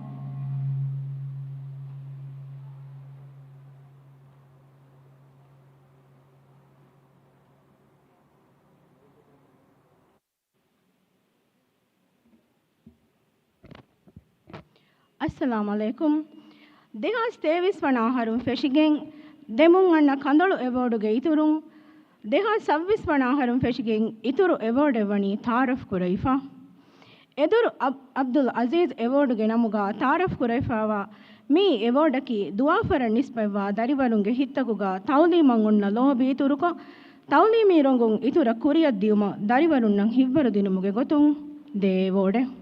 އައްސަލާމް ޢަލައިކުމް. ދެހާސް ތޭވީސް ވަނަ އަހަރުން ފެށިގެން ދެމުން އަންނަ ކަނދޮޅު އެވޯޑުގެ އިތުރުން، ދެހާސް ސައްބީސް ވަނަ އަހަރުން ފެށިގެން އިތުރު އެވޯޑެއް ވަނީ ތަޢާރަފް ކުރެވިފަ. އެދުރު އަބް-، އަބްދުލް ޢަޒީޒް އެވޯޑުގެ ނަމުގަ ތަޢާރަފް ކުރެވިފައިވާ މި އެވޯޑަކީ ދުވާފަރަށް ނިސްބަތްވާ ދަރިވަރުންގެ ހިތްތަކުގަ ތައުލީމަށް އޮންނަ ލޯބި އިތުރުކޮށް، ތައުލީމީ ރޮނގުން އިތުރަށް ކުރިއަށް ދިޔުމަށް ދަރިވަރުންނަށް ހިތްވަރު ދިނުމުގެ ގޮތުން ދޭ އެވޯޑެއް.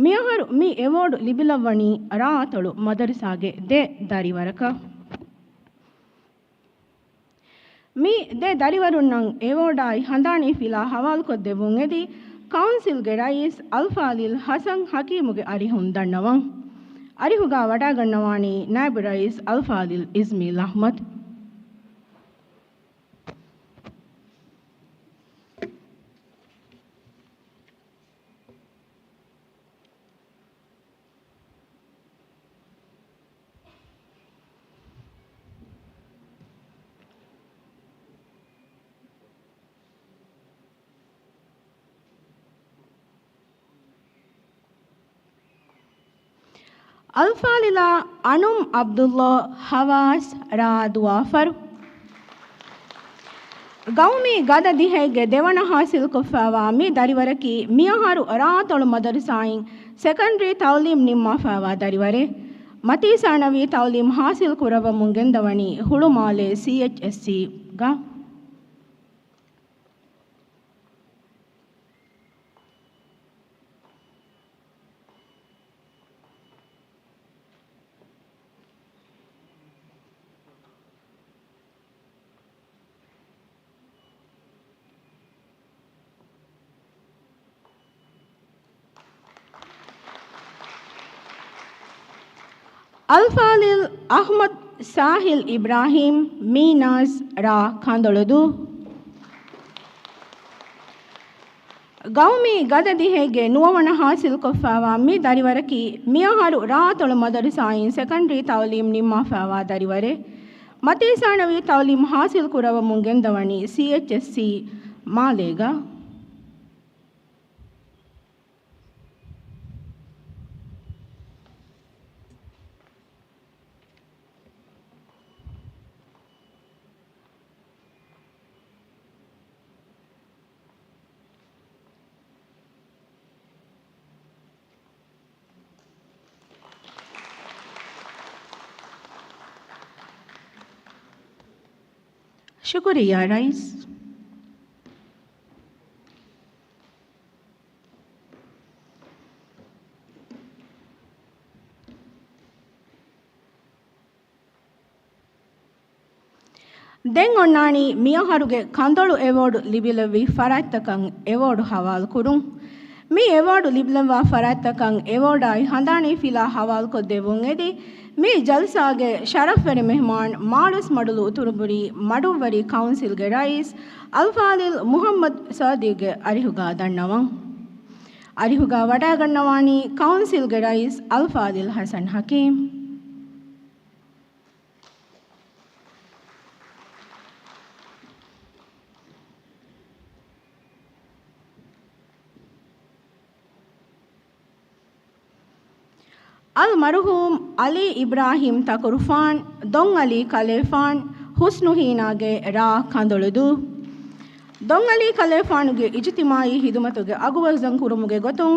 މިއަހަރު މި އެވޯޑު ލިބިލައްވަނީ ރާއަތޮޅު މަދަރުސާގެ ދެ ދަރިވަރަކަށް. މި ދެ ދަރިވަރުންނަށް އެވޯޑާއި ހަނދާނީ ފިލާ ހަވާލުކޮށްދެއްވުން އެދި، ކައުންސިލްގެ ރައީސް އަލްފާޟިލް ޙަސަން ޙަކީމުގެ އަރިހުން ދަންނަވަން. އަރިހުގަ ވަޑައިގަންނަވާނީ ނާއިބު ރައީސް އަލްފާޟިލް އިޒްމީލް އަޙްމަދު. އަލްފާޟިލާ އަނުމް ޢަބްދުﷲ ހަވާސް ރާ ދުވާފަރު. ގައުމީ ގަދަ ދިހައެއްގެ ދެވަނަ ހާސިލްކޮށްފައިވާ މި ދަރިވަރަކީ މިއަހަރު ރާއަތޮޅު މަދަރުސާއިން ސެކަންޑްރީ ތައުލީމް ނިންމާފައިވާ ދަރިވަރެއް. މަތީ ސާނަވީ ތައުލީމް ހާސިލް ކުރައްވަމުން ގެންދަވަނީ ހުޅުމާލޭ ސީއެޗްއެސްސީގަ. އަލްފާޟިލް އަޙްމަދު ސާހިލް އިބްރާހީމް، މީނާޒް، ރ. ކަނދޮޅުދޫ. ގައުމީ ގަދަ ދިހައިގެ ނުވަވަނަ ހާސިލްކޮށްފައިވާ މި ދަރިވަރަކީ މިއަހަރު ރ. އަތޮޅު މަދަރުސާއިން ސެކަންޑްރީ ތައުލީމް ނިންމާފައިވާ ދަރިވަރެއް. މަތީ ސާނަވީ ތައުލީމް ހާސިލް ކުރައްވަމުން ގެންދަވަނީ ސީއެޗްއެސްސީ މާލޭގަ. ޝުކުރިއްޔާ ރައީސް. ދެން އޮންނާނީ މިއަހަރުގެ ކަނދޮޅު އެވޯޑު ލިބިލެއްވި ފަރާތްތަކަށް އެވޯޑު ހަވާލުކުރުން. މި އެވޯޑު ލިބިލެއްވާ ފަރާތްތަކަށް އެވޯޑާއި ހަނދާނީ ފިލާ ހަވާލުކޮށްދެއްވުން އެދި، މި ޖަލްސާގެ ޝަރަފްވެރި މެހްމާން މާޅޮސްމަޑުލު އުތުރުބުރީ މަޑުއްވަރީ ކައުންސިލްގެ ރައީސް އަލްފާޟިލް މުޙައްމަދު ސާދިގްގެ އަރިހުގަ ދަންނަވަން. އަރިހުގަ ވަޑައިގަންނަވާނީ ކައުންސިލްގެ ރައީސް އަލްފާޟިލް ޙަސަން ޙަކީމް. އަލްމަރުޙޫމް ޢަލީ އިބްރާހީމް ތަކުރުފާން، ދޮންއަލީ ކަލޭފާން، ޙުސްނުހީނާގެ ރ. ކަނދޮޅުދޫ. ދޮންއަލީ ކަލޭފާނުގެ އިޖުތިމާޢީ ޚިދުމަތުގެ އަގުވަޒަން ކުރުމުގެ ގޮތުން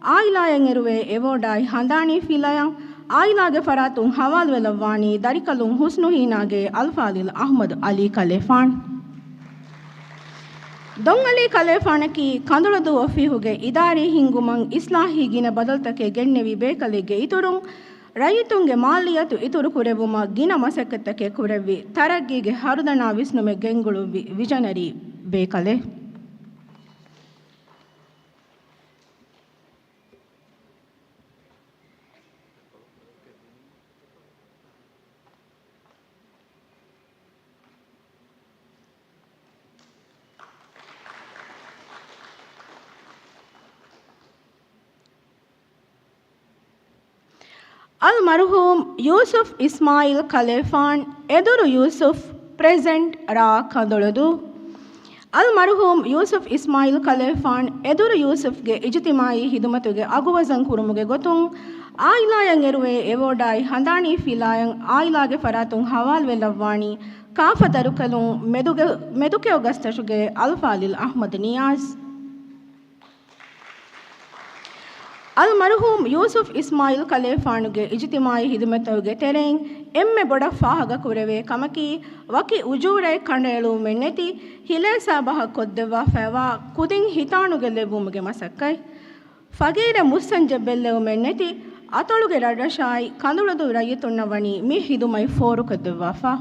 އާއިލާއަށް އެރުވޭ އެވޯޑާއި ހަނދާނީ ފިލަޔަށް އާއިލާގެ ފަރާތުން ހަވާލުވެލައްވާނީ ދަރިކަލުން ޙުސްނުހީނާގެ އަލްފާޟިލް އަޙްމަދު ޢަލީ ކަލޭފާން. ދޮންއަލީ ކަލޭފާނަކީ ކަނދޮޅުދޫ އޮފީހުގެ އިދާރީ ހިންގުމަށް އިސްލާހީ ގިނަ ބަދަލުތަކެއް ގެންނެވި ބޭކަލެއްގެ އިތުރުން، ރައްޔިތުންގެ މާއްލިއްޔަތު އިތުރު ކުރެއްވުމަށް ގިނަ މަސައްކަތްތަކެއް ކުރެއްވި، ތަރައްގީގެ ހަރުދަނާ ވިސްނުމެއް ގެންގުޅުއްވި ވިޒަނަރީ ބޭކަލެއް. އަލްމަރުޙޫމް ޔޫސުފް އިސްމާޢީލް ކަލޭފާން، އެދުރު ޔޫސުފް، ޕްރެޒެންޓް، ރ. ކަނދޮޅުދޫ. އަލްމަރުޙޫމް ޔޫސުފް އިސްމާޢީލް ކަލޭފާން، އެދުރު ޔޫސުފްގެ އިޖުތިމާޢީ ޚިދުމަތުގެ އަގުވަޒަން ކުރުމުގެ ގޮތުން، އާއިލާއަށް އެރުވޭ އެވޯޑާއި ހަނދާނީ ފިލާއަށް އާއިލާގެ ފަރާތުން ހަވާލުވެލައްވާނީ ކާފަ ދަރިކަލުން މެދުގެ، މެދުކެޔޮ ގަސްތަށުގެ އަލްފާޟިލް އަޙްމަދު ނިޔާޒް. އަލްމަރުޙޫމް ޔޫސުފް އިސްމާޢީލް ކަލޭފާނުގެ އިޖުތިމާޢީ ޚިދުމަތުގެ ތެރެއިން އެންމެ ބޮޑަށް ފާހަގަކުރެވޭ ކަމަކީ، ވަކި އުޖޫރައެއް ކަނޑައެޅުވުމެއް ނެތި، ހިލޭ ސާބަހަށް ކޮށްދެއްވާފައިވާ ކުދިން ހިތާނުގެ ލެއްވުމުގެ މަސައްކަތް. ފަގީރެއް މުއްސަންޖެއް ބެއްލެވުމެއް ނެތި، އަތޮޅުގެ ރަށްރަށާއި ކަނދޮޅުދޫ ރައްޔިތުންނަށް ވަނީ މި ޚިދުމަތް ފޯރުކޮށްދެއްވާފަ.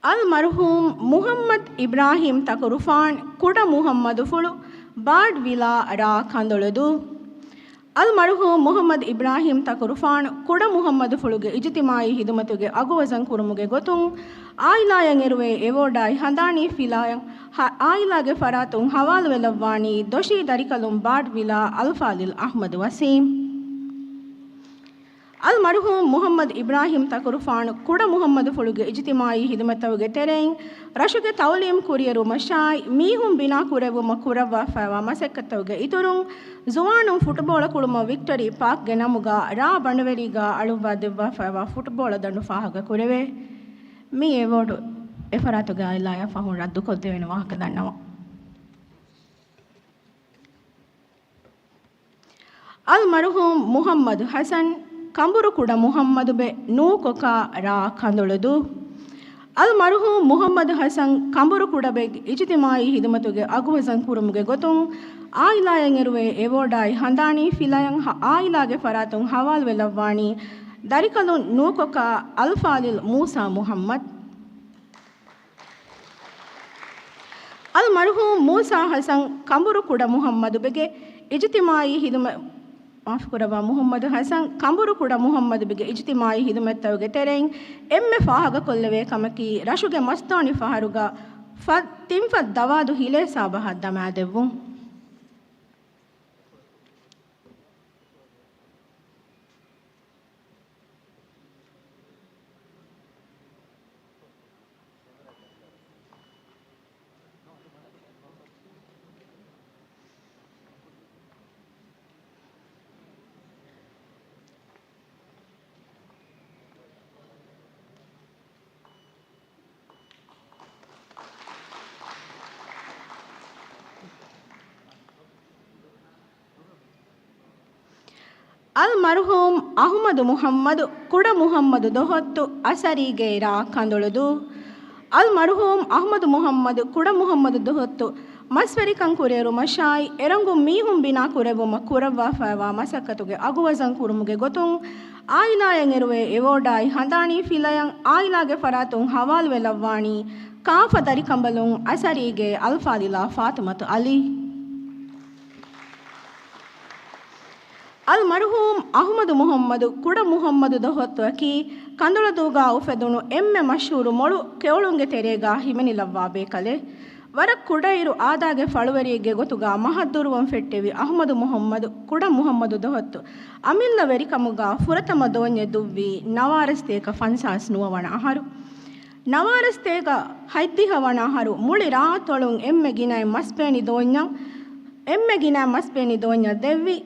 އަލްމަރުޙޫމް މުޙައްމަދު އިބްރާހީމް ތަކުރުފާން، ކުޑަ މުޙައްމަދުފުޅު، ބާޑް ވިލާ، ރ. ކަނދޮޅުދޫ. އަލްމަރުޙޫމް މުޙައްމަދު އިބްރާހީމް ތަކުރުފާނު، ކުޑަ މުޙައްމަދުފުޅުގެ އިޖުތިމާޢީ ޚިދުމަތުގެ އަގުވަޒަން ކުރުމުގެ ގޮތުން، އާއިލާއަށް އެރުވޭ އެވޯޑާއި ހަނދާނީ ފިލާއަށް ހަ-، އާއިލާގެ ފަރާތުން ހަވާލުވެލައްވާނީ ދޮށީ ދަރިކަލުން ބާޑް ވިލާ އަލްފާޟިލް އަޙްމަދު ވަސީމް. އަލްމަރުޙޫމް މުޙައްމަދު އިބްރާހީމް ތަކުރުފާނު، ކުޑަ މުޙައްމަދުފުޅުގެ އިޖުތިމާޢީ ޚިދުމަތުގެ ތެރެއިން، ރަށުގެ ތައުލީމް ކުރިއެރުމަށާއި، މީހުން ބިނާ ކުރެއްވުމަށް ކުރައްވާފައިވާ މަސައްކަތްތަކުގެ އިތުރުން، ޒުވާނުން ފުޓުބޯޅަ ކުޅުމަށް ވިކްޓަރީ ޕާކްގެ ނަމުގަ ރ. ބަނޑުވެރީގަ އަޅުއްވާ ދެއްވާފައިވާ ފުޓުބޯޅަ ދަނޑު ފާހަގަ ކުރެވޭ. މި އެވޯޑު އެފަރާތުގެ އާއިލާއަށް ފަހުން ރައްދުކޮށްދެވޭނެ ވާހަކަ ދަންނަވަން. އަލްމަރުޙޫމް މުޙައްމަދު ޙަސަން، ކަނބުރު ކުޑަ މުޙައްމަދުބެ، ނޫކޮކާ، ރ. ކަނދޮޅުދޫ. އަލް މަރުޙޫމް މުޙައްމަދު ޙަސަން ކަނބުރުކުޑަބެގް އިޖުތިމާޢީ ޚިދުމަތުގެ އަގުވަޒަން ކުރުމުގެ ގޮތުން ޢާއިލާއަށް އެރުވޭ އެވޯޑާއި ހަނދާނީ ފިލަޔަށް ޢާއިލާގެ ފަރާތުން ޙަވާލުވެލައްވާނީ ދަރިކަލުން ނޫކޮކާ އަލްފާޟިލް މޫސާ މުޙައްމަދު. އަލް މަރުޙޫމް މޫސާ ޙަސަން ކަނބުރުކުޑަ މުޙައްމަދުބެގެ އިޖުތިމާޢީ ޚިދުމަ-، މާފުކުރައްވާ، މުޙައްމަދު ޙަސަން ކަނބުރުކުޑަ މުޙައްމަދުބެގެ އިޖުތިމާޢީ ޚިދުމަތްތަކުގެ ތެރެއިން އެންމެ ފާހަގަކޮށްލެވޭ ކަމަކީ، ރަށުގެ މަސްދޯނި ފަހަރުގަ ފަ-، ތިންފަތް ދަވާދު ހިލޭ ސާބަހަށް ދަމާދެއްވުން. އަލް މަރުޙޫމް އަޙްމަދު މުޙައްމަދު ކުޑަ މުޙައްމަދު ދޮހޮއްތު އަސަރީގޭ ރާ ކަނދޮޅުދޫ. އަލް މަރުޙޫމް އަޙްމަދު މުޙައްމަދު ކުޑަ މުޙައްމަދު ދޮހޮއްތު މަސްވެރިކަން ކުރިއެރުމަށާއި، އެރަނގުން މީހުން ބިނާ ކުރެއްވުމަށް ކުރައްވާފައިވާ މަސައްކަތުގެ އަގުވަޒަން ކުރުމުގެ ގޮތުން، ޢާއިލާއަށް އެރުވޭ އެވޯޑާއި ހަނދާނީ ފިލަޔަށް ޢާއިލާގެ ފަރާތުން ޙަވާލުވެލައްވާނީ ކާފަ ދަރިކަނބަލުން އަސަރީގޭ އަލްފާޟިލާ ފާތިމަތު ޢަލީ. އަލް މަރުޙޫމް އަޙްމަދު މުޙައްމަދު ކުޑަ މުޙައްމަދު ދޮހޮއްތުއަކީ، ކަނދޮޅަދޫގާ އުފެދުނު އެންމެ މަޝްހޫރު މޮޅު ކެޔޮޅުންގެ ތެރޭގާ ހިމެނިލައްވާ ބޭކަލެއް. ވަރަށް ކުޑައިރު އާދާގެ ފަޅުވެރިއެއްގެ ގޮތުގާ މަހަށްދުރުވަން ފެއްޓެވި އަޙްމަދު މުޙައްމަދު ކުޑަ މުޙައްމަދު ދޮހޮއްތު އަމިއްލަ ވެރިކަމުގާ ފުރަތަމަ ދޯންޏެއް ދުއްވީ ނަވާރަސްތޭކަ ފަންސާސް ނުވަ ވަނަ އަހަރު. ނަވާރަސްތޭކަ ހަތްދިހަ ވަނަ އަހަރު މުޅި ރާއަތޮޅުން އެންމެ ގިނައިން މަސްބޭނި ދޯންޏަށް، އެންމެ ގިނައިން މަސްބޭނި ދޯންޏަށް ދެއްވި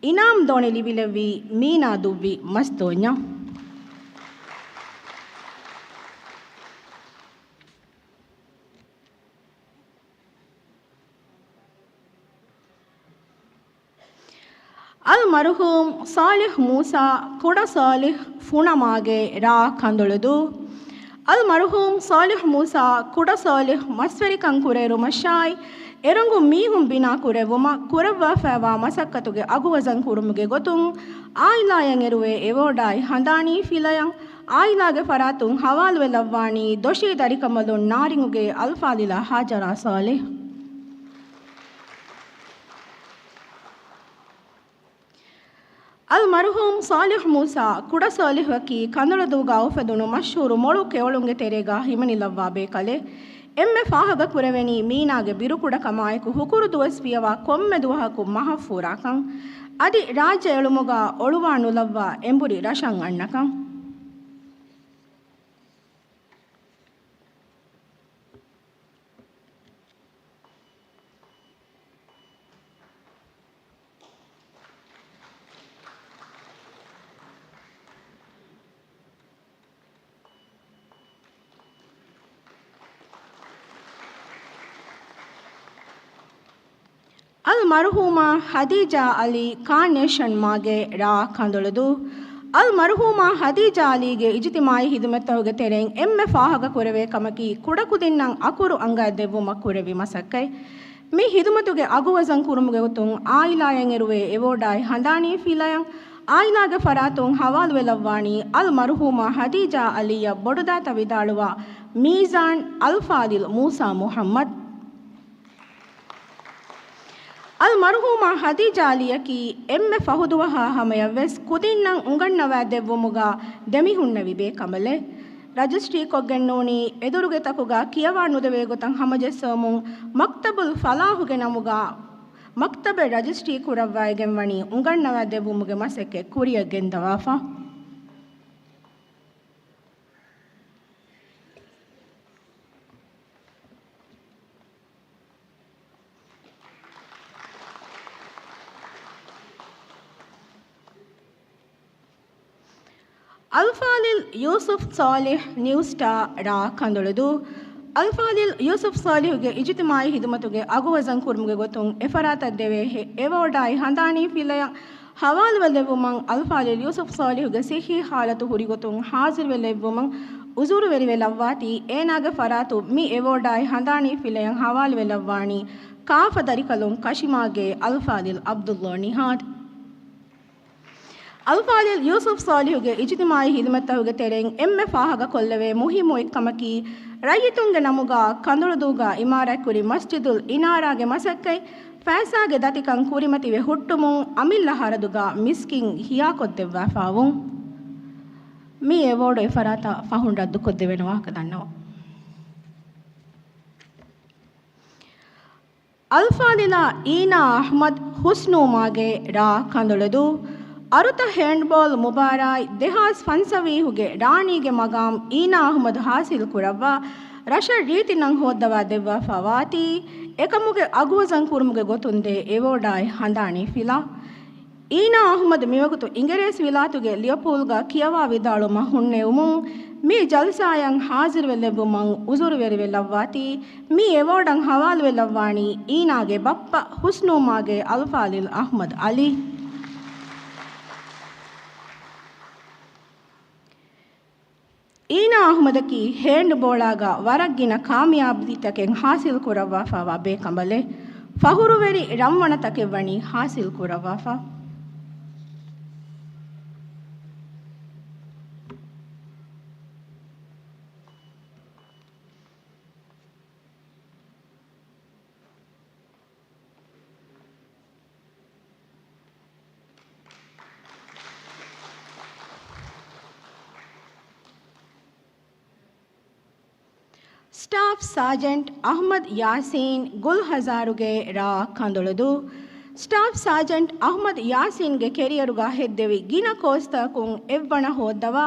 އިނާމް ދޯނި ލިބިލެއްވީ މީނާ ދުއްވި މަސް ދޯންޏަށް. އަލް މަރުޙޫމް ޞާލިޙް މޫސާ ކުޑަ ޞާލިޙް ފުނަމާގެ ރާ ކަނދޮޅުދޫ. އަލް މަރުޙޫމް ޞާލިޙް މޫސާ ކުޑަ ޞާލިޙް މަސްވެރިކަން ކުރިއެރުމަށާއި، އެރަނގުން މީހުން ބިނާ ކުރެއްވުމަށް ކުރައްވާފައިވާ މަސައްކަތުގެ އަގުވަޒަން ކުރުމުގެ ގޮތުން، ޢާއިލާއަށް އެރުވޭ އެވޯޑާއި ހަނދާނީ ފިލަޔަށް ޢާއިލާގެ ފަރާތުން ޙަވާލުވެލައްވާނީ ދޮށީ ދަރިކަނބަލުން ނާރިނގުގޭ އަލްފާޟިލާ ހާޖަރާ ޞާލިޙް. އަލް މަރުޙޫމް ޞާލިޙް މޫސާ ކުޑަ ޞާލިޙުއަކީ ކަނދޮޅަދޫގާ އުފެދުނު މަޝްހޫރު މޮޅު ކެޔޮޅުންގެ ތެރޭގާ ހިމެނިލައްވާ ބޭކަލެއް. އެންމެ ފާހަގަކުރެވެނީ މީނާގެ ބިރުކުޑަކަމާއެކު ހުކުރު ދުވަސް ފިޔަވާ ކޮންމެ ދުވަހަކު މަހަށް ފޫރާކަން. އަދި ރާއްޖެ އެޅުމުގާ އޮޅުވާ ނުލައްވާ އެނބުރި ރަށަށް އަންނަކަން. އަލް މަރުޙޫމާ ހަދީޖާ ޢަލީ ކާނޭޝަން މާގެ ރާ ކަނދޮޅުދޫ. އަލް މަރުޙޫމާ ހަދީޖާ ޢަލީގެ އިޖުތިމާޢީ ޚިދުމަތްތަކުގެ ތެރެއިން އެންމެ ފާހަގަކުރެވޭ ކަމަކީ، ކުޑަކުދިންނަށް އަކުރު އަނގައިދެއްވުމަށް ކުރެއްވި މަސައްކަތް. މި ޚިދުމަތުގެ އަގުވަޒަން ކުރުމުގެ ގޮތުން ޢާއިލާއަށް އެރުވޭ އެވޯޑާއި ހަނދާނީ ފިލަޔަށް ޢާއިލާގެ ފަރާތުން ޙަވާލުވެލައްވާނީ އަލް މަރުޙޫމާ ހަދީޖާ ޢަލީއަށް ބޮޑުދައިތަ ވިދާޅުވާ މީޒާން އަލްފާޟިލް މޫސާ މުޙައްމަދު. އަލް މަރުޙޫމާ ހަދީޖާ ޢަލީއަކީ އެންމެ ފަހު ދުވަހާ ހަމަޔަށްވެސް ކުދިންނަށް އުނގަންނަވައިދެއްވުމުގާ ދެމިހުންނެވި ބޭކަނބަލެއް. ރަޖިސްޓްރީކޮށްގެންނޫނީ އެދުރުގެ ތަކުގާ ކިޔަވާ ނުދެވޭ ގޮތަށް ހަމަޖެއްސެވުމުން، މަކްތަބުލް ފަލާޙުގެ ނަމުގާ މަކްތަބެއް ރަޖިސްޓްރީ ކުރައްވައިގެން ވަނީ އުނގަންނަވައިދެއްވުމުގެ މަސައްކަތް ކުރިއަށް ގެންދަވާފަ. އަލްފާޟިލް ޔޫސުފް ޞާލިޙް ނިއުސްޓާ ރާ ކަނދޮޅުދޫ. އަލްފާޟިލް ޔޫސުފް ޞާލިޙުގެ އިޖުތިމާޢީ ޚިދުމަތުގެ އަގުވަޒަން ކުރުމުގެ ގޮތުން އެފަރާތަށް ދެވޭ ހެ-، އެވޯޑާއި ހަނދާނީ ފިލަޔަށް ޙަވާލުވެލެއްވުމަށް އަލްފާޟިލް ޔޫސުފް ޞާލިޙުގެ ޞިއްޙީ ޙާލަތު ހުރިގޮތުން ޙާޟިރުވެލެއްވުމަށް އުޒުރުވެރިވެލައްވާތީ، އޭނާގެ ފަރާތުން މި އެވޯޑާއި ހަނދާނީ ފިލަޔަށް ހަވާލުވެލައްވާނީ ކާފަ ދަރިކަލުން ކަށިމާގޭ އަލްފާޟިލް ޢަބްދުﷲ ނިހާދު. އަލްފާޟިލް ޔޫސުފް ޞާލިޙުގެ އިޖްތިމާޢީ ޚިދުމަތްތަކުގެ ތެރެއިން އެންމެ ފާހަގަކޮށްލެވޭ މުހިއްމު އެއްކަމަކީ، ރައްޔިތުންގެ ނަމުގަ ކަނދޮޅުދޫގަ ޢިމާރާތްކުރި މަސްޖިދުލް އިނާރާގެ މަސައްކަތް ފައިސާގެ ދަތިކަން ކުރިމަތިވެ ހުއްޓުމުން އަމިއްލަ ޚަރަދުގަ މިސްކިތް ހިޔާކޮށްދެއްވާފަވުން. މި އެވޯޑު އެފަރާތަށް ފަހުން ރައްދުކޮށްދެވޭނެ ވާހަކަ ދަންނަވަން. އަލްފާޟިލާ އީނާ އަޙްމަދު ޙުސްނޫމާގޭ ރ ކަނދޮޅުދޫ، އަރުތަ ހޭންޑްބޯލް މުބާރާތް ދެހާސް ފަންސަވީހުގެ ރާނީގެ މަގާމް އީނާ އަޙްމަދު ޙާޞިލް ކުރައްވާ ރަށަށް ރީތި ނަން ހޯއްދަވާ ދެއްވާފަ ވާތީ، އެކަމުގެ އަގުވަޒަން ކުރުމުގެ ގޮތުން ދޭ އެވޯޑާއި ހަނދާނީ ފިލާ. އީނާ އަޙްމަދު މިވަގުތު އިނގިރޭސި ވިލާތުގެ ލިވަޕޫލްގަ ކިޔަވާ ވިދާޅުވުމަށް ހުންނެވުމުން، މި ޖަލްސާއަށް ޙާޟިރުވެލެއްވުމަށް އުޒުރުވެރިވެލައްވާތީ، މި އެވޯޑަށް ޙަވާލުވެލައްވާނީ އީނާގެ ބައްޕަ ޙުސްނޫމާގޭ އަލްފާޟިލް އަޙްމަދު ޢަލީ. އީނާ އަޙްމަދަކީ ހޭންޑްބޯޅާގަ ވަރަށް ގިނަ ކާމިޔާބީތަކެއް ޙާޞިލް ކުރައްވާފައިވާ ބޭކަނބަލެއް. ފަޚުރުވެރި ރަންވަނަތަކެއް ވަނީ ޙާޞިލް ކުރައްވާފަ. ސްޓާފް ސާޖެންޓް އަޙްމަދު ޔާސީން ގުލްހަޒާރުގޭ ރ ކަނދޮޅުދޫ. ސްޓާފް ސާޖެންޓް އަޙްމަދު ޔާސީންގެ ކެރިއަރުގަ ހެއްދެވި ގިނަ ކޯސްތަކުން އެއްވަނަ ހޯއްދަވާ،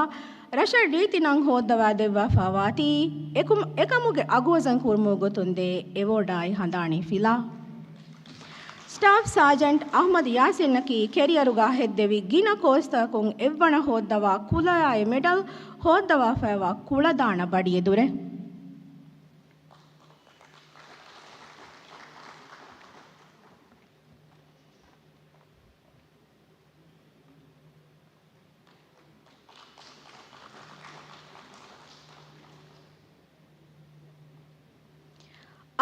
ރަށަށް ރީތި ނަން ހޯއްދަވާ ދެއްވާފަ ވާތީ، އެކަމު، އެކަމުގެ އަގުވަޒަން ކުރުމުގެ ގޮތުން ދޭ އެވޯޑާއި ހަނދާނީ ފިލާ. ސްޓާފް ސާޖެންޓް އަޙްމަދު ޔާސީނަކީ ކެރިއަރުގަ ހެއްދެވި ގިނަ ކޯސްތަކުން އެއްވަނަ ހޯއްދަވާ ކުލަޔާއި މެޑަލް ހޯއްދަވާފައިވާ ކުޅަދާނަ ބަޑިއެދުރެއް.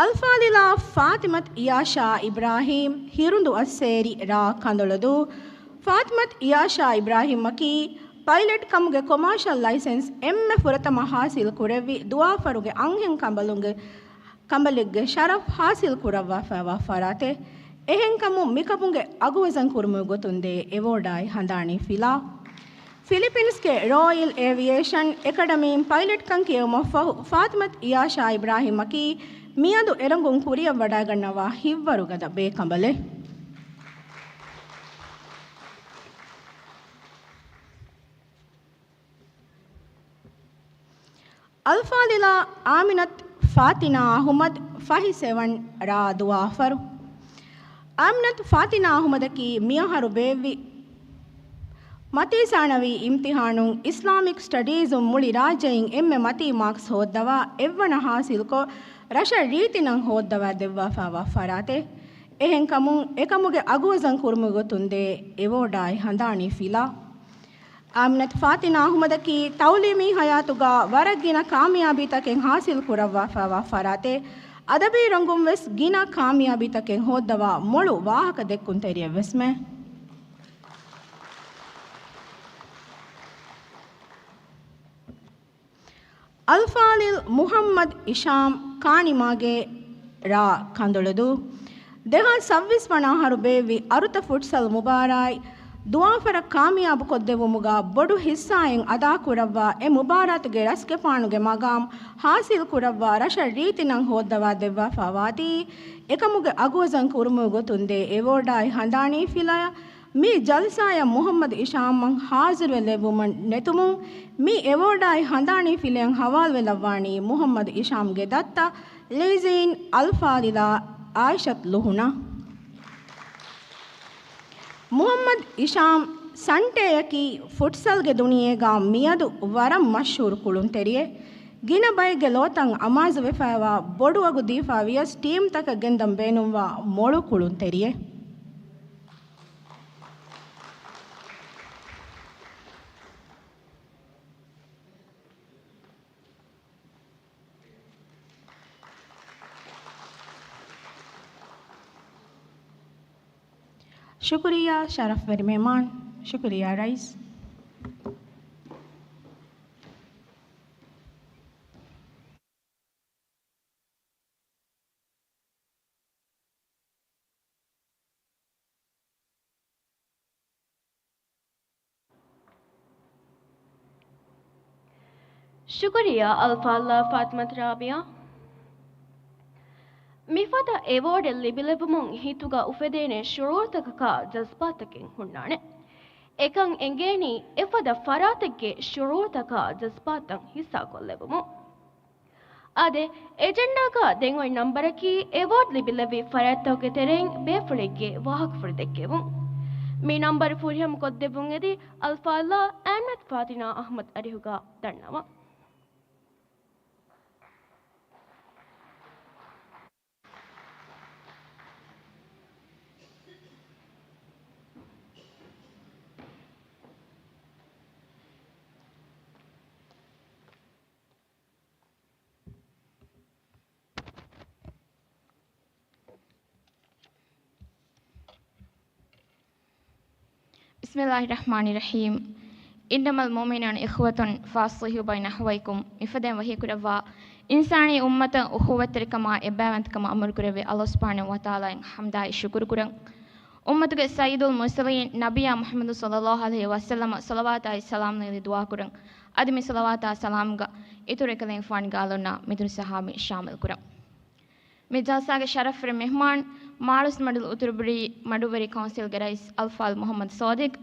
އަލްފާޟިލާ ފާތިމަތު ޔާޝާ އިބްރާހީމް، ހިރުނދު އައްސޭރި ރ ކަނދޮޅުދޫ. ފާތިމަތު ޔާޝާ އިބްރާހީމަކީ ޕައިލެޓް ކަމުގެ ކޮމާޝަލް ލައިސެންސް އެންމެ ފުރަތަމަ ޙާޞިލް ކުރެއްވި ދުވާފަރުގެ އަންހެން ކަނބަލުންގެ ކަނބަލެއްގެ ޝަރަފް ޙާޞިލް ކުރައްވާފައިވާ ފަރާތެއް. އެހެންކަމުން މިކަމުގެ އަގުވަޒަން ކުރުމުގެ ގޮތުން ދޭ އެވޯޑާއި ހަނދާނީ ފިލާ. ފިލިޕިންސްގެ ރޯއިލް އޭވިއޭޝަން އެކަޑަމީން ޕައިލެޓްކަން ކިޔެވުމަށްފަހު، ފާތިމަތު އިޔާޝާ އިބްރާހީމަކީ މިއަދު އެރަނގުން ކުރިއަށްވަޑައިގަންނަވާ ހިތްވަރުގަދަ ބޭކަނބަލެއް. އަލްފާޟިލާ އާމިނަތު ފާތިނާ އަޙުމަދު، ފަހި ސެވަން ރ ދުވާފަރު. އާމިނަތު ފާތިނާ އަޙުމަދަކީ މިއަހަރު ބޭއްވި މަތީ ސާނަވީ އިމްތިޙާނުން އިސްލާމިކް ސްޓަޑީޒުން މުޅި ރާއްޖެއިން އެންމެ މަތީ މާކްސް ހޯއްދަވާ އެއްވަނަ ޙާޞިލްކޮށް، ރަށަށް ރީތި ނަން ހޯއްދަވާ ދެއްވާފައިވާ ފަރާތެއް. އެހެންކަމުން އެކަމުގެ އަގުވަޒަން ކުރުމުގެ ގޮތުން ދޭ އެވޯޑާއި ހަނދާނީ ފިލާ. އާމިނަތު ފާތިނާ އަޙުމަދަކީ ތަޢުލީމީ ޙަޔާތުގަ ވަރަށް ގިނަ ކާމިޔާބީތަކެއް ޙާޞިލް ކުރައްވާފައިވާ ފަރާތެއް. އަދަބީ ރަނގުން ވެސް ގިނަ ކާމިޔާބީތަކެއް ހޯއްދަވާ މޮޅު ވާހަކަ ދެއްކުންތެރިއެއް ވެސްމެ. އަލްފާޟިލް މުޙައްމަދު އިޝާމް ކާނިމާގޭ ރ ކަނދޮޅުދޫ. ދެހާސް ސައްބީސް ވަނަ އަހަރު ބޭއްވި އަރުތަ ފުޓްސަލް މުބާރާތް ދުވާފަރަށް ކާމިޔާބުކޮށްދެއްވުމުގަ ބޮޑު ޙިއްޞާއެއް އަދާކުރައްވާ، އެ މުބާރާތުގެ ރަސްގެފާނުގެ މަގާމް ޙާޞިލް ކުރައްވާ، ރަށަށް ރީތި ނަން ހޯއްދަވާ ދެއްވާފަ ވާތީ، އެކަމުގެ އަގުވަޒަން ކުރުމުގެ ގޮތުން ދޭ އެވޯޑާއި ހަނދާނީ ފިލާޔަށް. މި ޖަލްސާއަށް މުޙައްމަދު އިޝާމްއަށް ޙާޟިރުވެލެއްވުމަށް ނެތުމުން، މި އެވޯޑާއި ހަނދާނީ ފިލަޔަށް ޙަވާލުވެލައްވާނީ މުޙައްމަދު އިޝާމްގެ ދައްތަ ލީޒީން އަލްފާޟިލާ އާއިޝަތު ލުހުނަށް. މުޙައްމަދު އިޝާމް ސަންޓޭއަކީ ފުޓްސަލްގެ ދުނިޔޭގަ މިއަދު ވަރަށް މަޝްހޫރު ކުޅުންތެރިއެއް. ގިނަ ބައެއްގެ ލޯތައް އަމާޒުވެފައިވާ، ބޮޑު އަގު ދީފަ ވިޔަސް ޓީމްތަކަށް ގެންދަން ބޭނުންވާ މޮޅު ކުޅުންތެރިއެއް. ޝުކުރިއްޔާ ޝަރަފްވެރި މެހްމާން. ޝުކުރިއްޔާ ރައީސް. ޝުކުރިއްޔާ އަލްފާޟިލާ ފާޠިމަތު ރާބިއާ. މިފަދަ އެވޯޑެއް ލިބިލެއްވުމުން ހިތުގަ އުފެދޭނެ ޝުޢޫރުތަކަކާ ޖަޒްބާތަކެއް ހުންނާނެ. އެކަން އެނގޭނީ އެފަދަ ފަރާތެއްގެ ޝުޢޫރުތަކާ ޖަޒްބާތައް ހިއްސާކޮށްލެއްވުމުން. އާދެ، އެޖެންޑާގަ ދެން އޮތް ނަންބަރަކީ އެވޯޑް ލިބިލެއްވި ފަރާތްތަކުގެ ތެރެއިން ބޭފުޅެއްގެ ވާހަކަފުޅު ދެއްކެވުން. މި ނަންބަރު ފުރިހަމަ ކޮށްދެއްވުން އެދި އަލްފާޟިލާ އައިމަތު ފާތިނާ އަޙްމަދު އަރިހުގަ ދަންނަވަން. بسم الله الرحمن الرحيم. إنما المؤمنون إخوة فأصلحوا بين أخويكم. މިފަދައިން ވަޙީކުރައްވާ އިންސާނީ އުއްމަތަށް އުޚުއްވަތްތެރިކަމާ އެއްބައިވަންތަކަމާ އަމުރުކުރެއްވި ﷲ ސުބްޙާނަހޫ ވަތަޢާލާއަށް ޙަމްދާއި ޝުކުރުކުރަން. އުއްމަތުގެ ސައްޔިދުލް މުރްސަލީން ނަބިއްޔާ މުޙައްމަދު ޞައްލައްލާހު ޢަލައިހި ވަސައްލަމަށް ޞަލަވާތާއި ސަލާމް ނެގި ދުޢާކުރަން. އަދި މި ޞަލަވާތާ ސަލާމްގަ އިތުރު އެކަލޭގެފާނުގެ އަލުންނާ މިދުރު ޞަޙާބީން ޝާމިލްކުރަން. މި ޖަލްސާގެ ޝަރަފްވެރި މެހްމާން، މާޅޮސް މަޑުލު އުތުރުބުރީ މަޑުއްވަރި ކައުންސިލްގެ ރައީސް އަލްފާޟިލް މުޙައްމަދު ޞާދިޤް،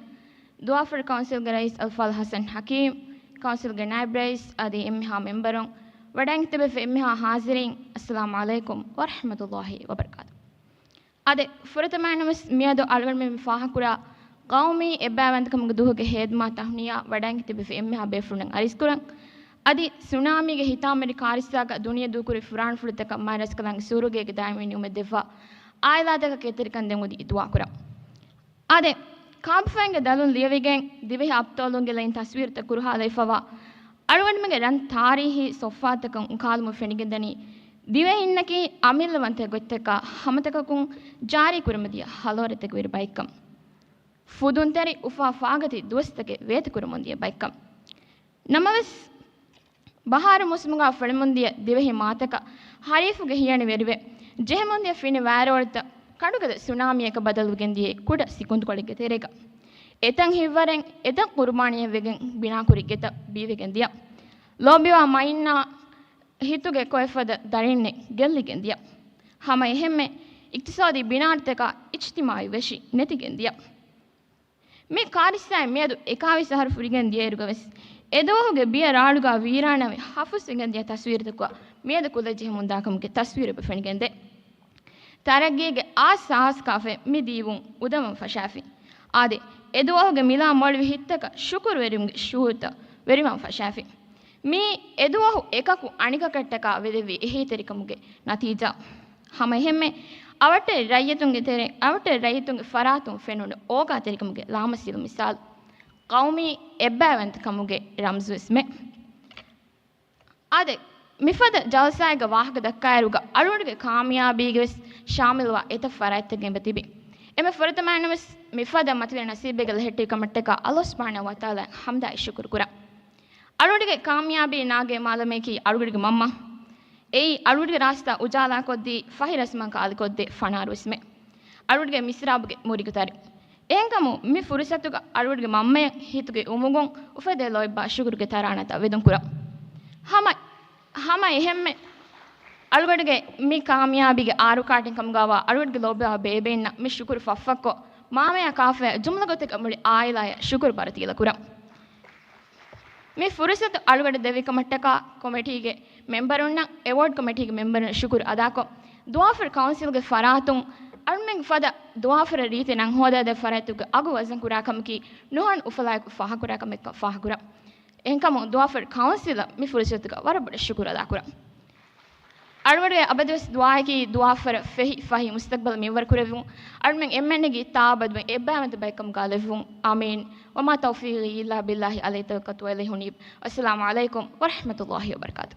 ދުވާފަރު ކައުންސިލްގެ ރައީސް އަލްފާޟިލް ޙަސަން ޙަކީމް، ކައުންސިލްގެ ނައިބް ރައީސް އަދި އެންމެހާ މެމްބަރުން، ވަޑައިން ތިބިފަ އެންމެހާ ޙާޟިރީން، އައްސަލާމު ޢަލައިކުމް ވަރަޙްމަތުﷲ ވަބަރަކާތު. އާދެ، ފުރަތަމައިންނަށް ވެސް މިއަދު އަޅުގަނޑުމެން މި ފާހަގަކުރާ ޤައުމީ އެއްބައިވަންތަކަމުގެ ދުވަހުގެ ހޭދުމާ ތަހުނިޔާ ވަޑައިން ތިބިފަ އެންމެހާ ބޭފުޅުންނަށް އަރިސްކުރަން. އަދި ސުނާމީގެ ހިތާމަވެރި ކާރިސާގަ ދުނިޔެ ދޫކުރި ފުރާނަފުޅުތަކަށް މާތް ރަސްކަލާނގެ ސުވަރުގޭގެ ދާއިމީ ނިޢުމަތް ދެއްވާ ޢާއިލާތަކަށް ކެތްތެރިކަން ދެން އުދި ދުޢާކުރަން. އާދެ، ކާބަފައިންގެ ދަލުން ލިޔެވިގެން ދިވެހި އަބްޠާލުންގެ ލައިން ތަސްވީރުތައް ކުރުހާލައިފަވާ އަޅުގަނޑުމެންގެ ރަން ތާރީހީ ސޮފްވާތަކަށް އުނގާލުމުން ފެނިގެންދަނީ، ދިވެހިންނަކީ އަމިއްލަވަންތަ ގޮތްތަކާ ހަމަތަކަކުން ޖާރީކުރަމުންދިޔަ ހަލޯރަތެއްގަ ވެރި ބައެއްކަން. ފުދުންތެރި އުފާ ފާގަތި ދުވަސްތަކެއް ވޭތުކުރަމުންދިޔަ ބައެއްކަން. ނަމަވެސް، ބަހާރު މޫސުމުގަ ފެނުމުންދިޔަ ދިވެހި މާތަކަށް ހަރީފުގެ ހިޔަނި ވެރިވެ، ޖެހެމުންދިޔަ ފިނި ވާރޯޅިތައް ކަނޑުގަދަ ސުނާމީއަކަށް ބަދަލުވެގެންދިޔައީ ކުޑަ ސިކުންތުކޮޅެއްގެ ތެރޭގަ. އެތައް ހިތްވަރެއް، އެތައް ޤުރުބާނީއެއް ވެގެން ބިނާކުރި ގެތައް ބީވެގެންދިޔަ. ލޯބިވާ މައިންނާ ހިތުގެ ކޮއެފަދަ ދަރިންނެއް ގެއްލިގެންދިޔަ. ހަމަ އެހެންމެ އިޤްތިޞާދީ ބިނާރުތަކާ އިޖްތިމާޢީ ވެށި ނެތިގެންދިޔަ. މި ކާރިސާއިން މިއަދު އެކާވީސް އަހަރު ފުރިގެން ދިޔައިރުގަވެސް، އެދުވަހުގެ ބިޔަ ރާޅުގަ ވީރާނާވެ ހަފުސްވެގެންދިޔަ ތަސްވީރުތަކުގަ މިއަދު ކުލަޖެހެމުންދާކަމުގެ ތަސްވީރު އެބަ ފެނިގެންދޭ. ތަރައްގީގެ އާސް ސާހަސްކާފަތް މި ދީވުން އުދަމަން ފަށާފި. އާދެ، އެދުވަހުގެ މިލާ މޮޅިވި ހިތްތަކަށް ޝުކުރުވެރިވުމުގެ ޝުޢޫރުތައް ވެރިވަން ފަށާފި. މީ އެދުވަހު އެކަކު އަނެކަކަށްޓަކާ ވެދެއްވި އެހީތެރިކަމުގެ ނަތީޖާ. ހަމައެހެންމެ، އަވަށްޓެރި ރައްޔިތުންގެ ތެރެ، އަވަށްޓެރި ރައްޔިތުންގެ ފަރާތުން ފެނުނު އޯގާތެރިކަމުގެ ލާމަސީލު މިސާލު. ޤައުމީ އެއްބައިވަންތަކަމުގެ ރަމްޒުވެސްމެ. އާދެ، މިފަދަ ޖަލްސާއެއްގަ ވާހަކަ ދައްކާއިރުގަ އަޅުގަނޑުގެ ކާމިޔާބީގެވެސް ޝާމިލްވާ އެތައް ފަރާތްތަކެއް އެބަ ތިބި. އެންމެ ފުރަތަމައިންނަށްވެސް މިފަދަ މަތިވެރި ނަސީބެއްގަ ލަހެއްޓި ކަމަށްޓަކާ ﷲ ސުބްޙާނަހޫ ވަތަޢާލާއަށް ޙަމްދާއި ޝުކުރު ކުރަން. އަޅުގަނޑުގެ ކާމިޔާބީ ނާގޭ މާލަމެއްކީ އަޅުގަނޑުގެ މަންމަ. އެއީ އަޅުގަނޑުގެ ރާސްތާ އުޖާލާކޮށްދީ، ފަހި ރަސްމަށް ކާލިކޮށްދޭ ފަނާރުވެސްމެ. އަޅުގަނޑުގެ މިސްރާބުގެ މުރިގު ތަރި. އެހެންކަމުން މި ފުރުސަތުގަ އަޅުގަނޑުގެ މަންމަޔަށް ހިތުގެ އުމުގުން އުފެދޭ ލޯތްބާ ޝުކުރުގެ ތަރާނަތައް ވެދުން ކުރަން. ހަމަ، ހަމަ އެހެންމެ އަޅުގަނޑުގެ މި ކާމިޔާބީގެ އާރު ކާޓިން ކަމުގައިވާ އަޅުގަނޑުގެ ލޯބިވާ ބޭބެއިންނަށް މި ޝުކުރު ފަށްފަށްކޮށް، މާމަޔާ ކާފަޔާ ޖުމްލަ ގޮތެއްގަ މުޅި އާއިލާޔަށް ޝުކުރު ބަރަތިލަ ކުރަން. މި ފުރުސަތު އަޅުގަނޑަށް ދެއްވި ކަމަށްޓަކާ ކޮމިޓީގެ މެމްބަރުންނަށް، އެވޯޑް ކޮމިޓީގެ މެމްބަރުންނަށް ޝުކުރު އަދާކޮށް، ދުވާފަރު ކައުންސިލްގެ ފަރާތުން އަޅުމެންގެ ފަދަ ދުވާފަރަށް ރީތި ނަން ހޯދާދޭ ފަރާތްތަކުގެ އަގު ވަޒަން ކުރާ ކަމަކީ ނުހަނު އުފަލާއެކު ފާހަގަކުރާ ކަމެއްކަން ފާހަގަކުރަން. އެހެންކަމުން ދުވާފަރު ކައުންސިލަށް މި ފުރުސަތުގަ ވަރަށް ބޮޑަށް ޝުކުރު އަދާކުރަން. އަޅުގަނޑުގެ އަބަދުވެސް ދުޢާއަކީ ދުވާފަރަށް ފެހި ފަހި މުސްތަޤްބަލް މިންވަރު ކުރެއްވުން، އަޅުމެން އެންމެންނަކީ ތާއަބަދުމެން އެއްބައިވަންތަ ބައެއްކަމުގަ ލެއްވުން. އާމީން. وما توفيقي إلا بالله عليه توكلت وإليه أنيب. والسلام عليكم ورحمة الله وبركاته.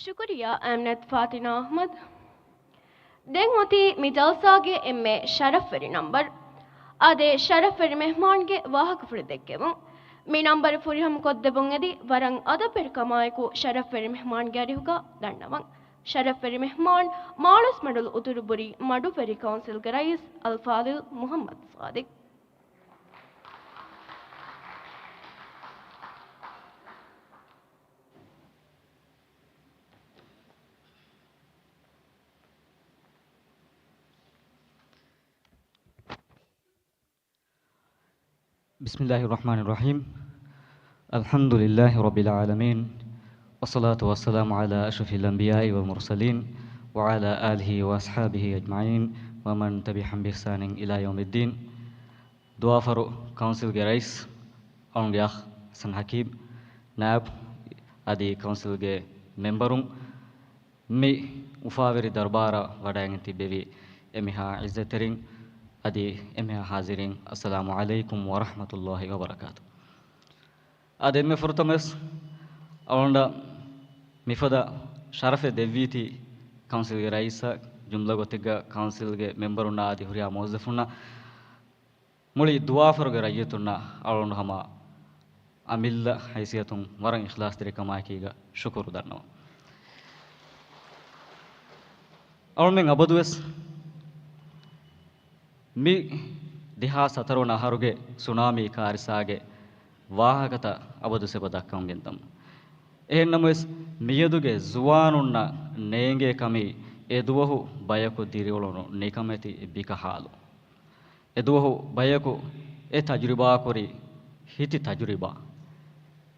ޝުކުރިއްޔާ އަމްނަތް ފާތިނާ އަޙްމަދު. ދެން އޮތީ މި ޖަލްސާގެ އެންމެ ޝަރަފްވެރި ނަންބަރު. އާދެ، ޝަރަފްވެރި މެހްމާންގެ ވާހަކަފުޅު ދެއްކެވުން. މި ނަންބަރު ފުރިހަމަ ކޮށްދެއްވުން އެދި ވަރަށް އަދަބުވެރިކަމާއެކު ޝަރަފްވެރި މެހްމާންގެ އަރިހުގަ ދަންނަވަން. ޝަރަފްވެރި މެހްމާން، މާޅޮސްމަޑުލު އުތުރުބުރީ މަޑުފެރި ކައުންސިލްގެ ރައީސް އަލްފާޟިލް މުޙައްމަދު ޞާދިޤް. بسم الله الرحمن الرحيم. الحمد لله رب العالمين. والصلاة والسلام على أشرف الأنبياء والمرسلين وعلى آله وأصحابه أجمعين ومن تبعهم بإحسان إلى يوم الدين. ދުވާފަރު ކައުންސިލްގެ ރައީސް، އަޅުގަނޑުގެ އަޚް ޙަސަން ޙަކީމް، ނާއިބް އަދި ކައުންސިލްގެ މެމްބަރުން، މި އުފާވެރި ދަރުބާރަށް ވަޑައިގެން ތިއްބެވި އެންމެހާ ޢިއްޒަތްތެރިން އަދި އެންމެހާ ޙާޟިރީން، އައްސަލާމު ޢަލައިކުމް ވަރަޙްމަތުﷲ ވަބަރަކާތު. އާދެ، އެންމެ ފުރަތަމަވެސް އަޅުގަނޑަށް މިފަދަ ޝަރަފެއް ދެއްވީތީ ކައުންސިލްގެ ރައީސަށް، ޖުމްލަ ގޮތެއްގަ ކައުންސިލްގެ މެމްބަރުންނާ އަދި ހުރިހާ މުވައްޒަފުންނަށް، މުޅި ދުވާފަރުގެ ރައްޔިތުންނަށް އަޅުގަނޑު ހަމަ އަމިއްލަ ހައިސިއްޔަތުން ވަރަށް އިޚްލާޞްތެރިކަމާއެކީގަ ޝުކުރު ދަންނަވަން. އަޅުމެން އަބަދުވެސް މި ދެހާސް ހަތަރު ވަނަ އަހަރުގެ ސުނާމީ ކާރިސާގެ ވާހަކަތައް އަބަދުސް އެބަ ދައްކަމުން ގެންދަމު. އެހެންނަމަވެސް، މިއަދުގެ ޒުވާނުންނަށް ނޭނގޭ ކަމީ އެދުވަހު ބަޔަކު ދިރިއުޅުނު ނިކަމެތި ބިކަހާލު. އެދުވަހު ބަޔަކު އެ ތަޖުރިބާކުރި ހިތި ތަޖުރިބާ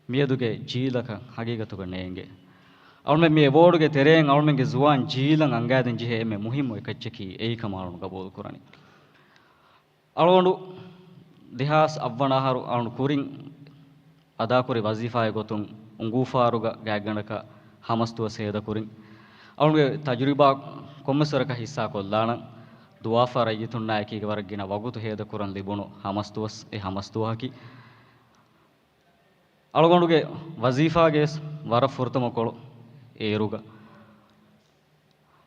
މިއަދުގެ ޖީލަކަށް ހަގީގަތުގަ ނޭނގޭ. އަޅުމެން މި އެވޯޑުގެ ތެރެއިން އަޅުމެންގެ ޒުވާން ޖީލަށް އަންގައިދޭން ޖެހޭ އެންމެ މުހިއްމު އެކައްޗަކީ އެއީ ކަމަށް އަޅުން ގަބޫލު ކުރަނީ. އަޅުގަނޑު ދެހާސް އަށްވަނަ އަހަރު އަޅުން ކުރިން އަދާކުރި ވަޒީފާއެއް ގޮތުން އުނގޫފާރުގަ ގާތްގަނޑަކަށް ހަމަސްދުވަސް ހޭދަކުރިން. އަޅުގެ ތަޖުރިބާ ކޮންމެސް ވަރަކަށް ހިއްސާ ކޮށްލާނަން. ދުވާފާ ރައްޔިތުންނާ އެކީގަ ވަރަށް ގިނަ ވަގުތު ހޭދަކުރަން ލިބުނު ހަމަސްދުވަސް، އެ ހަމަސްދުވަހަކީ އަޅުގަނޑުގެ ވަޒީފާގެ ވެސް ވަރަށް ފުރަތަމަ ކޮޅު އޭރުގަ.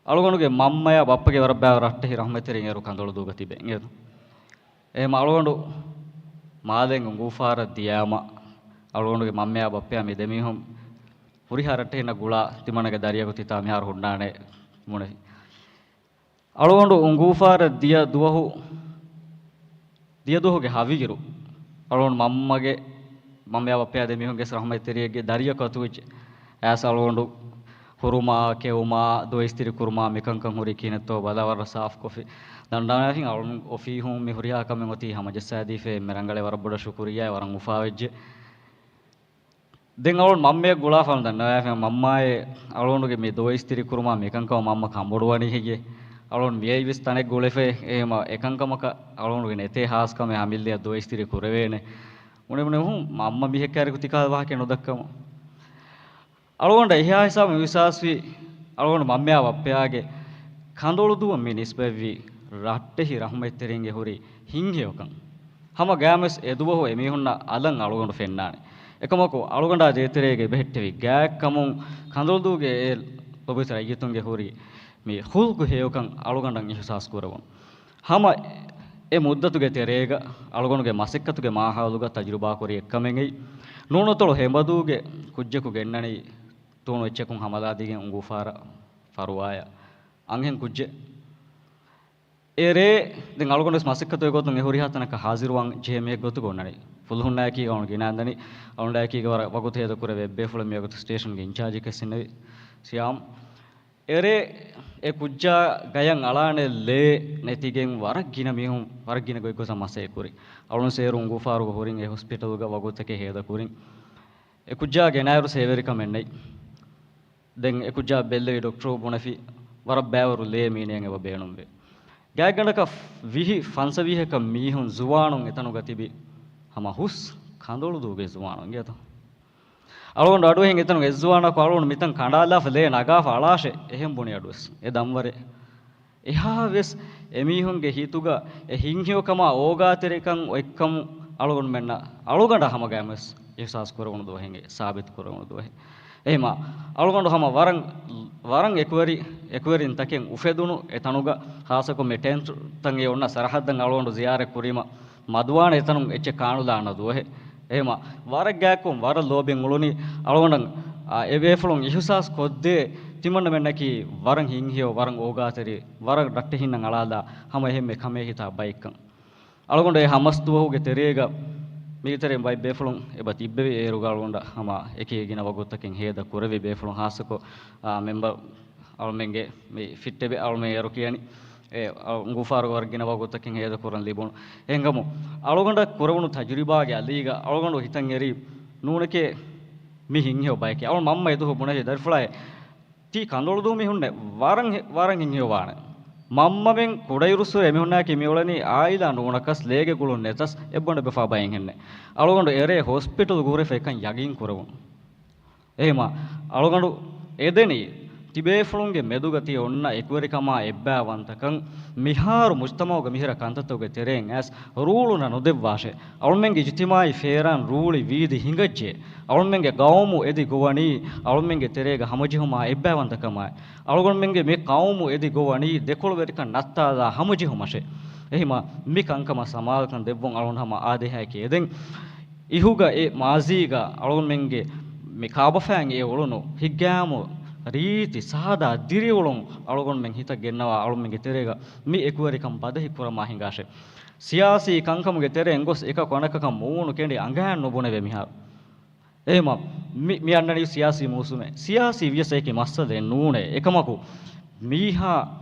އަޅުގަނޑުގެ މަންމަޔާ ބައްޕަގެ ވަރަށް ބާވަ ރައްޓެހި ރަޙްމަތްތެރިން އޭރު ކަނދޮޅުދޫގަ ތިބެން އޭރު. އެހެމަ އަޅުގަނޑު މާލެން އުނގޫފާރަށް ދިޔާމަ، އަޅުގަނޑުގެ މަންމަޔާ ބައްޕަޔާ މި ދެމީހުން ހުރިހާ ރައްޓެހިންނަށް ގުޅާ ތިމަންނަގެ ދަރިއަކު ތިތާ މިހާރު ހުންނާނެ ބުނެފި. އަޅުގަނޑު އުނގޫފާރަށް ދިޔަ ދުވަހު، ދިޔަ ދުވަހުގެ ހަވީރު، އަޅުގަނޑު މަންމަގެ، މަންމަޔާ ބައްޕަޔާ ދެމީހުންގެ ރަޙްމަތްތެރިއެއްގެ ދަރިއަކު އަތުވެއްޖެ. އައިސް އަޅުގަނޑު ހުރުމާ، ކެއުމާ، ދުވަސް އިސްތިރި ކުރުމާ މިކަންކަން ހުރީ ކިހިނެއްތޯ ބަލާ ވަރަށް ސާފުކޮށްފި. ދަންނަވާފިން އަޅުގަނޑު އޮފީހުން މި ހުރިހާ ކަމެއް އޮތީ ހަމަޖައްސާދީފަ އެންމެ ރަނގަޅޭ ވަރަށް ބޮޑަށް ޝުކުރިއްޔާ ވަރަށް އުފާވެއްޖެ. ދެން އަޅުން މަންމަޔަށް ގުޅާފަން ދަންނަވާފަ މަންމާއޭ އަޅުނުގެ މި ދުވަސް އިސްތިރި ކުރުމާ މިކަންކަމަށް މަންމަ ކަނބޮޑުވަނީ ހެއްޔޭ؟ އަޅުން މިއައި ވެސް ތަނެއް ގުޅެފަ އެހެމަ އެކަންކަމަކަށް އަޅުނުގެ ނެތޭ ހާސްކަމެއް އަމިއްލަޔަށް ދުވަސް އިސްތިރި ކުރެވޭނެ. ބުނެ ބުނެ ހުން މަންމަ މިހެއްކާރިކު ތިކާ ވާހަކަ ނުދައްކަމު. އަޅުގަނޑަށް އެހާ ހިސާބު ވިސްވާސްވީ، އަޅުގަނޑު މަންމަޔާ ބައްޕަޔާގެ ކަނދޮޅުދޫއަށް މި ނިސްބަތްވީ ރައްޓެހި ރަޙުމަތްތެރިންގެ ހުރި ހިތްހެޔޮކަން. ހަމަ ގައިމުވެސް އެދުވަހު އެމީހުންނަށް އަލަށް އަޅުގަނޑު ފެންނާނެ. އެކަމަކު، އަޅުގަނޑާ ދޭތެރޭގަ ބެހެއްޓެވި ގާތްކަމުން ކަނދޮޅުދޫގެ އެ ލޮބުވެތި ރައްޔިތުންގެ ހުރި މި ހުލްކު ހެޔޮކަން އަޅުގަނޑަށް އިޙުސާސް ކުރެވުނު. ހަމަ އެ މުއްދަތުގެ ތެރޭގަ އަޅުގަނޑުގެ މަސައްކަތުގެ މާހައުލުގަ ތަޖުރިބާކުރި އެއްކަމެއްގައި ނޫނުތޮޅު ހެނބަދޫގެ ކުއްޖަކު ގެންނަނީ ތޫނު އެއްޗަކުން ހަމަލާދީގެން އުނގޫފާރަށް ފަރުވާޔަށް އަންހެން ކުއްޖެއް. އެ ރޭ ދެން އަޅުގަނޑުވެސް މަސައްކަތުގެ ގޮތުން އެ ހުރިހާ ތަނަކަށް ހާޒިރުވާން ޖެހޭ މީހެއް ގޮތުގަ އޮންނަނީ. ފުލުހުންނާއެކީގަ އަޅުގަނޑު ގިނައިން ދަނީ. އަޅުގަނޑާއެކީގަ ވަރަށް ވަގުތު ހޭދަކުރެވޭ އެއްބޭފުޅެއް މިވަގުތު ސްޓޭޝަންގެ އިންޗާޖަކަށް އިންނެވި ސިޔާމް. އެރޭ އެ ކުއްޖާ ގަޔަށް އަޅާނެ ލޭ ނެތިގެން ވަރަށް ގިނަ މީހުން ވަރަށް ގިނަ ގޮތްގޮތަށް މަސައްކަތް ކުރި. އަޅުން ސޭރު އުނގޫފާރުގަ ހުރިން އެ ހޮސްޕިޓަލުގަ ވަގުތުތަކެއް ހޭދަކުރިން. އެ ކުއްޖާ ގެނައިރު ސޭވެރިކަމެއް ނެތް. ދެން އެ ކުއްޖާ ބެއްލެވި ޑޮކްޓަރު ބުނެފި ވަރަށް ބައިވަރު ލޭ މީނަޔަށް އެބަ ބޭނުންވޭ. ގާތްގަނޑަކަށް ވިހި ފަންސަވީހަކަށް މީހުން ޒުވާނުން އެތަނުގަ ތިބި ހަމަ ހުސް ކަނދޮޅުދޫގެ ޒުވާނުން އިނގޭތަ؟ އަޅުގަނޑު އަޑުއެހިން އެތަނުގެ އެއްޒުވާނަކު އަޅުގަނޑު މިތަން ކަނޑާލާފަ ލޭ ނަގާފަ އަޅާށޭ އެހެން ބުނި އަޑުވެސް އެ ދަންވަރެއް. އެހާވެސް އެމީހުންގެ ހިތުގަ އެ ހިތްހެޔޮކަމާ އޯގާތެރިކަން އޮތްކަމު އަޅުގަނޑުމެންނަށް އަޅުގަނޑަށް ހަމަ ގައިމުވެސް އިޙްސާސް ކުރެވުނު ދުވަހެއް، ސާބިތު ކުރެވުނު ދުވަހެއް. އެހެމަ އަޅުގަނޑު ހަމަ ވަރަށް ވަރަށް އެކުވެރި، އެކުވެރިން ތަކެއް އުފެދުނު އެތަނުގަ، ޚާއްޞަކޮށް މި ޓެންޓްތައް އެ އޮންނަ ސަރަހައްދަށް އަޅުގަނޑު ޒިޔާރަތް ކުރީމަ، މަދުވާނެ އެތަނުން އެއްޗެއް ކާނުލާނަ ދުވަހެއް. އެހެމަ ވަރަށް ގާތްކޮށް ވަރަށް ލޯބިން އުޅުނީ އަޅުގަނޑަށް، އާ، އެ ބޭފުޅުން އިހުސާސް ކޮށްދޭ ތިމަންނަމެންނަކީ ވަރަށް ހިތްހެޔޮ، ވަރަށް އޯގާތެރި، ވަރަށް ރައްޓެހިންނަށް އަޅާލާ ހަމަ އެހެންމެ ކަމޭ ހިތާ ބައެއްކަން. އަޅުގަނޑު އެ ހަމަސް ދުވަހުގެ ތެރޭގަ މީތެރެ ބައެއް ބޭފުޅުން އެބަ ތިއްބެވި އޭރުގަ އަޅުގަނޑަށް ހަމަ އެކި ގިނަ ވަގުތުތަކެއް ހޭދަ ކުރެވި ބޭފުޅުން ހާއްސަކޮށް، އާ، މެމްބަރު އަޅުމެންގެ މި ފިއްޓެވި އަޅުމެން އޭރު ކިޔަނީ އެ، އަ، ގުފާރު ވަރަށް ގިނަ ވަގުތަކެއް ހޭދަ ކުރަން ލިބުނު. އެހެންކަމުން އަޅުގަނޑަށް ކުރެވުނު ތަޖުރިބާގެ އަލީގަ އަޅުގަނޑު ހިތަށް އެރީ ނޫނެކޭ މި ހިތްހެޔޮ ބަޔަކީ. އަޅު މަންމަ އެދުވަހު ބުނެ ދަރިފުޅާއޭ ތީ ކަނދޮޅުދޫ މީހުންނޭ ވަރަށް ހެ-، ވަރަށް ހިތްހެޔޮވާނެ. މަންމަމެން ކުޑައިރުއްސުރެ އެމީހުންނާއެކީ މިއުޅެނީ އާއިލާ ނޫނަކަސް ލޭގެ ގުޅުން ނެތަސް އެއްބަނޑު ބެފާ ބައެއް ހެންނެ. އަޅުގަނޑު އެރޭ ހޮސްޕިޓަލް ގުރެފަ އެކަން ޔަގީން ކުރެވުނު. އެހެމަ އަޅުގަނޑު އެދެނީ ތިބޭފުޅުންގެ މެދުގަ ތި އޮންނަ އެކުވެރިކަމާ އެއްބައިވަންތަކަން މިހާރު މުޖްތަމައުގަ މިހިރަ ކަންތައްތަކުގެ ތެރެއިން އައިސް ރޫޅުނަ ނުދެއްވާށޭ. އަޅުމެންގެ އިޖްތިމާއީ ފޭރާން ރޫޅި ވީދި ހިނގައްޖެ. އަޅުމެންގެ ގައުމު އެދި ގޮވަނީ އަޅުމެންގެ ތެރޭގަ ހަމަޖެހުމާ އެއްބައިވަންތަކަމާއި. އަޅުގަނޑުމެންގެ މި ޤައުމު އެދި ގޮވަނީ ދެކޮޅުވެރިކަން ނައްތާލާ ހަމަޖެހުމަށޭ. އެހެމަ މި ކަންކަމަށް ސަމާލުކަން ދެއްވުން އަޅުން ހަމަ އާދޭހާއެކޭ އެދެން. އިހުގަ އެ މާޒީގަ އަޅުގަނޑުމެންގެ މި ކާބަފައިން އެ އުޅުނު ހިތްގައިމު ރީތި ސާދާ ދިރިއުޅުން އަޅުގަނޑުމެން ހިތަށް ގެންނަވާ އަޅުމެންގެ ތެރޭގަ މި އެކުވެރިކަން ބަދަހި ކުރަމާ ހިނގާށޭ. ސިޔާސީ ކަންކަމުގެ ތެރެއިން ގޮސް އެކަކު އަނެކަކަށް މޫނު ކެނޑި އަނގައިން ނުބުނެވޭ މިހާރު. އެހެމަ މި، މި އަންނަނީ ސިޔާސީ މޫސުމެއް. ސިޔާސީ ވިޔަސް އެކި މައްސަލައެއް ނޫނޭ. އެކަމަކު މީހާ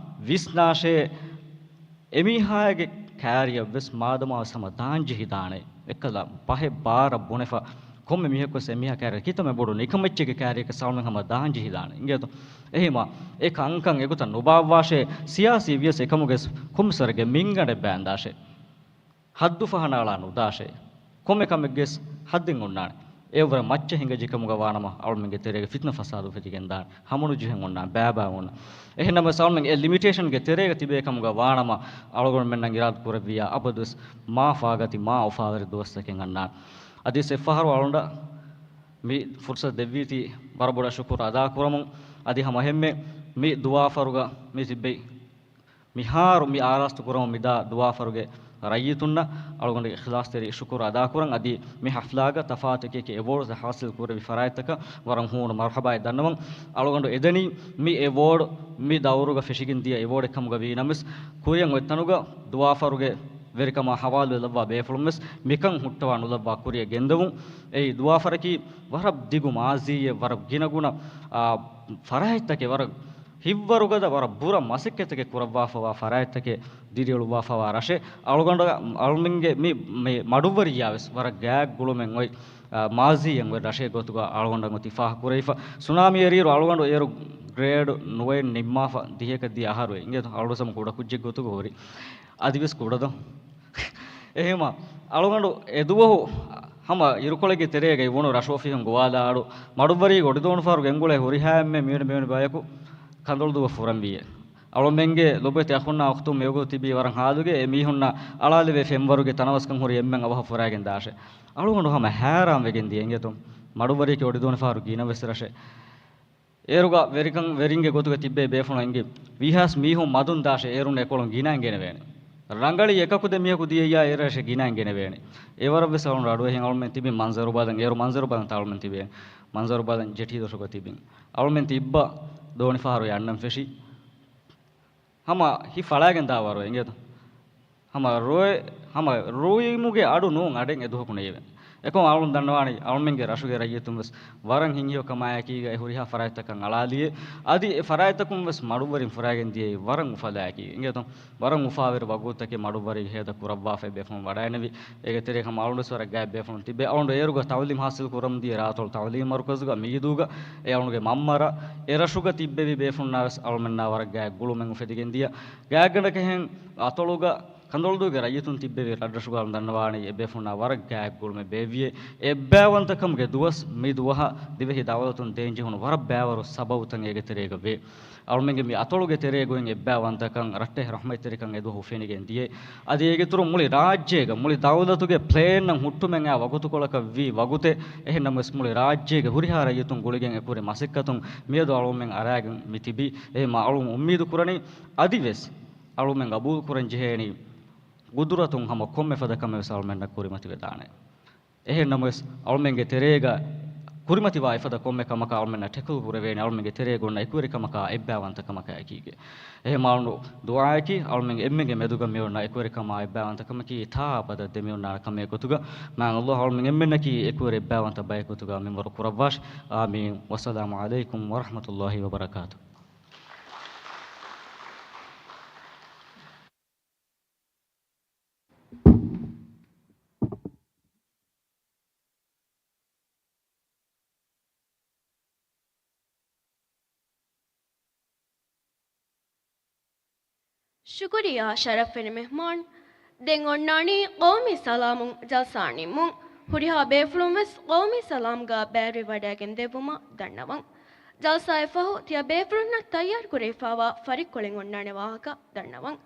ވިސްނާށޭ، އެމީހާގެ ކާރިއަށް ވެސް މާދަމާ ވެސް ހަމަ ދާން ޖެހިދާނެ. އެއްކަލަ ބަހެއް ބާރަށް ބުނެފަ، ކޮންމެ މީހަކު ވެސް އެމީހާ ކާރިއަށް ކިތަންމެ ބޮޑު ނިކަމެއްޗެއްގެ ކާރިއަކަށް ސަލްމެން ހަމަ ދާން ޖެހިދާނެ. އިނގޭތޯ؟ އެހެމަ އެ ކަންކަން އެގޮތަށް ނުބާއްވާށޭ، ސިޔާސީ ވިޔަސް އެކަމުގެ ކޮންމެސް ވަރެއްގެ މިންގަނޑެއް ބާންދާށޭ. ހައްދު ފަހަނައަޅާ ނުދާށޭ. ކޮންމެ ކަމެއްގެސް ހައްދެއް އޮންނާނެ. އެއަށްވުރެ މައްޗަށް ހިނގަޖެ ކަމުގަ ވާނަމަ، އަޅުމެންގެ ތެރޭގަ ފިތުނަ ފަސާދަ އުފެދިގެން ދާނެ. ހަމަނުޖެހެން އޮންނާނެ، ބައިބައި އޮންނާނެ. އެހެންނަމަވެސް އަޅުމެން އެ ލިމިޓޭޝަންގެ ތެރޭގަ ތިބޭ ކަމުގަ ވާނަމަ، އަޅުގަނޑުމެންނަށް އިރާދަ ކުރެއްވިއްޔާ އަބަދުވެސް މާ ފާގަތި، މާ އުފާވެރި ދުވަސްތަކެއް އަންނާނެ. އަދިވެސް އެއްފަހަރު އަޅުގަނޑަށް މި ފުރުސަތު ދެއްވީތީ ވަރަށް ބޮޑަށް ޝުކުރު އަދާކުރަމުން. އަދި ހަމަ އެހެންމެ މި ދުވާފަރުގަ މި ތިއްބެވި މިހާރު މި އާރާސްތު ކުރަމުން މިދާ ދުވާފަރުގެ ރައްޔިތުންނަށް އަޅުގަނޑުގެ އިޚްލާޞްތެރި ޝުކުރު އަދާކުރަން. އަދި މި ހަފްލާގަ ތަފާތު އެކި އެކި އެވޯޑްސް ހާސިލް ކުރެވި ފަރާތްތަކަށް ވަރަށް ހޫނު މަރުޙަބާއެއް ދަންނަވަން. އަޅުގަނޑު އެދެނީ މި އެވޯޑް މި ދައުރުގަ ފެށިގެން ދިޔަ އެވޯޑެއް ކަމުގަ ވީ ނަމަވެސް، ކުރިއަށް އޮތް ތަނުގަ ދުވާފަރުގެ ވެރިކަމާ ހަވާލުވެލައްވާ ބޭފުޅުން ވެސް މިކަން ހުއްޓަވާ ނުލައްވާ ކުރިއަށް ގެންދެވުން. އެއީ ދުވާފަރަކީ ވަރަށް ދިގު މާޒީއެއް، ވަރަށް ގިނަގުނަ، އާ، ފަރާތްތަކެއް، ވަރަށް ހިތްވަރުގަދަ، ވަރަށް ބުރަ މަސައްކަތްތަކެއް ކުރައްވާފަވާ ފަރާތްތަކެއް، ދިރިއުޅުއްވާފަވާ ރަށެއް. އަޅުގަނޑަށް، އަޅުމެންގެ މި، މި މަޑުއްވަރިއްޔާ ވެސް ވަރަށް ގާތް ގުޅުމެއް އޮތް، އާ، މާޒީއެއް އޮތް ރަށެއް ގޮތުގަ އަޅުގަނޑަށް އޮތީ ފާހަގަ ކުރެވިފަ. ސުނާމީ އެރިއިރު އަޅުގަނޑު އޭރު ގްރޭޑް ނުވައެއް ނިންމާފަ ދިހައަކަށް ދިޔަ އަހަރު އިނގޭތޯ، އަޅުގަނޑު ހަމަ ކުޑަ ކުއްޖެއް ގޮތުގަ ހުރި. އަދިވެސް ކުޑަދޯ. އެހެމަ އަޅުގަނޑު އެދުވަހު ހަމަ އިރުކޮޅެއްގެ ތެރޭގައި ވުނު ރަށު އޮފީހުން ގޮވާލާ އަޑު، މަޑުއްވަރީގެ އޮޑިދޯނިފަހަރު ގެންގުޅޭ ހުރިހާ އެންމެ މީޑި މީޑި ބަޔަކު ކަނދޮޅުދޫއަށް ފުރަންވީއޭ. އަޅުމެންގެ ލޮބުވެތި އަޚުންނާ އުޚްތުން މިވަގުތު ތިބީ ވަރަށް ހާލުގައި، އެ މީހުންނަށް އަޅާލެވޭ ފެންވަރުގެ ތަނަވަސްކަން ހުރި އެންމެން އަވަހަށް ފުރާގެން ދާށޭ. އަޅުގަނޑު ހަމަ ހައިރާން ވެގެން ދިޔަ އިނގޭތޯ. މަޑުއްވަރީގެ އޮޑިދޯނިފަހަރު ގިނަވެސް ރަށެއް. އޭރުގަ ވެރިކަން، ވެރިންގެ ގޮތުގަ ތިއްބޭ ބޭފުޅުން އެނގި، ވީހާވެސް މީހުން މަދުން ދާށޭ، އޭރުން އެކޮޅުން ގިނަ އެނގޭނެ ވޭނެ. ރަނގަޅީ އެކަކު ދެ މީހަކު ދިޔައްޔާ އޭރަށޭ ގިނަ އެނގޭނެ ވޭނެ. އެވަރަށްވެސް އަޅުން ރަޑު އެހެން އަޅުމެން ތިބި މަންޒަރު ބަލަން، އޭރު މަންޒަރު ބަލަން ތާ އަޅުމެން ތިބޭ. މަންޒަރު ބަލަން ޖެޓީ ދޮށުގަ ތިބިން. އަޅުމެން ތިއްބަ ދޯނިފަހަރު އަންނަން ފެށި. ހަމަ ހިތް ފަޅާގެން ދާ ވަރު އިނގޭތަ؟ ހަމަ ރޮއެ، ހަމަ ރޮއިމުގެ އަޑު ނޫން އަޑެއް އެދުވަހަކު ނެތް. އެކަމަކު އަޅުން ދަންނަވާނީ، އަޅުމެންގެ ރަށުގެ ރައްޔިތުން ވެސް ވަރަށް ހިތްހެޔޮ ކަމާއެކީގައި ހުރިހާ ފަރާތްތަކަށް އަޅާލިއޭ. އަދި އެ ފަރާތްތަކުން ވެސް މަޑުއްވަރިން ފުރާގެން ދިޔައީ ވަރަށް އުފަލާއެކީ. އިނގޭތަ؟ ވަރަށް އުފާވެރި ވަގުތުތަކެއް މަޑުއްވަރި ހޭދަ ކުރައްވާފައި ބޭފުޅުން ވަޑައިނެވި. އޭގެ ތެރޭ ހަމަ އަޅުން ވެސް ވަރަށް ގާތް ބޭފުޅުން ތިބޭ. އަޅުން އޭރުގަ ތައުލީމް ހާސިލް ކުރަމުން ދިޔަ ރާތޮޅު ތައުލީމް މަރުކަޒުގަ މީދޫގަ އެ އަޅުގެ މަންމަރަށް އެ ރަށުގަ ތިއްބެވި ބޭފުޅުންނާ ވެސް އަޅުމެންނާ ވަރަށް ގާތް ގުޅުމެއް އުފެދިގެން ދިޔަ. ގާތްގަނޑަކަށް ހެން އަތޮޅުގަ ކަނދޮޅުދޫގެ ރައްޔިތުން ތިއްބެވި ރަށްރަށުގަ ދަންނަވާނީ އެބޭފުޅުންނާ ވަރަށް ގާތް ގުޅުމެއް ބޭއްވިއޭ. އެއްބައިވަންތަކަމުގެ ދުވަސް މި ދުވަހަށް ދިވެހި ދައުލަތުން ދޭންޖެހުނު ވަރަށް ބައިވަރު ސަބަބުތައް އޭގެ ތެރޭގަ ވޭ. އަޅުމެންގެ މި އަތޮޅުގެ ތެރޭގައި އެއްބައިވަންތަކަން، ރައްޓެހި ރަޙްމަތްތެރިކަން އެދުވަހު ފެނިގެން ދިޔަ. އަދި އޭގެއިތުރުން މުޅި ރާއްޖޭގަ، މުޅި ދައުލަތުގެ ޕްލޭންއަށް ހުއްޓުމެއް އައި ވަގުތުކޮޅަކަށް ވީ ވަގުތެއް. އެހެންނަމަވެސް މުޅި ރާއްޖޭގެ ހުރިހާ ރައްޔިތުން ގުޅިގެން އެކުރި މަސައްކަތުން މިއަދު އަޅުމެން އަރާގެން މި ތިބީ. އެހެންމަ އަޅުމެން އުއްމީދު ކުރަނީ އަދިވެސް އަޅުމެން ގަބޫލު ކުރަން ޖެހޭނީ ގުދުރަތުން ހަމަ ކޮންމެ ފަދަ ކަމެއް ވެސް އަޅުމެންނަށް ކުރިމަތިވެދާނެ. އެހެން ނަމަވެސް، އަޅުމެންގެ ތެރޭގަ ކުރިމަތިވާ އެފަދަ ކޮންމެ ކަމަކަށް އަޅުމެންނަށް ޓެކުލު ކުރެވޭނެ، އަޅުމެންގެ ތެރޭގަ އޮންނަ އެކުވެރިކަމަކާ އެއްބައިވަންތަކަމަކާ އެކީގެ. އެހެން މާ ދުޢާއަކީ، އަޅުމެން އެންމެންގެ މެދުގަ މިއޮންނަ އެކުވެރިކަމާ އެއްބައިވަންތަކަމަކީ ތާ އަބަދަށް ދެމިއޮންނާނެ ކަމެއް ގޮތުގަ، މާތް ﷲ އަޅުމެން އެންމެންނަކީ އެކުވެރި އެއްބައިވަންތަ ބައެއް ގޮތުގަ މިންވަރު ކުރައްވާށި. އާމީން. ވައްސަލާމު ޢަލައިކުމް ވަރަޙްމަތުﷲ ވަބަރަކާތު. ޝުކުރިއްޔާ ޝަރަފްވެރި މެހްމާން. ދެން އޮންނާނީ ޤައުމީ ސަލާމުން ޖަލްސާ ނިންމުން. ހުރިހާ ބޭފުޅުން ވެސް ޤައުމީ ސަލާމްގަ ބައިވެރިވެވަޑައިގެން ދެއްވުމަށް ދަންނަވަން. ޖަލްސާއަށް ފަހު ތިޔަބޭފުޅުންނަށް ތައްޔާރު ކުރެވިފައިވާ ފަރިއްކޮޅެއް އޮންނާނެ ވާހަކަ ދަންނަވަން.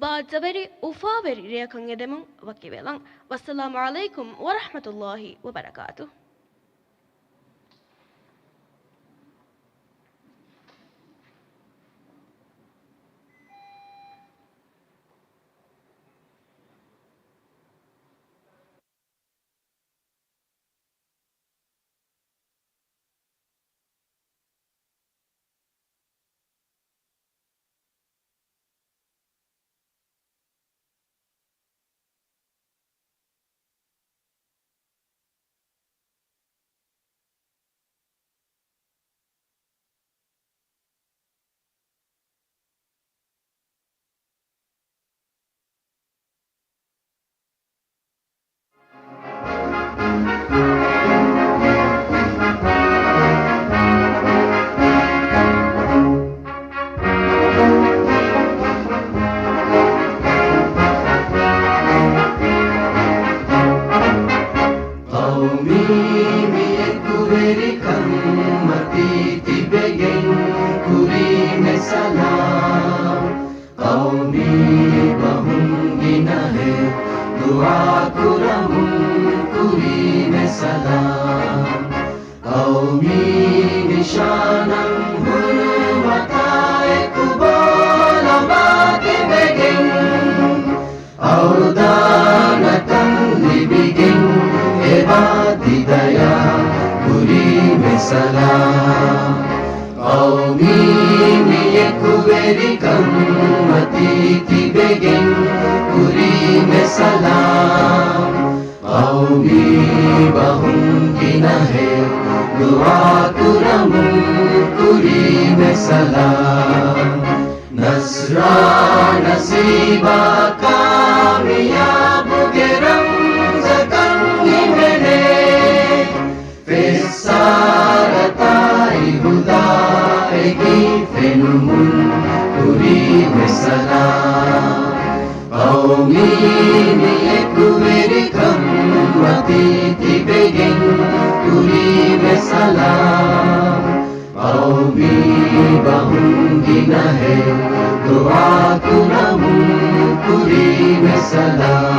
ބާއްޖަވެރި އުފާވެރި ރެއަކަށް އެދެމުން ވަކިވެލަން. ވައްސަލާމު ޢަލައިކުމް ވަރަޙްމަތުﷲ ވަބަރަކާތުހު. ޤައުމީ މި އެކުވެރިކަން މަތީ ތިބެގެން ކުރީމެ ސަލާމް. ޤައުމީ ބަހުން ގިނަހެއް ދުޢާ ކުރަމުން ކުރީމެ ސަލާމް. ޤައުމީ ނިޝާނަށް ހުރުމަތާ އެކު ބޯލަމާ ތިބެގެން، އަވަދާންތަން ލިބިގެން އެބާ ތި ދަޔާ ކުރީމެ ސަލާމް. ޤައުމީ މި އެކުވެރިކަން މަތީ ތިބެގެން ކުރީމެ ސަލާމް. ޤައުމީ ބަހުން ގިނަހެއް ދުޢާ ކުރަމުން ކުރީމެ ސަލާމް. ނަޞްރާ ނަސީބާ ކާމިޔާބުގެ ރަމްޒަކަށް ހިމެނޭ. ފެއްސާރަތާއި ހުދާއެކީ ފެނުމުން ކުރީމެ ސަލާމް. ޤައުމީ މި އެކުވެރިކަން މަތީ ތިބެގެން ކުރީމެ ސަލާމް. ޤައުމީ ބަހުން ގިނަހެއް ދުޢާ ކުރަމުން ކުރީމެ ސަލާމް.